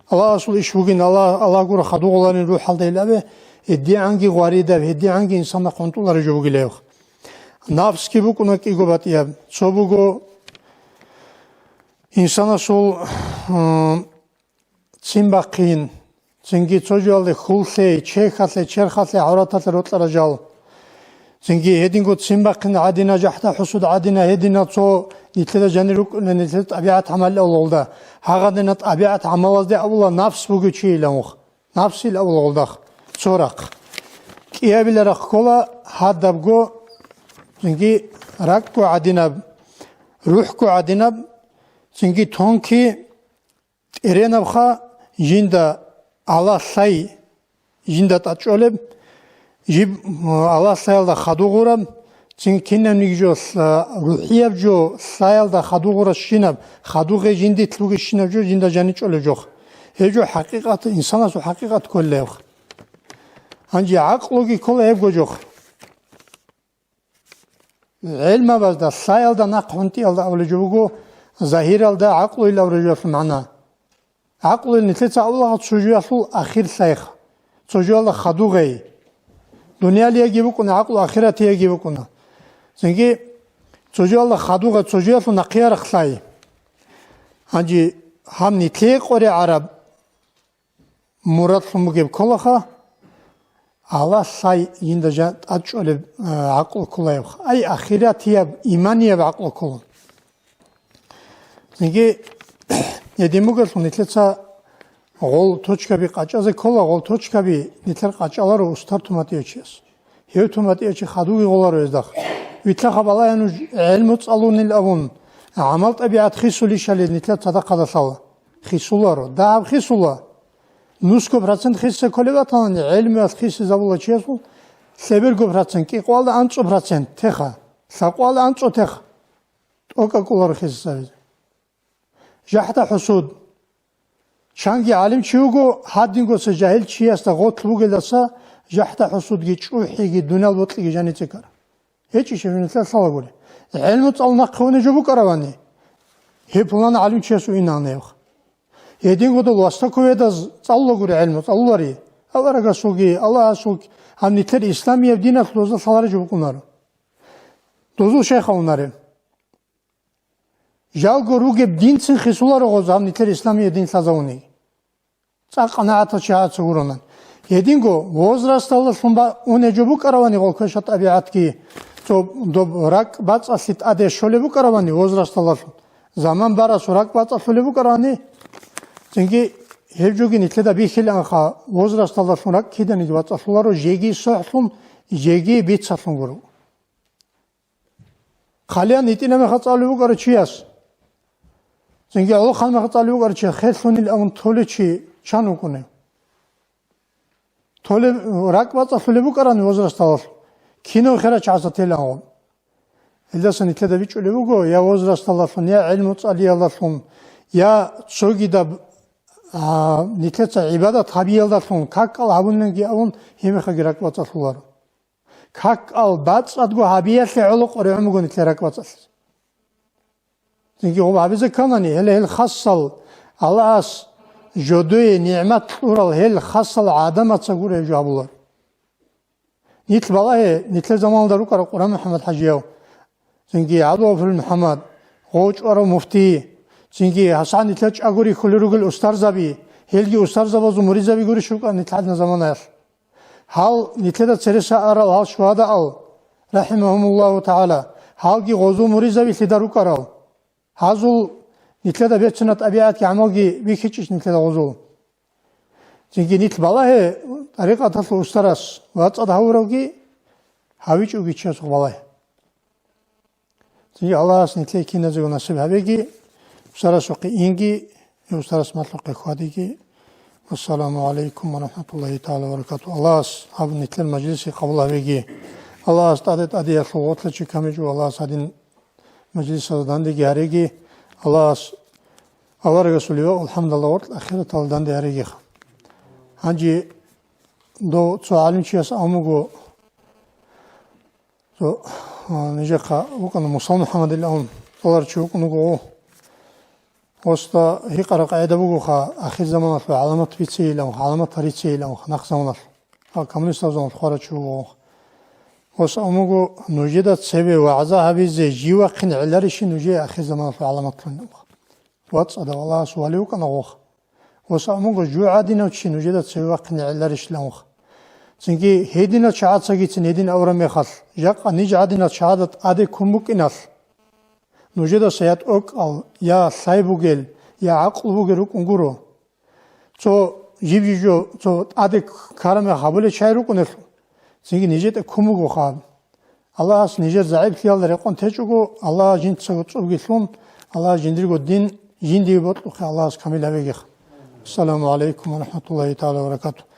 Аллагьасул иш бугин, Аллагь, Аллагь гуро хадугъуларин рухӀалда ил абе, гьедигӀанги гъваридаб, гьедигӀанги инсанахъ гьунтӀулареб жо бугила гьеб. Нафсги букӀуна кӀиго батӀияб. Цо буго инсанасул, м, ццин бахъин, цинги цо жоялде хьул лъей, чехьалъе, черхалъе, гӀавраталъе рокьарал жал. Цинги гьединго ццин бахъин гӀадина, жахӀда-хӀусуд гӀадина, гьедина цо нилъеда жанир рукӀуна, нилъеда тӀабигӀат-гӀамал авлалда. Гьагъадина тӀабигӀат-гӀамалазде авула нафс бугев чи илан вух. Нафсил авлалдах цо рахъ. КӀиябила рахъ ккола гьадабго, цинги ракӀго гӀадинаб, рухӀго гӀадинаб, цинги тонкий, ТӀеренабха жинда Аллагь лъай, жинда тӀад чӀолеб, жиб, м, Аллагь лъаялда хадув гъураб, цин кинабниги жо лъа-, рухӀияб жо лъаялда хадув гъуращинаб, хадув гъей жиндилъ бугещинаб жо жинда жани чӀолеб жох. Гьеб жо хӀакъикъат, инсанасул хӀакъикъат кколеб. Гьанже гӀакълуги ккола гьебго жох. ГӀелмабазда, лъаялда нахъ гьунтӀиялда абулеб жо буго, загьиралда гӀакълуйилан абураб жоялъул магӀна. ГӀакълуйилан нилъеца абулаго цо жоялъул ахир лъайха, цо жоялда хадув гъей. Дуниялиеги букӀуна, гӀакълу ахиратиеги букӀуна. Цинги цо жоялда хадув гъей, цо жоялъул нахъе арахъ лъай. Гьанже гьаб нилъее къваригӀараб мурадлъун бугеб кколаха, Аллагь лъай жинда жа-, тӀад чӀолеб, а, гӀакълу кколаябха. Ай, ахиратияб, иманияб гӀакълу ккола. Цинги гьедин бугелъул нилъеца гъол точкаби къачӀазе ккола, гъол точкаби нилъер къачӀаларо устар туматӀиячияс. Гьев туматӀиячи хадуги гъоларо гьездахъ. Витлъаха балагье нуж гӀелму цӀалунил абун, гӀамал-тӀабигӀат хисулищали нилъер цадахъ хадалъала. Хисуларо. Дагьаб хисула. Нусго процент хисе кколеб батани, гӀелмуялъ хисизабула чиясул лъеберго процент, кӀикъоялда анцӀго процент теха, лъабкъоялда анцӀго теха. ТӀокӀаб кӀоларо хисизабизе. ЖахӀда-хӀусуд. Чанги гӀалимчи вуго, гьадингоса жагьил чиясда гъорлъ бугелдаса жахӀда-хӀусудги чӀухӀиги дуниял бокьиги жанице ккара. ГьечӀищ гьеб нилъер лъалагури. ГӀелму цӀалун нахъе унеб жо букӀаравани, гьеб пулан гӀалимчиясул инан гьеб. Гьединго дол Востоковедаз цӀалулагури гӀелму, цӀалулари. Аварагасулги, Аллагьасулги, гьаб нилъер исламияб диналъ дозда лъалареб жо букӀунаро. Дозул шайх авунаре. Жалго ругеб динцин хисуларо гъоз гьаб нилъер исламияб дин лъазавуни. ЦӀакъ къанагӀатал чагӀаца гуронан. Гьединго возрасталдалъун ба-, унеб жо букӀаравани гъол квеша-тӀабигӀатги, цо доб ракӀ бацӀцӀалъи тӀаде щолеб букӀаравани возрасталдалъун, заман барасул ракӀ бацӀцӀалъулеб букӀаравани, цинги гьеб жоги нилъеда бихьилаанха, возрасталдалъун ракӀ киданиги бацӀцӀалъуларо, жеги сохӀлъун, жеги бицалъун гуро. Хъалиян гьитӀинаб мехалъ цӀалулев вукӀарав чияс, цинги гӀолохъанаб мехалъ цӀалулев вукӀарав чияс херлъунилан абун толев чи чан вукӀунев? Толеб, ракӀ бацӀцӀалъулеб букӀарани возрасталдалъун, кинав херав чиясда телаангъун. Гьелдаса нилъеда бичӀчӀулеб буго, я возрасталдалъун, я гӀелму цӀалиялдалъун, я цогидаб, а, нилъеца гӀибадат гьабиялдалъун, какал гьабуниланги абун, гьеб мехалъги ракӀ бацӀцӀалъуларо. Какал бацӀцӀадго гьабиялъе гӀоло къваригӀун буго нилъер ракӀ бацӀцӀалъизе. Цинги гъоб гьабизе кканани, гьеле гьел хасал, Аллагьас жодое нигӀмат кьурал гьел хасал гӀадамаца гуро гьеб жо гьабулар. Нилъ балагье, нилъер заманалда рукӀарав Къуран МухӀаммад-хӀажияв, цинги ГӀабдулгъафурил МухӀаммад, гъов чӀварав муфтий, цинги гьасда нилъер чӀаго рихьулел ругел устарзаби, гьелги устарзабазул муридзаби гурищ рукӀана нилъ гьадинаб заманаялъ. Гьал нилъеда цереса арал гьал шугьадаал, рахӀимагьумуллагьу тагӀала, гьалги гъозул муридзабилъида рукӀарал. Гьазул нилъеда берцинаб тӀабигӀатги гӀамалги бихьичӀищ нилъеда гъозул? Цинги нилъ балагье, тӀарикъаталъул устарас вацӀцӀад гьавуравги гьавичӀевги чиясухъ балагье. Цинги Аллагьас нилъее киназего насиб гьабеги, устарасухъе инги, устарас малъухъе хьвадиги. Вассаламу гӀалайкум ва рахӀматуллагьи тагӀала ва баракатугьу. Аллагьас гьаб нилъер мажлисги къабул гьабеги. Аллагьас тӀаде-тӀадеялъул гъорлъ чи камичӀо, Аллагьас гьадин мажлисазда дандеги гьареги. Аллагьас аварагасул ливаул хӀамдалда гъорлъ ахираталда данде гьарегиха. Гьанже дов цо гӀалимчияс абун буго, цо А, нижехъа вукӀана Муса МухӀаммадил авун, цӀаларав чи вукӀун вуго. Гъосда гьикъараб къагӀида бугоха, ахирзаманалъул гӀаламат бицейилан, гӀаламат гьарицейилан, нахъ заманалъ. А, коммунистал заманалъ хварав чи вуго. Гъос абун буго, нужеда цебе вагӀза гьабизе жив вахъине гӀеларищ нужее ахирзаманалъул гӀаламатлъун? ВацӀцӀадав Аллагьас вали вукӀана гъох. Гъос абун буго, жив гӀадинав чи нужеда цеве вахъине гӀеларищилан вуха. Цинги гьединал чагӀацагицин гьедин авураб мехалъ, жакъа ниж гӀадинал чагӀазда тӀаде ккун букӀиналъ, нужедаса я тӀокӀал, я лъай бугел, я гӀакълу бугел рукӀун гуро. Цо жиб-жижо, цо тӀаде ккараб мех гьабулел чагӀи рукӀунелъул, цинги нижетӀа ккун бугоха. Аллагьас нижер загӀиплъиялда рекъон течӀого, Аллагьас жинцаго цӀобги лъун, Аллагьас жиндирго дин жиндие бокьухъе Аллагьас камил гьавегиха. Ассаламу гӀалайкум ва рахӀматуллагьи тагӀала ва баракатугь.